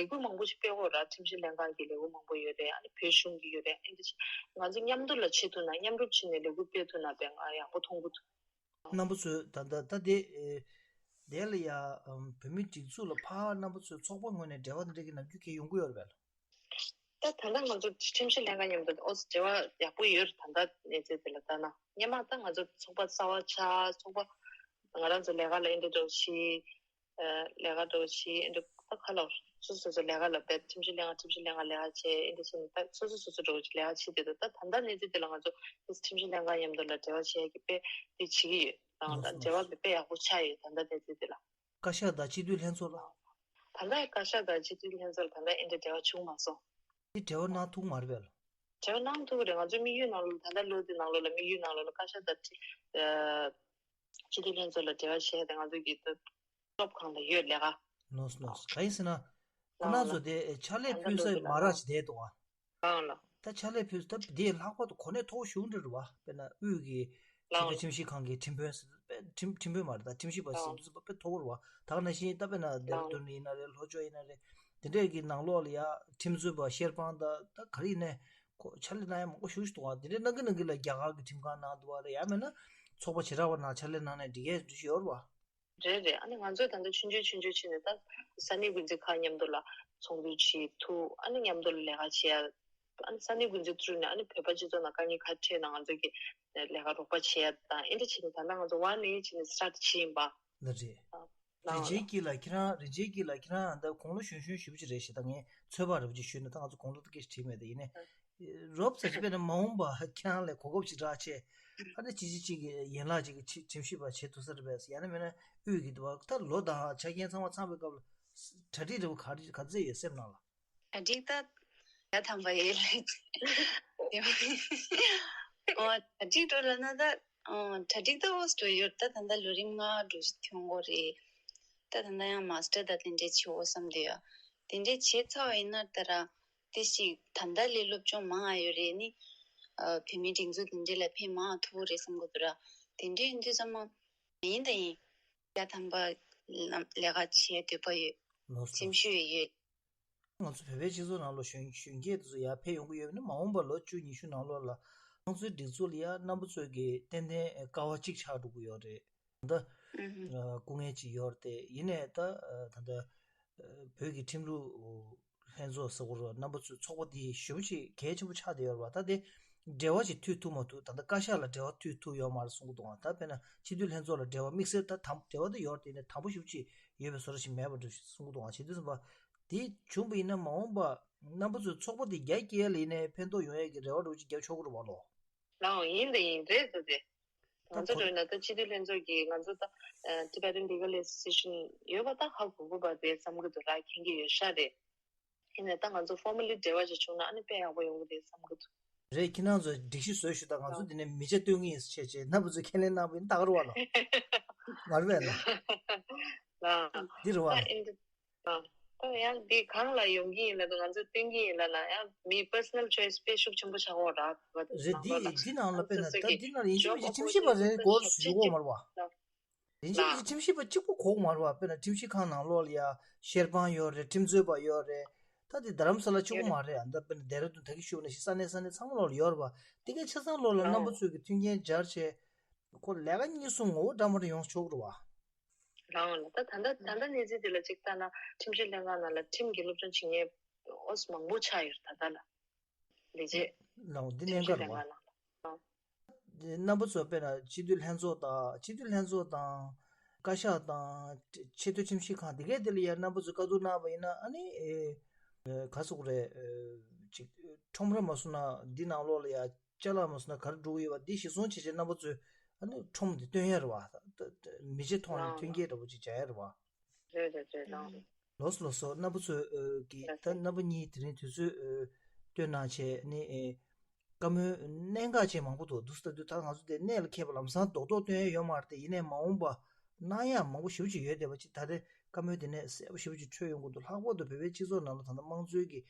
འགུལ་མང་པོ་ཞིག་སྤེལ་དགོས་ར། ཁྲིམས་ཞིབ་ལྷན་ཁང་གི་ལས་འགུལ་མང་པོ་ཡོད་རེད། ཨ་ནི་བོད་གཞུང་གི་ཡོད་རེད། ཨ་འདི་ཞིག་ང་ཚོ་མཉམ་དུ་ལ་བྱེད་ཐུབ་ན། མཉམ་རུབ་བྱས་ནས་ལས་འགུལ་སྤེལ་ཐུབ་ན་དཔེ་ང་ཡག་པོ་མཐོང་གི་འདུག་རྣམ་པ་ཚོས་ད་ད་ད་དེ་ཨེ། དེ་ལ་ཡ་ཨམ། བོད་མིའི་སྒྲིག་འཛུགས་ལ་ཕར་རྣམ་པ་ཚོས་ཚོགས་པ་ངོས་ནས་འབྲེལ་བ་དེ་འདྲ་གི་ནམ་རྒྱུན་གལ་ཡོང་གི་ཡོད་རེད་པས། ད་ད་ལྟ་ང་ཚོ་ཁྲིམས་ཞིབ་ལྷན་ཁང་མཉམ་དུ་ཨོ་འབྲེལ་བ་ཡག་པོ་ཡོད་རེད། ད་ལྟ་གནས་ཚུལ་དེ་ལ་ལྟ་ན། སྔོན་མ་ད་ང་ཚོ་ཚོགས་པ་གསར་པ་ཆགས། ཚོགས་པ་ང་རང་ཚོ་ལས་ཀ་ལ་ཨེ་འདྲ་འགྲོ་ཤི། ལས་ཀ་འགྲོ་ཤི། ཨེ་འདྲ་ད་ཁ་ལོ་སོ་སོ་སོ་ལས་ཀ་ལ་བས། ཁྲིམས་ཞིབ་ལྷན་ཁང་ཁྲིམས་ཞིབ་ལྷན་ཁང་ལས་ཀ་བྱས། ཨེ་འདྲ་བྱས་ནས་ད་སོ་སོ་སོ་སོ་འགྲོ་ལས་ཀ་བྱེད་དེ། ད་ད་ད་ལྟ་གནས་ཚུལ་དེ་ལ་ང་ཚོ་ཁྲིམས་ཞིབ་ལྷན་ཁང་མཉམ་དུ་ལ་འབྲེལ་བ་བྱེད་ཀྱི་དཔེ་དེ་བྱེད་ཀྱི་ཡོད། ད་ལྟ་འབྲེལ་བ་དཔེ་ཡག་པོ་ཆགས་ཡོད། ད་ལྟ་གནས་ཚུལ་དེ་ལ། བཀའ་ཤག་དང་སྤྱི་འཐུས་ལྷན་ཚོགས་ལ། ད་ལྟ་བཀའ་ཤག་དང་སྤྱི་འཐུས་ལྷན་ཚོགས་ལ་ད་ལྟ་ཨེ་འདྲ་འབྲེལ་བ་བྱུང་མ་སོང་། དེ་འབྲེལ་བ་གནང་ཐུབ་མ་རེད་པས། འབྲེལ་བ་གནང་ཐུབ་རེད། ང་ཚོའི་དམིགས་ཡུལ་ནང་ལོགས་ད་ལྟ་ལོ་དེ་ནང་ལོགས་ལ་དམིགས་ཡུལ་ནང་ལོགས་ལ་བཀའ་ཤག་དང་སྤྱི་འཐུས་ལྷན་ཚོགས་ལ་འབྲེལ་བ་བྱས་ཏེ་ང་ཚོ་གི་ད་སློབ་ཁང་ལ་ཡོད་ལས་ཀ། ལགས་སོ་ལགས་སོ། གང་ཡིན་ཟེར་ན། ཁོ་རང་ཚོ་དེ་ཕྱག་ལས་ཕུལ་ས་མ་རག་ཅིག་བསྡད་འདུག་ཨ། ཨང་ལགས། ད་ཕྱག་ལས་ཕུལ་ད་འདི་ལྷག་པར་དུ་གོ་གནས་མཐོ་པོ་ཞེ་པོ་འདྲ་རེད་བ། དཔེར་ན་དབུས་ཀྱི་ཆེས་མཐོའི་ཁྲིམས་ཞིབ་ཁང་གི་ཁྲིམས་དཔོན་ཟེར་དཔེ་ཁྲིམས་ཁྲིམས་དཔོན་མ་རེད། ད་ཁྲིམས་ཞིབ་པ་ཟེར་དུས་ཙམ་པ་དཔེ་མཐོ་པོ་རེད་བ། ད་ག་ནང་བཞིན་ད་དཔེར་ན་ལྡེ་ར་ལྡུན་ཡིན་ན་རེད། ལྷོ་ཕྱོགས་ཡིན་ན་རེད། དེ་འདྲས་ཀྱི་ནང་ལོགས་ལ་ཡ་ཁྲིམས་རྩོད་པ་བཤེར་དཔང་ད་ད་ག་རེ་ཡིན་ནའི་ཁོ་ཕྱག་ལས་གནང་ཡ་མང་པོ་ཞེ་པོ་ཞིག་འདུག་བ། དེ་འདྲས་གནང་གི་གནང་གི་ལ་རྒྱ་གར་གྱི་ཁྲིམས་ཁང་ནང་འདུག་བ་རེད། ཡང་མིན་ན་ཚོགས་པ་བྱེ་བྲག་པ་ནང་ཕྱག་ལས་གནང་ནས་འགྲིག་གས་འདྲ་ཞིག་ཡོད་རེད་བ། རེད་རེད། ཨ་ནི་ང་ཚོས་ད་ལྟ་ཆུང་ཆུང་ཆུང་ཆུང་ནས་ད་ས་གནས་འགོ་འཛིན་ཁག་མཉམ་དུ་ལ་ཚོགས་འདུ་བྱེད་ཐུབ། ཨ་ནི་མཉམ་དུ་ལ་ལས་ཀ་བྱེད་ཡ། ཨ་ནི་ས་གནས་འགོ་འཛིན་ཐུག་ནས་ཨ་ནི་བོད་པ་སྤྱི་ཚོགས་ནང་དཀའ་ངལ་ག་འཕྲད་ན་ང་ཚོ་གི་ལས་ཀ་རོགས་པ་བྱེད་ཡ་དང་ཨེ་འདྲ་བྱེད་ནས་ད་ལྟ་ང་ཚོ་ཝན་ནས་བྱེད་ནས་སི་ཊར་ཊི་བྱེད་ཡིན་པ། ལ་རེད། ལའོ་རིན་ཆེན་སྐྱིད་ལགས་ཁྱེད་རང་། རིན་ཆེན་སྐྱིད་ལགས་ཁྱེད་རང་ད་དགུང་ལོ་གཞོན་གཞོན་ཞེ་པོ་ཅིག་རེད་ཤག་ད་ངས་ཚོད་དཔག་རེ་བ་ཅིག་ཞུས་ན་ད་ང་ཚོ་དགུང་ལོ་ད་སྐད་ཆ་དྲིས་མེད་དེ་ཡིན་ནའི། རོབ་ཙམ་ཅིག་དཔེར་ན་མ་འོངས་པ་ཁྱེད་རང་ལ་གོ་སྐབས་ཅིག་རག་ཆེད། ཨ་ནི་ཅི་ཅི་ཅིག་གི་ཡན་ལག་ཅིག་གི་ཁྲིམས་ཞིབ་པ་བྱེད་ཐུབ་ས་རེད་པས། ཡང་ན་མིན་ན་དབུས་ཀྱི་འདུག་བ་ད་ལོ་དང་ཆ་རྐྱེན་ཚང་མ་ཚང་བའི་སྐབས་ལ་གྲ་སྒྲིག་རེ་བ་ག་རེ་ག་ཚད་ཡོད་སེམས་ནང་ལ། གྲ་སྒྲིག་ད་ཡ་ཐམ་པ་ཡོད་ལེ། ཨོ་གྲ་སྒྲིག་འགྲོ་ལ་ན་ད། ཨོ་གྲ་སྒྲིག་ད་ཨོ་སི་ཏོ་ཡོད། ད་ད་ལྟ་ལོ་རིམ་ལྔ་འགྲོ་ཐོན་གོ་རེད། ད་ད་ལྟ་ཡང་མ་སི་ཊར་ད་དེ་འདྲས་བྱེད་འོ་བསམ་དུས་ཡ། དེ་འདྲས་བྱེད་ཚར་བ་ཡིན་ན་ད་ར། དེ་ཞིག་ད་ལྟ་ལས་སློབ་སྦྱོང་མང་ང་ཡོད་རེད་ནི། ཨ་བོད་མིའི་སྒྲིག་འཛུགས་དེ་འདྲས་ལ་ཕན་མང་ང་ཐོགས་རེད་བསམ་གི་འདུག་ར། དེ་འདྲས་ཡིན་དུས་ཙམ་མ་ཡིན་ད་ཡིན། ཡ་ཐམ་པ་ལམ་ལས་ཀ་བྱེད་འདོད་པ་ཡོད། ལགས་སོ། སེམས་ཤུགས་ཡོད། ང་ཚོ་བོད་པའི་སྤྱི་ཚོགས་ནང་ལ་གཞོན་གཞོན་སྐྱེས་དེ་ཚོ་ཡར་ཕེབས་ཡོང་གི་ཡོད་ན་མ་འོངས་པ་ལོ་བཅུ་ཉི་ཤུ་ནང་ལོགས་ལ་ཁོང་ཚོའི་སྒྲིག་འཛུགས་ལ་ཡ་རྣམ་པ་ཚོས་ཀྱི་ཏན་ཏན་ཀ་བ་གཅིག་ཆགས་འགྲོ་གི་ཡོད་རེད། ད་ཨུ་ཧུ། ཨ་སྐུ་ངལ་ཅིག་ཡོད་རེད་དེ། ཡིན་ནའི་ད་ཨ་ད་ལྟ་ཨ་བོད་ཀྱི་ཁྲིམས་ལུགས་ལྷན་ཚོགས་ཟེར་དགོས་རེད་བ། རྣམ་པ་ཚོའི་ཚོགས་པ་འདི་ཞེ་པོ་ཅིག་གལ་ཆེན་པོ་ཆགས་བསྡད་ཡོད་རེད་བ། ད་དེ་འབྲེལ་བ་ཅིག་མཐུད་ཐུབ་མ་ཐུབ། ད་ལྟ་བཀའ་ཤག་ལ་འབྲེལ་བ་མཐུད་ཐུབ་ཡོད་མ་རེད་གསུང་གི་འདུག་ཨ། ད་དཔེར་ན་སྤྱི་འཐུས་ལྷན་ཚོགས་ལ་འབྲེལ་བ་དམིགས་བསལ་ད་དམ་འབྲེལ་བ་ད་ཡོད་རེད་དེ། ཡིན་ནའི་དམ་པོ་ཞེ་པོ་ཅིག་ཡོད་པའི་བཟོ་འདྲ་ཞིག་མེད་པ་འདྲ་ཞིག་གསུང་གི་འདུག་ཨ། བྱེད་དུས་ཙམ་པ་དེ་བྱུང་བ་ཡིན་ན་མ་འོངས་པ་རྣམ་པ་ཚོའི་ཚོགས་པ་དེ་རྒྱ་སྐྱེད་ལ་ཡིན་ནའི་ཕན་ཐོགས་ཡོང་ཡས་ཀྱི་རེ་བ་འདྲ་བོ་ཅིག་རྒྱབ་ཆོག་གི་རེད་བ་ལོ། ལའོ་ཡིན་དེ་ཡིན་རེད་ཟེར་ཏེ། ད་ང་ཚོ་ཁོ་འདྲ་ཡིན་ན་ད་སྤྱི་འཐུས་ལྷན་ཚོགས་ཀྱིས་ང་ཚོ་ད་ཨ་Tibetan Legal Association ཡོད་པ་ད་ཧ་གོ་གོ་བ་རེད་བསམ་གི་འདུག་ར། མཁྱེན་གྱི་ཡོད་ཤག་རེད། ཡིན་ནའི་ད་ང་ཚོ་ཕོར་མ་ལི་འབྲེལ་བ་ཞིག་བྱུང་ན་ཨ་ནི་དཔེ་ཡག་པོ་ཡོང་གི་རེད་བསམ་གི་འདུག་རེད། ཁྱེད་རང་ཚོས་སྒྲིག་གཞི་བཟོས་ཞུ་དང་། ང་ཚོ་འདི་ནས་མི་ཆ་སྟོན་གི་ཡིན་ཟེར་བྱས་བྱས་རྣམ་པ་ཚོས་ཁས་ལེན་གནང་བ་ཡིན་ད་ག་རེད་བ་ལ། མ་རེད་པས་ལ། ལ། འདི་རེད་བ། ད་ཨིན་འདི། ད་ཡང་འདི་གང་ལ་ཡོང་གི་ཡིན་ལ་ང་ཚོས་སྟོན་གི་ཡིན་ལ་ན་ཡང་མི་personal choice དཔེ་ཤུགས་ཆེན་པོ་ཆགས་འོ་ར། རེད། འདི་འདི་ནང་ལ་དཔེར་ན་ད་འདི་ནང་ལ་ཡིན་གཅིག་མིན་གཅིག་ཁྲིམས་ཞིབ་པ་རེ་གོ་ཞུ་གོ་མ་རེད་བ། ཡིན་གཅིག་མིན་གཅིག་ཁྲིམས་ཞིབ་པ་གཅིག་པུ་གོ་མ་རེད་བ། དཔེར་ན་ཁྲིམས་ཞིབ་ཁང་ནང་ལོགས་ལ་ཡ་བཤེར་དཔང་ཡོད་རེད། ཁྲིམས་རྩོད་པ་ཡོད་རེད། ད་དེ་རྡ་རམ་ས་ལ་གཅིག་པུ་མ་རེད། ཨ་ད་དཔེར་ན་ལྡེ་ར་ལྡུན་ད་གི་ཤུག་ནས་ཤི་ས་གནས་ས་གནས་ཚང་མ་ལོགས་ལ་ཡོད་རེད་བ། དེ་གའི་ཆ་ཚང་ལོགས་ལ་རྣམ་པ་ཚོས་ཀྱི་མཐུན་རྐྱེན་སྦྱར་བྱས་ཁོ་ལས་ཀ་གཉིས་གསུམ་ངོ་བོ་འདྲ་མ་འདྲ་ཡོང་ཆོག་གི་རེད་བ། ལའོ་ལ་ད་ད་ལྟ་ད་ལྟ་གནས་ཚུལ་དེ་ལ་གཅིག་ལྟ་ན་ཁྲིམས་ཞིབ་ལྷན་ཁང་ནང་ལ་ཁྲིམས་ཀྱི་སློབ་སྦྱོང་བྱེད་མཁན་ཨོ་ཙམ་མང་པོ་ཆགས་ཡོད་རེད་ད་ལྟ་ལ། ལས་བྱེད། ལའོ་འདི་གནད་འགག་རེད་བ། ཁྲིམས་ཞིབ་ལྷན་ཁང་ནང་ལ། རྣམ་པ་ཚོ་དཔེར་ན་སྤྱི་འཐུས་ལྷན་ཚོགས་དང་སྤྱི་འཐུས་ལྷན་ཚོགས་དང་བཀའ་ཤག་དང་ཆེས་མཐོའི་ཁྲིམས་ཞིབ་ཁང་དེ་གའི་དེ་ལ་ཡང་རྣམ་པ་ཚོས་བཀའ་བསྡུར་གནང་བ་ཡིན་ན་ཨ་ནི་ཨེ་ག་སོག་རེད། ཅིག་ཁྲོམ་ར་མ་སོང་ན་འདི་ནང་ལོགས་ལ་ཡང་ཅ་ལག་མ་སོང་ན་ག་རེ་འགྲོ་གི་ཡོད་པ་འདི་གཞིར་བཟུང་བྱས་བྱས་རྣམ་པ་ཚོས་ཨ་ནི་ཁྲོམ་འདི་སྟོན་ཡ་རེད་བ། མི་ཆེ་མཐོང་ནས་མཐུན་རྐྱེན་འདྲ་པོ་ཅིག་བྱ་ཡ་རེད་བ། རེད་རེད་རེད་ལགས། ལགས་སོ་ལགས་སོ། རྣམ་པ་ཚོས་ཀྱིས་ད་རྣམ་པ་གཉིས་དེ་རིང་དུས་ཚོད་བཏོན་གནང་བྱས་ནི་བཀའ་མོལ་གནད་འགག་ཅན་མང་པོ་འདུག་འདུག་ཟེར་དུས་ད་ང་ཚོ་དེ་གནད་ལ་འཁེལ་བ་ལམ་སང་རྡོག་རྡོག་སྟོན་ཡ་ཡོད་མ་རེད་དེ། ཡིན་ནའི་མ་འོངས་པ་གནང་ཡ་མང་པོ་ཞེ་པོ་ཅིག་ཡོད་བསྡད་པ་ཅིག་ད་རེས་བཀའ་མོལ་དེ་ནས་གསལ་པོ་ཞེ་པོ་ཅིག་འཕྲོད་ཡོང་གི་འདུག་ལྷག་པར་དུ་བོད་པའི་སྤྱི་ཚོགས་ནང་ལ་ད་ལྟ་དམངས་གཙོའི་གི་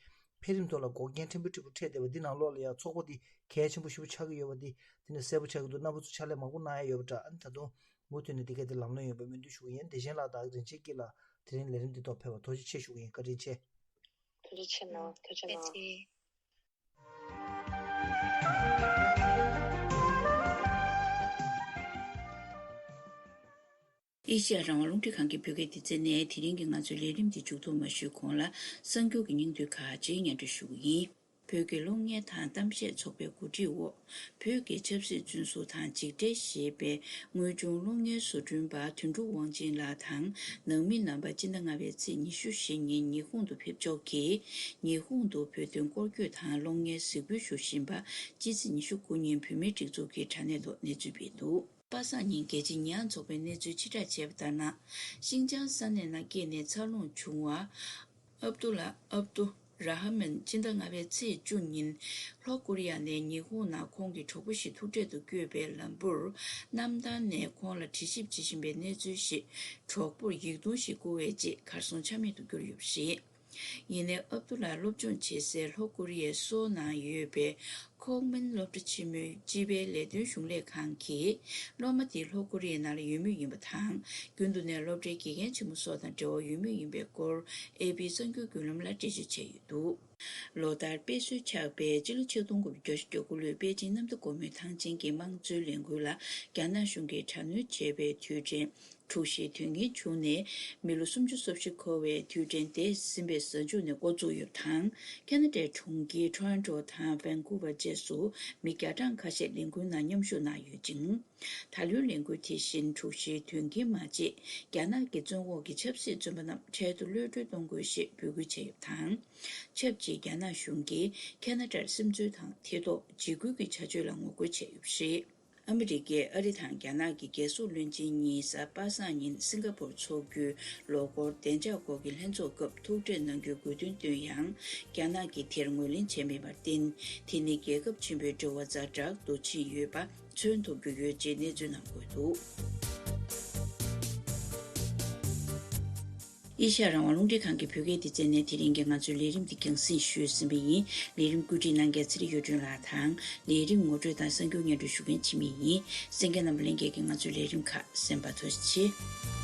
འཕེལ་རིམ་ཐོག་ལ་འགོག་རྐྱེན་ཕྲན་བུ་ཕྲན་བུ་འཕྲད་བསྡད་པ་འདི་ནང་ལོགས་ལ་ཡང་ཚོགས་པ་འདི་གལ་ཆེན་པོ་ཞེ་པོ་ཆགས་ཀྱི་ཡོད་པ་འདི་དེ་ནས་གསལ་པོ་ཆགས་ཀྱི་འདུག་རྣམ་པ་ཚོ་ཕྱག་ལས་མང་པོ་གནང་ཡ་ཡོད་པ་འདྲ། ཨ་ནི་ད་དུང་མུ་མཐུད་ནས་འདི་ག་དེ་ལམ་ལྷོང་ཡོང་བའི་སྨོན་འདུན་ཞུ་གི་ཡིན། བདེ་ཆེན་ལགས་དང་རིན་ཆེན་སྐྱིད་ལགས་དེ་རིང་ལས་རིམ་འདི་ཐོག་ཕེབས་པར་ཐུགས་རྗེ་ཆེ་ཞུ་གི་ཡིན། བཀའ་དྲིན་ཆེ། ཐུགས་རྗེ་ཆེ་གནང་། ཐུགས་རྗེ་གནང་། ཨེ་ཤེ་ཡ་རང་དབང་རླུང་འཕྲིན་ཁང་གི་བོད་སྐད་སྡེ་ཚན་ནས་དེ་རིང་གི་ང་ཚོའི་ལས་རིམ་འདི་མཇུག་བསྡོམས་མ་ཞུས་གོང་ལ་གསར་འགྱུར་གྱི་སྙིང་བསྡུས་ཁག་ཅིག་སྙན་སྒྲོན་ཞུ་གི་ཡིན། བོད་ཀྱི་གློག་བརྙན་དང་གཏམ་བཤད་ཚོགས་པའི་གོ་སྒྲིག་འོག་བོད་ཀྱི་ཆབ་སྲིད་བཙོན་ཟུར་དང་འཇིགས་བྲལ་ཞེས་པའི་དངོས་བྱུང་གློག་བརྙན་བཟོ་སྐྲུན་པ་དོན་གྲུབ་དབང་ཆེན་ལགས་དང་ནང་མི་རྣམ་པ་སྤྱི་ཟླ་ལྔ་པའི་ཚེས་ཉི་ཤུ་བཞི་ཉིན་ཉི་ཧོང་དུ་ཕེབས་ཕྱོགས་ཀྱིས་ཉི་ཧོང་དུ་བོད་དོན་སྐོར་སྐྱོད་དང་གློག་བརྙན་གཟིགས་འབུལ་ཞུ་བཞིན་པ་སྤྱི་ཚེས་ཉི་ཤུ་དགུ་ཉིན་བོད་མིའི་སྒྲིག་འཛུགས་ཀྱི་དྲ་གནས་ཐོག་གནས་ཚུལ་སྤེལ་འདུག་པ་སངས་ཉིན་རྒྱལ་སྤྱིའི་ཉི་ཧོང་ཚོགས་པས་གནས་ཚུལ་ཕྱིར་བསྒྲགས་བྱས་པ་ལྟར་ན། ཤིན་ཅང་ས་གནས་ནང་སྐྱེས་ནས་འཚར་ལོངས་བྱུང་བ། ཨབ་ཏུ་ལ་ཨབ་ཏུ་ར་ཧ་མན་སྤྱི་ཟླ་ལྔ་པའི་ཚེས་བཅུ་ཉིན་ལྷོ་ཀོ་རི་ཡ་ནས་ཉི་ཧོང་ནང་ཁོང་གི་གྲོགས་པོ་ཞིག་ཐུག་འཕྲད་དུ་བསྐྱོད་པའི་ལམ་བུར་གནམ་ཐང་ནས་ཁོང་ལ་དྲི་ཞིབ་བྱེད་བཞིན་པའི་གནས་ཚུལ་ཞིག་གྲོགས་པོར་ཡིག་ཐུང་ཞིག་བསྐུར་བའི་རྗེས་གར་སོང་ཆ་མེད་དུ་གྱུར་ཡོད་པ་རེད། ཡིན་ནའི་ཨབ་ཏུ་ལ་སློབ་སྦྱོང་བྱེད་སའི་ལྷོ་ཀོ་རི་ཡའི་སོའོ་ནང་ཡོད་པའི་ཁོག་མིན་སློབ་གྲྭ་ཆེན་མོའི་སྤྱི་པའི་ལས་དོན་གཞུང་ལས་ཁང་གིས་སློབ་མ་དེ་ལྷོ་ཀོ་རི་ཡའི་ནང་ལ་ཡོད་མུས་ཡིན་པ་དང་། རྒྱུན་དུ་ནས་སློབ་གྲྭའི་དགེ་རྒན་ཆེན་མོ་སོགས་དང་འབྲེལ་བ་ཡོད་མུས་ཡིན་པའི་སྐོར་ཨེ་པི་གསར་འགྱུར་བརྒྱུད་ལམ་ལ་འགྲེལ་བརྗོད་བྱས་ཡོད་འདུག་ལོ་ལྟར་དཔེ་སྲོལ་ཆགས་པའི་སྤྱི་ལོ་ཆིག་སྟོང་དགུ་བརྒྱ་བརྒྱད་ཅུ་གྱ་དགུ་ལོའི་པེ་ཅིང་གནམ་བདེ་སྒོ་མོའི་ཐང་ཆེན་གྱི་དམངས་གཙོའི་ལས་འགུལ་ལ་རྒྱ་ནག་གཞུང་གིས་དྲག་གནོན་བྱས་པའི་དུས་དྲན། དྲུག་བཞིའི་དོན་རྐྱེན་བྱུང་ནས་མི་ལོ་སུམ་ཅུ་སོ་བཞི་འཁོར་བའི་དུས་དྲན་དེ་ཟིན་པའི་གཟའ་མཇུག་ནས་འགོ་བཙུགས་ཡོད་པ་དང་། ཁ་ན་ཌའི་གྲོང་ཁྱེར་ཊོ་རོན་ཊོ་དང་ཝན་ཀུ་ཝར་བཅས་སུ་མི་བརྒྱ་གྲངས་ཁ་ཤས་ལས་འགུལ་ནང་མཉམ་ཞུགས་གནང་ཡོད་ཅིང་། ད་ལོའི་ལས་འགུལ་དེ་བཞིན་དྲུག་བཞིའི་དོན་རྐྱེན་མ་བརྗེད་རྒྱ་ནག་གི་བཙོན་འོག་གི་ཆབ་སྲིད་བཙོན་པ་རྣམས་འཕྲལ་དུ་གློད་གྲོལ་གཏོང་དགོས་ཞེས་འབོད་སྐུལ་བྱས་ཡོད་པ་དང་། ཆབས་ཅིག་རྒྱ་ནག་གཞུང་གིས་ཁ་ན་ཌར་སིམ་འཛུལ་དང་ཐེ་གཏོགས་འཇིགས་སྐུལ་གྱི་བྱ་སྤྱོད་ལ་ངོ་རྒོལ་བྱས་ཡོད་པ་རེད། ཨ་མི་རི་ཀས་ཨ་རི་དང་རྒྱ་ནག་གི་རྒྱལ་ཚོགས་བློན་ཆེན་གཉིས་གཟའ་པ་སངས་ཉིན་སིང་ག་ཕོར་འཚོགས་རྒྱུའི་ལོ་འཁོར་བདེ་འཇགས་སྐོར་གྱི་ལྷན་ཚོགས་སྐབས་ཐུག་འཕྲད་གནང་རྒྱུའི་དགོས་འདུན་བཏོན་ཡང་། རྒྱ་ནག་གིས་དེར་ངོས་ལེན་བྱས་མེད་པར་བརྟེན། དེ་ནི་རྒྱལ་ཁབ་ཆེན་པོའི་འབྲེལ་བ་ཛ་དྲག་ཏུ་ཕྱིན་ཡོད་པ་མཚོན་ཐུབ་རྒྱུ་ཡོད་ཅེས་གནས་ཚུལ་ནང་འཁོད་འདུག་ཨེ་ཤ་ཡ་རང་དབང་རླུང་འཕྲིན་ཁང་གི་བོད་སྐད་སྡེ་ཚན་ནས་དེ་རིང་གི་ང་ཚོའི་ལས་རིམ་འདི་རྒྱང་སྲིང་ཞུས་ཟིན་པ་ཡིན། ལས་རིམ་བཀོད་སྒྲིག་གནང་མཁན་ཚེ་རིང་གཡུ་སྒྲོན་ལགས་དང་། ལས་རིམ་ངོ་སྤྲོད་དང་གསར་འགྱུར་སྙན་སྒྲོན་ཞུ་མཁན་འཆི་མེད་ཡིན། གསན་མཁན་རྣམ་པ་ལྷན་རྒྱས་ཀྱིས་ང་ཚོའི་ལས་རིམ་ཁག་གསན་པར་ཐུགས་རྗེ་ཆེ།